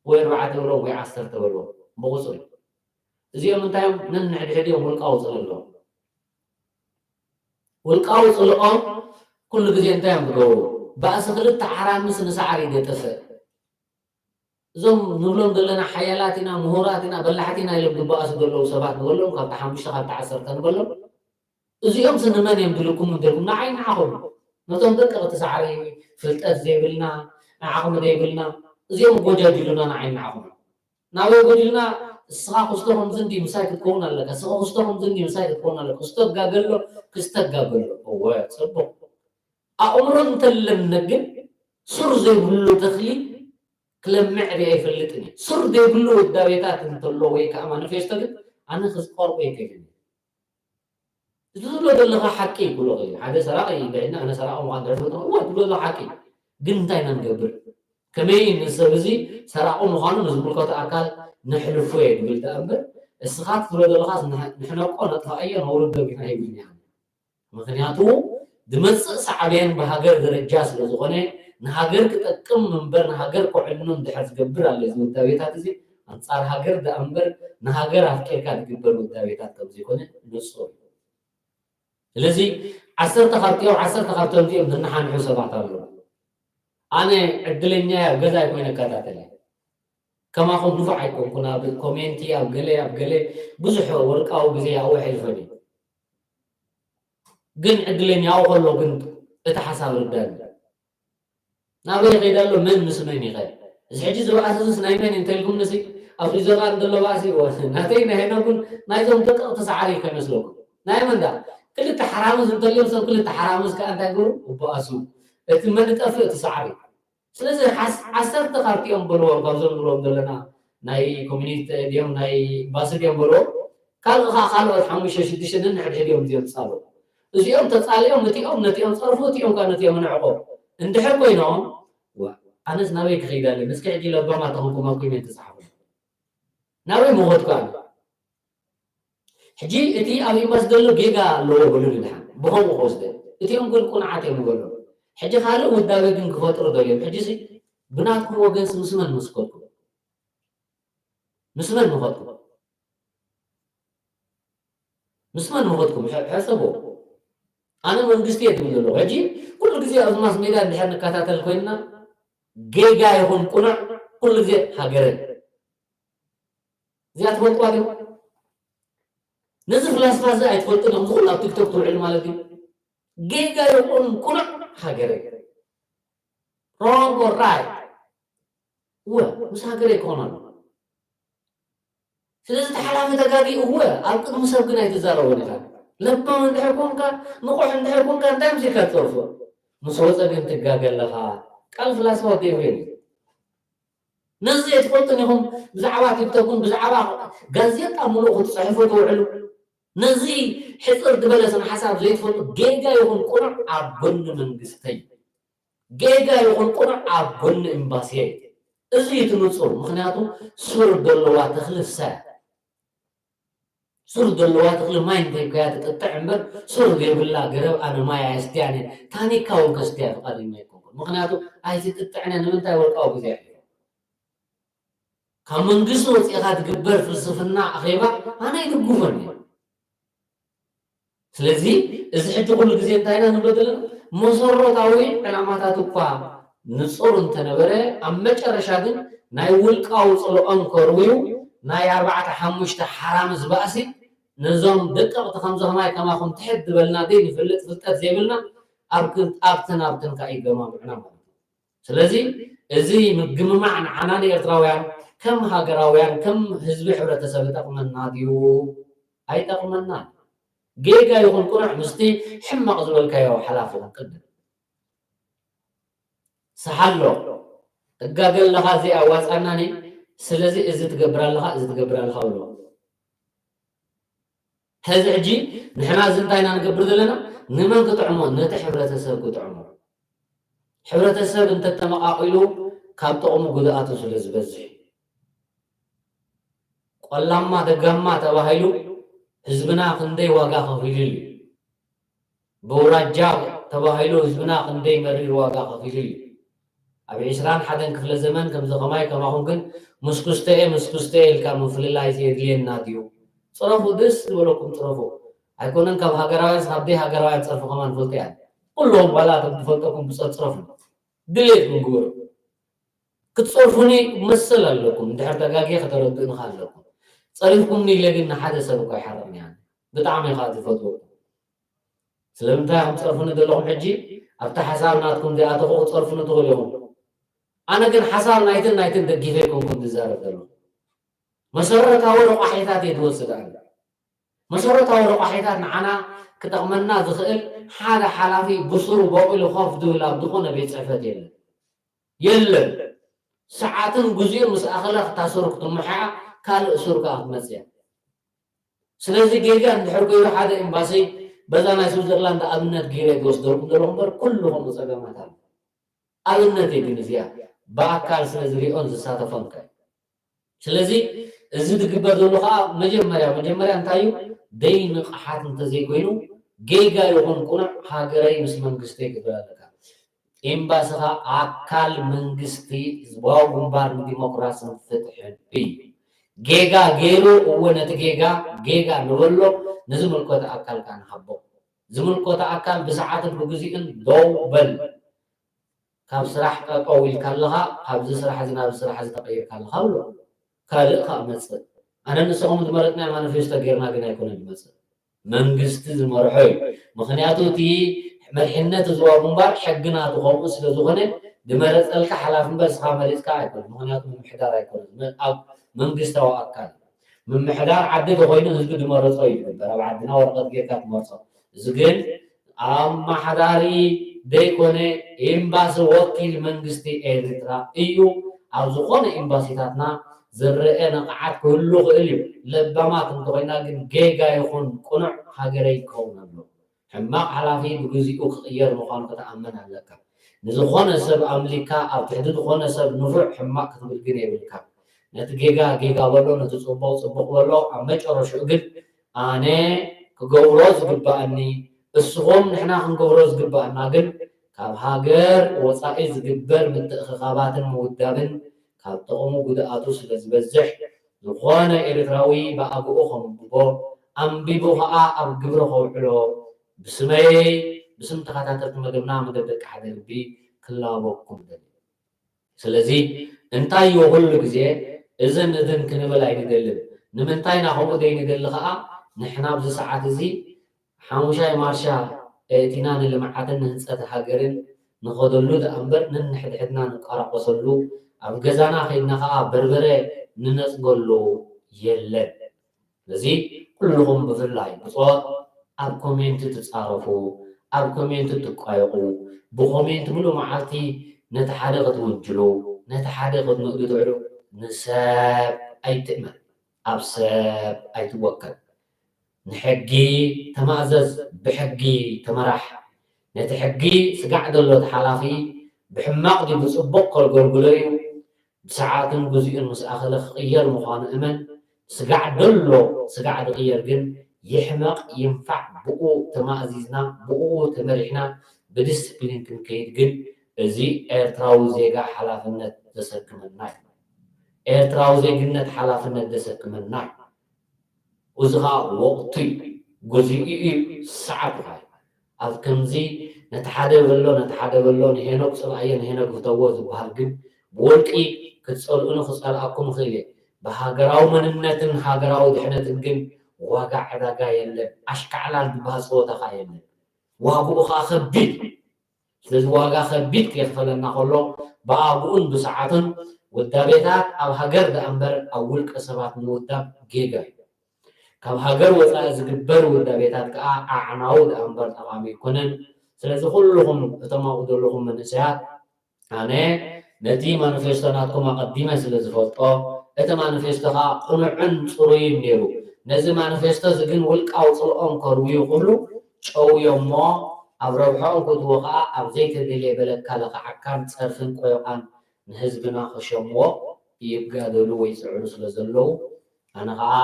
ወይ ኣርባዕተ በልዎም ወይ ዓሰርተ በልዎም ብቑጽሪ። እዚኦም እንታይ እዮም? ነንሕድሕድ እዮም ውልቃዊ ጽልእ ኣለዎም። ውልቃዊ ጽልኦም ኩሉ ግዜ እንታይ እዮም ዝገብሩ? ባእሲ ክልተ ሓራምዝ ንሳዕሪ ደጥፍእ። እዞም ንብሎም ዘለና ሓያላት ኢና፣ ምሁራት ኢና፣ በላሕቲ ኢና ኢሎም ዝበኣሱ ዘለዉ ሰባት ንበሎም፣ ካብቲ ሓሙሽተ ካብቲ ዓሰርተ ንበሎም። እዚኦም ሲ ንመን እዮም ዝልክሙ እንተልኩም ንዓይ ንዓኹም። ነቶም ደቀቕቲ ሳዕሪ ፍልጠት ዘይብልና፣ ንዓኹም ዘይብልና፣ እዚኦም ጎጃጅሉና ንዓይ ንዓኹም። ናበይ ጎዲልና? እስኻ ክስቶ ከምዚ እንዲ ምሳይ ክትከውን ኣለካ፣ እስኻ ክስቶ ከምዚ እንዲ ምሳይ ክትከውን ኣለካ። ክስቶ ጋገሎ፣ ክስተ ጋገሎ። እወ፣ ጽቡቕ። ኣእምሮ እንተለነ ግን ሱር ዘይብሉ ተኽሊ ክለምዕ ሪኣ ኣይፈልጥን እየ። ሱር ዘይብሉ ውዳቤታት እንተሎ ወይ ከዓ ማኒፌስቶ ግን ኣነ ክዝቆርቦ ኣይክእልን እየ። እዚ ትብሎ ዘለኻ ሓቂ ክብሎ ክእል። ሓደ ሰራቂ ይብዕልና፣ ኣነ ሰራቂ ምዃን ድሕሪ ፍልጦ፣ እወ፣ ትብሎ ዘለኻ ሓቂ። ግን እንታይ ኢና ንገብር? ከመይ ንሰብ እዚ ሰራቂ ምዃኑ ንዝምልከቶ ኣካል ነሕልፎ እየ ዝብል ደኣ እምበር፣ እስኻ ትብሎ ዘለኻስ ንሕ-፣ ንሕነቆ ነጥፍኣዮ ነውርዶ ጌና ኣይብልን እየ። ምኽንያቱ ዝመጽእ ሳዕቤን ብሃገር ደረጃ ስለ ዝኾነ፣ ንሃገር ክጠቅም እምበር ንሃገር ከዕኑ እንድሕር ዝገብር ኣሎ እዚ ውዳቤታት እዚ፣ ኣንጻር ሃገር ደኣ እምበር ንሃገር ኣፍቂርካ ዝግበር ውዳቤታት ከም ዘይኮነ ንጹር እዩ። ስለዚ ዓሰርተ ካብቲኦም፣ ዓሰርተ ካብቶም እዚኦም ዝነሓንሑ ሰባት ኣለዉ። ኣነ ዕድለኛ እየ፣ ኣብ ገዛይ ኮይነ እከታተል እየ። ከማኹም ንፉዕ ኣይኮንኩን፣ ኣብ ኮሜንቲ፣ ኣብ ገለ፣ ኣብ ገለ ብዙሕ ወርቃዊ ግዜ ኣብኡ ኣሕሊፈ ድዩ። ግን ዕድለኛ ኣብኡ ከሎ ግን እቲ ሓሳብ ርዳኒ። ናበይ ይኸይድ ኣሎ? መን ምስ መን ይኸይድ? እዚ ሕጂ ዝበኣሰ እዚስ ናይ መን እዩ እንተልኩምንሲ፣ ኣብ ሪዞናል ዘሎ ባእሲ ይወ-፣ ናተይ ናይ ሄኖክን ናይዞም ደቀቕቲ ሰዓሪ ከይመስለኩም። ናይ መን ደኣ? ክልተ ሓራምዝ እንተልዮም ሰብ ክልተ ሓራምዝ ከኣ እንታይ ይገብሩ? ይበኣሱ። እቲ መን ይጠፍእ? እቲ ሰዓሪ። ስለዚ ሓስ-፣ ዓሰርተ ካብቲኦም በልዎም፣ ካብዞም ንብሎም ዘለና ናይ ኮሚኒቲ ድዮም ናይ ኤምባሲ ድዮም በልዎም፣ ካልእ ኸዓ ካልኦት ሓሙሽተ ሽዱሽተ ነንሕድሕድ እዮም እዚኦም ዝጻረፉ። እዚኦም ተጻሊኦም እቲኦም ነቲኦም ጸርፉ፣ እቲኦም ከኣ ነቲኦም ንዕቆ እንድሕር ኮይኖም፣ ዋ፣ ኣነስ ናበይ ክኸይድ ኣለኒ? እስኪ ሕጂ ለባማት ተኾንኩም ኣብ ኮሜንት ጸሓፉ። ናበይ ምኸድኩ ኣነ? ሕጂ እቲ ኣብ ኤምባሲ ዘሎ ጌጋ ኣለዎ በሉኒ ድሓን፣ ብኸምኡ ክወስደ። እቲኦም ግን ቁኑዓት እዮም ንበሎም። ሕጂ ካልእ ውዳበ ግን ክፈጥሩ ደልዮም። ሕጂሲ ብናትኩም ወገንሲ ምስ መን ምስ ከድኩም? ምስ መን ምኸድኩም? ምስ መን ምኸድኩም? ሐ-፣ ሕሰቡ። ኣነ መንግስቲ እየ ዝብል ዘለኹ። ሕጂ ኩሉ ግዜ ኣብዚ ማስ ሜድያ እንድሕር ንከታተል ኮይንና፣ ጌጋ ይኹን ቁኑዕ፣ ኩሉ ግዜ ሃገረይ። እዚኣ ትፈልጥዋ ዲኹም? ነዚ ፍላስፋ እዚ ኣይትፈልጥን ኢኹም፣ እዚ ኩሉ ኣብ ቲክቶክ ትውዕል ማለት እዩ። ጌጋ ይኹን ቁኑዕ ሃገረይ። Wrong or right? እወ፣ ምስ ሃገረይ ክኾን ኣለዎ። ስለዚ እቲ ሓላፊ ተጋጊ እወ፣ ኣብ ቅድሚ ሰብ ግን ኣይትዛረቦን ኢኻ። ለባም እንድሕር ኮንካ፣ ንቑሕ እንድሕር ኮንካ፣ እንታይ መሲልካ ትጸርፎ? ምስ ወጸ ግን ትጋገ ኣለኻ። ቃል ፍላስፋ ወዲ ኤፍሬም እዩ። ነዚ ዘይትፈልጡን ኢኹም ብዛዕባ ቲክቶክን ብዛዕባ ጋዜጣ ሙሉእ ክትጽሕፉ ትውዕሉ። ነዚ ሕጽር ዝበለ ስነ ሓሳብ ዘይትፈልጡ፣ ጌጋ ይኹን ቅኑዕ ኣብ ጎኒ መንግስተይ፣ ጌጋ ይኹን ቅኑዕ ኣብ ጎኒ ኤምባሲየይ። እዚ እዩ እቲ ንጹር። ምኽንያቱ ሱር ዘለዋ ተኽሊ እሳ እያ። ሱር ዘለዋ ተኽሊ ማይ እንተይብካያ ትጥጥዕ እምበር፣ ሱር ዘይብላ ገረብ ኣነ ማይ ኣየስትያን እየ። ታኒካ እውን ከስትያ ፍቓደኛ ኣይኮንኩን። ምኽንያቱ ኣይትጥጥዕን እየ። ንምንታይ? ወርቃዊ ግዜ ኣሕሊፎም። ካብ መንግስቲ ወፂእኻ ትግበር ፍልስፍና ኣኼባ ኣነ ኣይድግፎን እየ። ስለዚ እዚ ሕጂ ኩሉ ግዜ እንታይ ኢና ንብሎ ዘለና? መሰረታዊ ዕላማታት እኳ ንጹር እንተነበረ፣ ኣብ መጨረሻ ግን ናይ ውልቃዊ ጽልኦም ከርውዩ፣ ናይ ኣርባዕተ ሓሙሽተ ሓራምዝ ባእሲ ነዞም ደቀቕቲ ከምዚ ከማይ ከማኹም ትሕት ዝበልና ዘይንፈልጥ ፍልጠት ዘይብልና ኣብ ክን-፣ ኣብትን ኣብትን ከኣ ይገማምዑና ማለት እዩ። ስለዚ እዚ ምግምማዕ ንዓና ንኤርትራውያን ከም ሃገራውያን፣ ከም ህዝቢ ሕብረተሰብ ይጠቕመና ድዩ? ኣይጠቕመናን። ጌጋ ይኹን ቅኑዕ ምስቲ ሕማቕ ዝበልካዮ ሓላፊ ክንቅድም። ሰሓሎ፣ እጋገ ኣለኻ፣ እዚ ኣዋጻናኒ፣ ስለዚ እዚ ትገብር ኣለኻ፣ እዚ ትገብር ኣለኻ ብሎ። ሕዚ ሕጂ ንሕና እዚ እንታይ ኢና ንገብር ዘለና? ንመን ክጥዕሞ? ነቲ ሕብረተሰብ ክጥዕሞ። ሕብረተሰብ እንተተመቓቒሉ ካብ ጥቕሙ ጉድኣቱ ስለ ዝበዝሕ። ቆላማ ደጋማ ተባሂሉ ህዝብና ክንደይ ዋጋ ከፊሉሉ እዩ። በውራጃ ተባሂሉ ህዝብና ክንደይ መሪር ዋጋ ከፊሉሉ እዩ። ኣብ ዕስራን ሓደን ክፍለ ዘመን ከምዚ ከማይ ከማኹም ግን ምስኩስተኤ ምስኩስተኤ ኢልካ ምፍልላይ የድልየና ድዩ? ጽረፉ፣ ደስ ዝበለኩም ጽረፉ። ኣይኮነን ካብ ሃገራውያን ካብ ደይ ሃገራውያን ጸርፊ ከማን ንፈልጦ እያ። ኩሎም ዋላ እቶም ዝፈልጠኩም ብጸ-፣ ጽረፉ። ድሌትኩም ግበሩ። ክትጸርፉኒ መሰል ኣለኩም። እንድሕር ተጋግየ ከተረድኡኒ ከኣ ኣለኩም። ጸሪፍኩምኒ ኢለ ግን ንሓደ ሰብ እኳ ኣይሓርቕን እየ። ብጣዕሚ እየ ከኣ ዝፈትወኩም። ስለምንታይ ኢኹም ትጸርፉኒ ዘለኹም? ሕጂ ኣብቲ ሓሳብ ናትኩም ዘይኣተኹ ክትጸርፉኒ ትኽእሉ ኢኹም። ኣነ ግን ሓሳብ ናይትን ናይትን ደጊፈ ኣይኮንኩን ዝዛረብ ዘለኹ። መሰረታዊ ረቋሒታት እየ ዝወስድ ኣነ። መሰረታዊ ረቋሒታት ንዓና ክጠቕመና ዝኽእል ሓደ ሓላፊ ብስሩ በቂሉ ኮፍ ዝብል ኣብ ዝኾነ ቤት ጽሕፈት የለን። የለን። ሰዓትን ግዜኡን ምስ ኣኸለ እታ ሱር ክትምሕያ፣ ካልእ ሱር ከኣ ክትመጽእ እያ። ስለዚ ጌጋ እንድሕር ኮይኑ ሓደ ኤምባሲ፣ በዛ ናይ ስዊዘርላንድ ኣብነት ገይረ ዝወስደልኩም ዘለኹ እምበር፣ ኩሉ ከምኡ ጸገማት ኣሎ። ኣብነት እየ ግን እዚኣ፣ ብኣካል ስለ ዝሪኦን ዝሳተፎን ከ። ስለዚ እዚ ዝግበር ዘሎ ከኣ መጀመርያ፣ መጀመርያ እንታይ እዩ? ደይ ንቕሓት እንተዘይኮይኑ፣ ጌጋ ይኹን ቅኑዕ ሃገረይ ምስ መንግስተይ ክትብል ኣለካ። ኤምባስኻ ኣካል መንግስቲ ህዝባዊ ግንባር ንዲሞክራስን ፍትሕን እዩ። ጌጋ ገይሩ፣ እወ ነቲ ጌጋ ጌጋ ንበሎ፣ ንዝምልከቶ ኣካል ከኣ ንሃቦ። ዝምልከቶ ኣካል ብሰዓትን ብግዜኡን ደው በል። ካብ ስራሕ ጠጠው ኢልካ ኣለኻ፣ ካብዚ ስራሕ እዚ ናብዚ ስራሕ እዚ ተቐይርካ ኣለኻ ብሎ። ካልእ ከኣ መጽእ። ኣነ ንስኹም ዝመረጽናዮ ማኒፌስቶ ጌርና ግን ኣይኮነን ዝመጽእ። መንግስቲ ዝመርሖ እዩ። ምኽንያቱ እቲ መሪሕነት ህዝባዊ ግንባር ሕጊ ናቱ ከምኡ ስለ ዝኾነ፣ ዝመረጸልካ ሓላፊ እምበር ንስኻ መሪጽካ ኣይኮነን። ምኽንያቱ ምምሕዳር ኣይኮነን። መ-፣ ኣብ መንግስታዊ ኣካል ምምሕዳር ዓዲ ተኾይኑ ህዝቢ ዝመረጾ እዩ ዝግበር። ኣብ ዓድና ወረቐት ጌርካ ትመርጾ። እዚ ግን ኣመሓዳሪ ዘይኮነ ኤምባሲ ወኪል መንግስቲ ኤርትራ እዩ። ኣብ ዝኾነ ኤምባሲታትና ዝረአ ንቕዓት ክህሉ ይኽእል እዩ። ለባማት እንተኾይና ግን ጌጋ ይኹን ቅኑዕ ሃገረይ ክኸውን ኣለዎ። ሕማቕ ሓላፊ ብግዚኡ ክቕየር ምዃኑ ክትኣምን ኣለካ። ንዝኾነ ሰብ ኣምሊካ፣ ኣብ ትሕቲ ዝኾነ ሰብ ንፉዕ ሕማቕ ክትብል ግን የብልካ። ነቲ ጌጋ ጌጋ በሎ፣ ነቲ ጽቡቕ ጽቡቕ በሎ። ኣብ መጨረሽኡ ግን ኣነ ክገብሮ ዝግባኣኒ፣ እስኹም ንሕና ክንገብሮ ዝግባኣና ግን ካብ ሃገር ወጻኢ ዝግበር ምትእኽኻባትን ምውዳብን ካብ ጥቕሙ ጉድኣቱ ስለ ዝበዝሕ፣ ዝኾነ ኤርትራዊ ብኣግኡ ከንብቦ፣ ኣንቢቡ ኸኣ ኣብ ግብሪ ከውዕሎ ብስመይ፣ ብስም ተኸታተልቲ መደብና፣ መደብ ደቂ ሓደ ልቢ ክላበወኩም እደሊ። ስለዚ እንታይ እዩ ኩሉ ግዜ እዝን እዝን ክንብል ኣይንደልን። ንምንታይ ኢና ከምኡ ዘይንደሊ ኸኣ፣ ንሕና ኣብዚ ሰዓት እዚ ሓሙሻይ ማርሻ ኣእቲና ንልምዓትን ንህንጸት ሃገርን ንኸደሉ ደኣ እምበር፣ ነንሕድሕድና ንቋራቆሰሉ፣ ኣብ ገዛና ከይድና ኸኣ በርበረ ንነጽገሉ የለን። ስለዚ ኩልኹም ብፍላይ ብጾት ኣብ ኮሜንት ትጻረፉ፣ ኣብ ኮሜንት ትቋየቑ፣ ብኮሜንት ሙሉእ መዓልቲ ነቲ ሓደ ክትውንጅሉ፣ ነቲ ሓደ ክትንእዱ ትውዕሉ፣ ንሰብ ኣይትእመን፣ ኣብ ሰብ ኣይትወከል። ንሕጊ ተማእዘዝ፣ ብሕጊ ተመራሕ። ነቲ ሕጊ ስጋዕ ዘሎ ተሓላፊ ብሕማቕ ድዩ ብጽቡቕ ከገልግሎ እዩ። ብሰዓትን ግዚኡን ምስ ኣኸለ ክቕየር ምዃኑ እመን። ስጋዕ ደሎ ስጋዕ ድቕየር ግን ይሕመቕ ይንፋዕ ብኡ ተማእዚዝና ብኡ ተመሪሕና ብዲስፕሊን ክንከይድ ግን እዚ ኤርትራዊ ዜጋ ሓላፍነት ዘሰክመና እዩ። ኤርትራዊ ዜግነት ሓላፍነት ዘሰክመና እዩ። እዚ ኸዓ ወቕቱ እዩ፣ ግዚኡ እዩ፣ ሰዓቱ ኸዓ እዩ። ኣብ ከምዚ ነቲ ሓደ በሎ ነቲ ሓደ በሎ ንሄኖክ ጽልኣዮ ንሄኖክ ፍተዎ ዝበሃል ግን ብወልቂ ክትጸልኡኒ ክጸልኣኩም እኽእል እየ። ብሃገራዊ መንነትን ሃገራዊ ድሕነትን ግን ዋጋ ዕዳጋ የለን። ኣሽካዕላል ዝበሃል ጸወታ ኸዓ የለን። ዋግኡ ኸዓ ከቢድ እዩ። ስለዚ ዋጋ ከቢድ ከየኽፈለና ከሎ ብኣግኡን ብሰዓቱን ውዳቤታት ኣብ ሃገር ደኣ እምበር ኣብ ውልቀ ሰባት ምውዳብ ጌጋ እዩ። ካብ ሃገር ወፃኢ ዝግበር ውዳቤታት ከዓ ኣዕናዊ ደኣ እምበር ጠቓሚ ኣይኮነን። ስለዚ ኩልኹም እቶም ኣብኡ ዘለኹም መንእሰያት ኣነ ነቲ ማኒፌስቶ ናትኩም ኣቐዲመ ስለ ዝፈልጦ እቲ ማኒፌስቶ ከዓ ቅኑዕን ፅሩይን ነይሩ። ነዚ ማኒፌስቶ እዚ ግን ውልቃዊ ፅልኦም ከርውዩ ክብሉ ጨውዮሞ ኣብ ረብሖኦም ከእትዎ ከዓ ኣብ ዘይተደልየ በለካ ለኽዓካን ፀርፍን ቆዮቃን ንህዝብና ከሸምዎ ይጋደሉ ወይ ይፅዕሩ ስለ ዘለዉ ኣነ ከዓ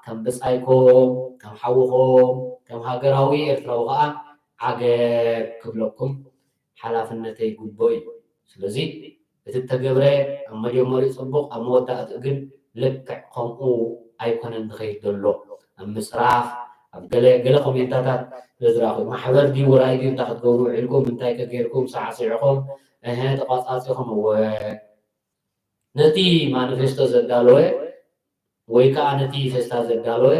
ከም ብፃይኩም ከም ሓውኹም ከም ሃገራዊ ኤርትራዊ ከዓ ዓገብ ክብለኩም ሓላፍነተይ ግቡእ እዩ። ስለዚ እቲ እተገብረ ኣብ መጀመሪኡ ፅቡቕ ኣብ መወዳእትኡ ግን ልክዕ ከምኡ ኣይኮነን ዝኸይድ ዘሎ ኣብ ምፅራፍ ኣብ ገለ ገለ ኮሜንታታት ስለዝረኣኹ ማሕበር ድዩ ውራይ ድዩ እንታይ ክትገብሩ ውዒልኩም እንታይ ከ ጌርኩም ሳዕሲዕኹም እህ ተቋፃፂኹም እወ ነቲ ማኒፌስቶ ዘዳለወ ወይ ከዓ ነቲ ፌስታ ዘዳለወ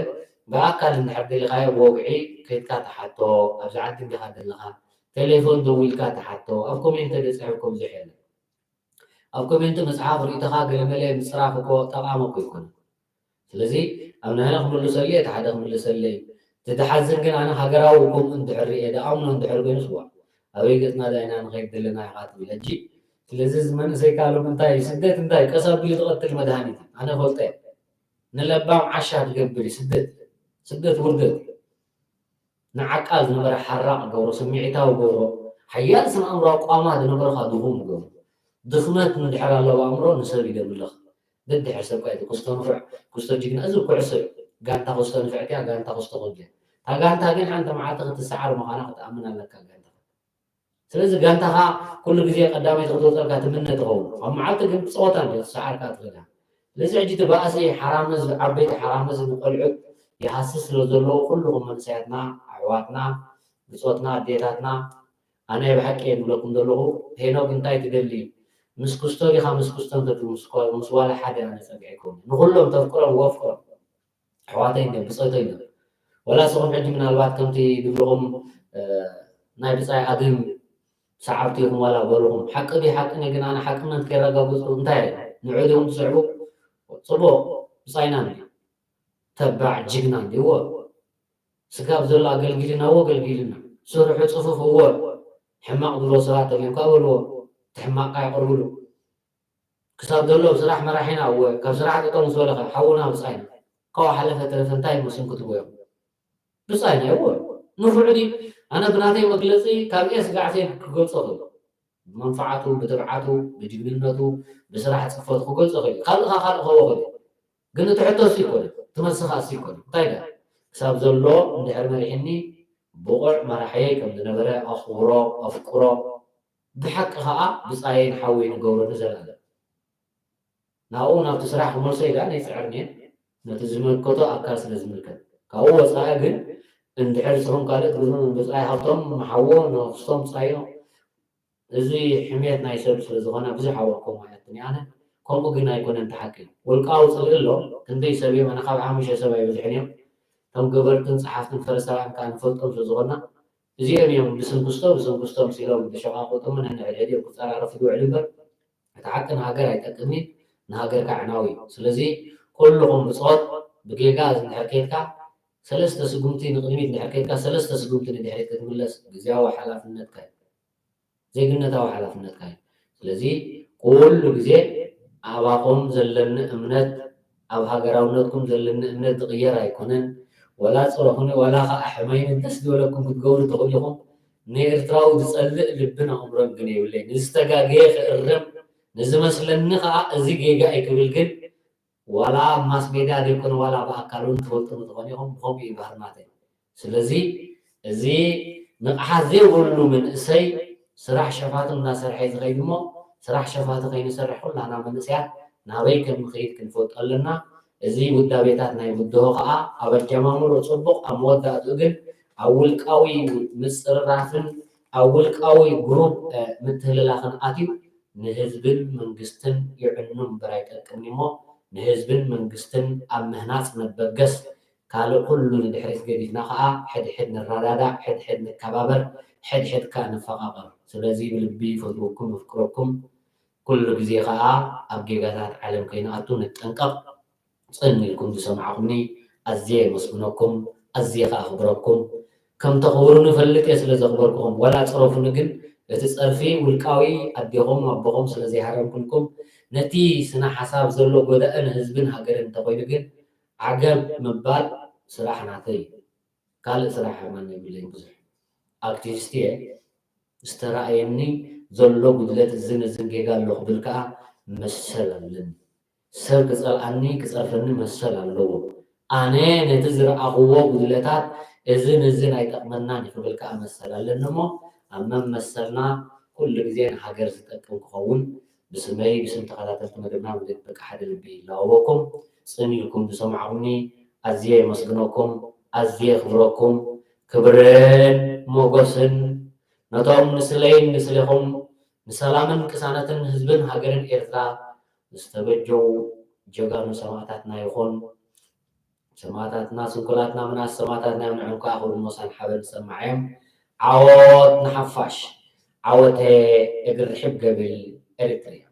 ብኣካል እንድሕር ደሊኻዮ ብወግዒ ከይድካ ትሓቶ ኣብዚ ዓዲ እንዲኻ ዘለኻ ቴሌፎን ደዊልካ ትሓቶ ኣብ ኮሜንት ተደፅሐ እኮ ብዙሕ የለን ኣብ ኮሜንት ምፅሓፍ ርእይቶኻ ገለመለ ምፅራፍ እኮ ጠቓሚ እኮ ይኮነ ስለዚ ኣብ ንሕና ክምልሰሉ እየ እቲ ሓደ ክምልሰለይ እቲ ዝሓዝን ግን ኣነ ሃገራዊ ከምኡ እንድሕር ርእየ ዝኣምኖ እንድሕር ኮይኑ ስዋ ኣበይ ገፅና ዳይና ንኸይድ ዘለና ኢኻ ትብል ሕጂ ስለዚ እዚ መንእሰይ ካልም እንታይ እዩ ስደት እንታይ እዩ ቀስ ኣቢሉ ዝቐትል መድሃኒት እዩ ኣነ ፈልጠ እየ ንለባም ዓሻ ትገብር እዩ ስደት እዩ ስደት ውርደት እዩ ንዓቃል ዝነበረ ሓራቕ ገብሮ ስምዒታዊ ገብሮ ሓያል ስነ ኣእምሮ ኣቋማ ዝነበረኻ ድኹም ገብሮ ድኽመት እንድሕር ኣለዎ ኣእምሮ ንሰብ ይደምልኽ ደድሕር ሰብ ኳ ክስቶ ንፉዕ ክስቶ ጅግና እዚ ኩዕሶ እዩ ጋንታ ክስቶ ንፍዕቲ እያ ጋንታ ክስቶ ክብድ እያ እታ ጋንታ ግን ሓንቲ መዓልቲ ክትሰዓር ምዃና ክትኣምን ኣለካ ጋንታ ስለዚ ጋንታኻ ኩሉ ግዜ ቀዳመይቲ ክትወፀልካ ትምነ ትኸውን ኣብ መዓልቲ ግን ብፀወታ እንዲ ትሰዓርካ ትኽእላ ስለዚ ሕጂ እቲ ባእሲ ሓራምዝ ዓበይቲ ሓራምዝ ንቆልዑት ይሃስስ ስለ ዘለዉ ኩልኹም መንእሰያትና ኣሕዋትና ብፆትና ኣዴታትና ኣነ ብሓቂ እየ ዝብለኩም ዘለኹ ሄኖግ እንታይ ትደሊ ምስ ክስቶ ዲኻ ምስ ክስቶ እንተትብሉ ምስ ኳ- ምስ ዋላ ሓደ ኣነ ፀግዒ ይከውን ንኩሎም ተፍቅሮም ወፍቅሮም ኣሕዋተይ እንዲዮም ብፆተይ እንዲዮም ወላ ስኹም ሕጂ ምናልባት ከምቲ ዝብልኹም እ፣ ናይ ብፃይ ኣድም ሰዓብቲ ኢኹም ዋላ በልኹም ሓቂ ድዩ ሓቂ ነይ ግን ኣነ ሓቅነት ከይረጋግፁ እንታይ ንዑ ዲኹም ትስዕቡ ፅቡቅ ብፃይና እንዲ ተባዕ ጅግና እንዲዎ ስጋብ ዘሎ ኣገልጊልና እዎ ኣገልጊልና ስርሑ ፅፉፍ እዎ ሕማቕ ዝብሎ ሰባት ተልዮም ከዓ በልዎ እቲ ሕማቕካ የቕርብሉ ክሳብ ዘሎ ኣብ ስራሕ መራሒና እወ ካብ ስራሕ ጠጠው ምስ በለኸ ሓውና ብፃይና ካብኡ ሓለፈ ተረፈ እንታይ እሞ ስም ክትቦ እዮም ብፃይና እወ ንፉዕ ድዩ ኣነ ብናተይ መግለፂ ካብ ኤ ስጋዕተይ ክገልፆ ክእል ብመንፍዓቱ ብትብዓቱ ብጅግንነቱ ብስራሕ ፅፈቱ ክገልፆ ክእል ካልእካ ካልእ ከዎ ክእል ግን እቲ ሕቶ እሱ ይኮነ እቲ መልስኻ እሱ ይኮነ እንታይ ዳ ክሳብ ዘሎ እንድሕር መሪሕኒ ብቑዕ መራሕየይ ከም ዝነበረ ኣኽብሮ ኣፍቅሮ ብሓቂ ኸዓ ብፃየይ ንሓወይ ንገብሮ ንዘለኣለም ናብኡ ናብቲ ስራሕ ክመልሶ ኢለ ኣይፅዕርን እየ ነቲ ዝምልከቶ ኣካል ስለ ዝምልከት ካብኡ ወፃኢ ግን እንድሕር ንስኹም ካልእ ትብሉ ብፃይ ሃብቶም ንሓዎ ንክስቶም ፃዮ እዚ ሕሜት ናይ ሰብ ስለ ዝኾነ ብዙሕ ኣዋቆም ኣይኣትን እየ ኣነ ከምኡ ግን ኣይኮነን እቲ ሓቂ ውልቃዊ ፅልኢ ኣሎ ክንደይ ሰብ እዮም ኣነ ካብ ሓሙሽተ ሰብ ኣይበዝሕን እዮም እቶም ገበርትን ፀሓፍትን ፈሪሳውያን ከዓ ንፈልጦም ስለ ዝኾንና እዚኦም እዮም ብስንኩስቶ ብስንኩስቶ ምስ ኢሎም ዝሸቃቆጡምን ነንሕድሕድ እዮም ክፀራረፉ ዝውዕል እምበር እቲ ሓቂ ንሃገር ኣይጠቅምን ንሃገር ከዓ ዕናዊ እዩ ስለዚ ኩልኹም ብጾት ብጌጋ እንድሕር ኬድካ ሰለስተ ስጉምቲ ንቕድሚት እንድሕር ኬድካ ሰለስተ ስጉምቲ ንድሕሪት ክትምለስ ግዜያዊ ሓላፍነትካ እዩ። ዜግነታዊ ሓላፍነትካ እዩ። ስለዚ ኩሉ ግዜ ኣባኹም ዘለኒ እምነት ኣብ ሃገራውነትኩም ዘለኒ እምነት ዝቕየር ኣይኮነን። ወላ ጽረኹኒ ወላ ኸዓ ሕመይኒ ደስ ዝበለኩም ክትገብሩ ትኽእሉ ኢኹም። ንኤርትራዊ ዝጸልእ ልብን ኣእምሮን ግን የብለይ። ንዝተጋገየ ክእርም ንዝመስለኒ ኸዓ እዚ ጌጋ እዩ ክብል ግን ዋላ ኣብ ማስ ሜድያ ዘይኮነ ዋላ ብኣካል እውን ትፈልጡ ትኾኑ ኢኹም። ብኸምኡ እዩ ባህርናተይ። ስለዚ እዚ ንቕሓት ዘይብሉ መንእሰይ ስራሕ ሸፋቱ እናሰርሐ ዝኸይድ እሞ ስራሕ ሸፋቱ ከይንሰርሕ ኩላና መንእሰያት ናበይ ከም ንኸይድ ክንፈልጦ ኣለና። እዚ ውዳቤታት ናይ ብድሆ ከዓ ኣብ ኣጀማምሮ ፅቡቕ ኣብ መወዳእትኡ ግን ኣብ ውልቃዊ ምፅርራፍን ኣብ ውልቃዊ ግሩፕ ምትህልላኽን ኣትዩ ንህዝብን መንግስትን ይዕኑ እምበር ኣይጠቅምን እሞ ንህዝብን መንግስትን ኣብ ምህናፅ ንበገስ ካልእ ኩሉ ንድሕሪት ገዲፍና ከዓ ሕድሕድ ንረዳዳእ ሕድሕድ ንከባበር ሕድሕድ ከዓ ንፈቃቀር ስለዚ ብልቢ ይፈትወኩም የፍቅረኩም ኩሉ ግዜ ከዓ ኣብ ጌጋታት ዓለም ከይንኣቱ ንጠንቀቅ ጽን ኢልኩም ዝሰማዕኩምኒ ኣዝየ የመስግነኩም ኣዝየ ከኣ ኣኽብረኩም ከም ተኽብሩኒ ፈልጥ እየ ስለ ዘኽበርኩኹም ዋላ ጽረፉኒ ግን እቲ ጸርፊ ውልቃዊ ኣዴኹም ኣቦኹም ስለ ዘይሃረምኩልኩም ነቲ ስነ ሓሳብ ዘሎ ጎዳኢ ንህዝብን ሃገርን እንተኾይኑ ግን ዓገብ ምባል ስራሕ ናተይ እዩ ካልእ ስራሕ ማን የብለይን ብዙሕ ኣክቲቪስት እየ ዝተራእየኒ ዘሎ ጉድለት እዝን እዝን ጌጋ ኣሎ ክብል ከዓ መሰል ኣለኒ ሰብ ክፀልኣኒ ክፀርፈኒ መሰል ኣለዎ ኣነ ነቲ ዝረኣኽዎ ጉድለታት እዝን እዝን ኣይጠቕመናን ክብል ከዓ መሰል ኣለኒ እሞ ኣብ መመሰልና ኩሉ ግዜ ንሃገር ዝጠቅም ክኸውን ብስመይ ብስም ተኸታተልቲ መደብና ምልእት በቃ ሓደ ልቢ ይላወወኩም ፅን ኢልኩም ዝሰማዕኹምኒ ኣዝየ የመስግነኩም ኣዝየ የኽብረኩም ክብርን ሞጎስን ነቶም ንስለይን ንስሌኹም ንሰላምን ቅሳነትን ህዝብን ሃገርን ኤርትራ ዝተበጀው ጀጋኑ ሰማእታትና ይኹን ሰማእታትና ስንኩላትና ምናስ ሰማእታትና እዮም ንዕም ከዓ ክብሪ ሞሳን ሓበን ዝሰማዕ እዮም ዓወት ንሓፋሽ ዓወተ እግሪ ርሕብ ገብል ኤርትርያ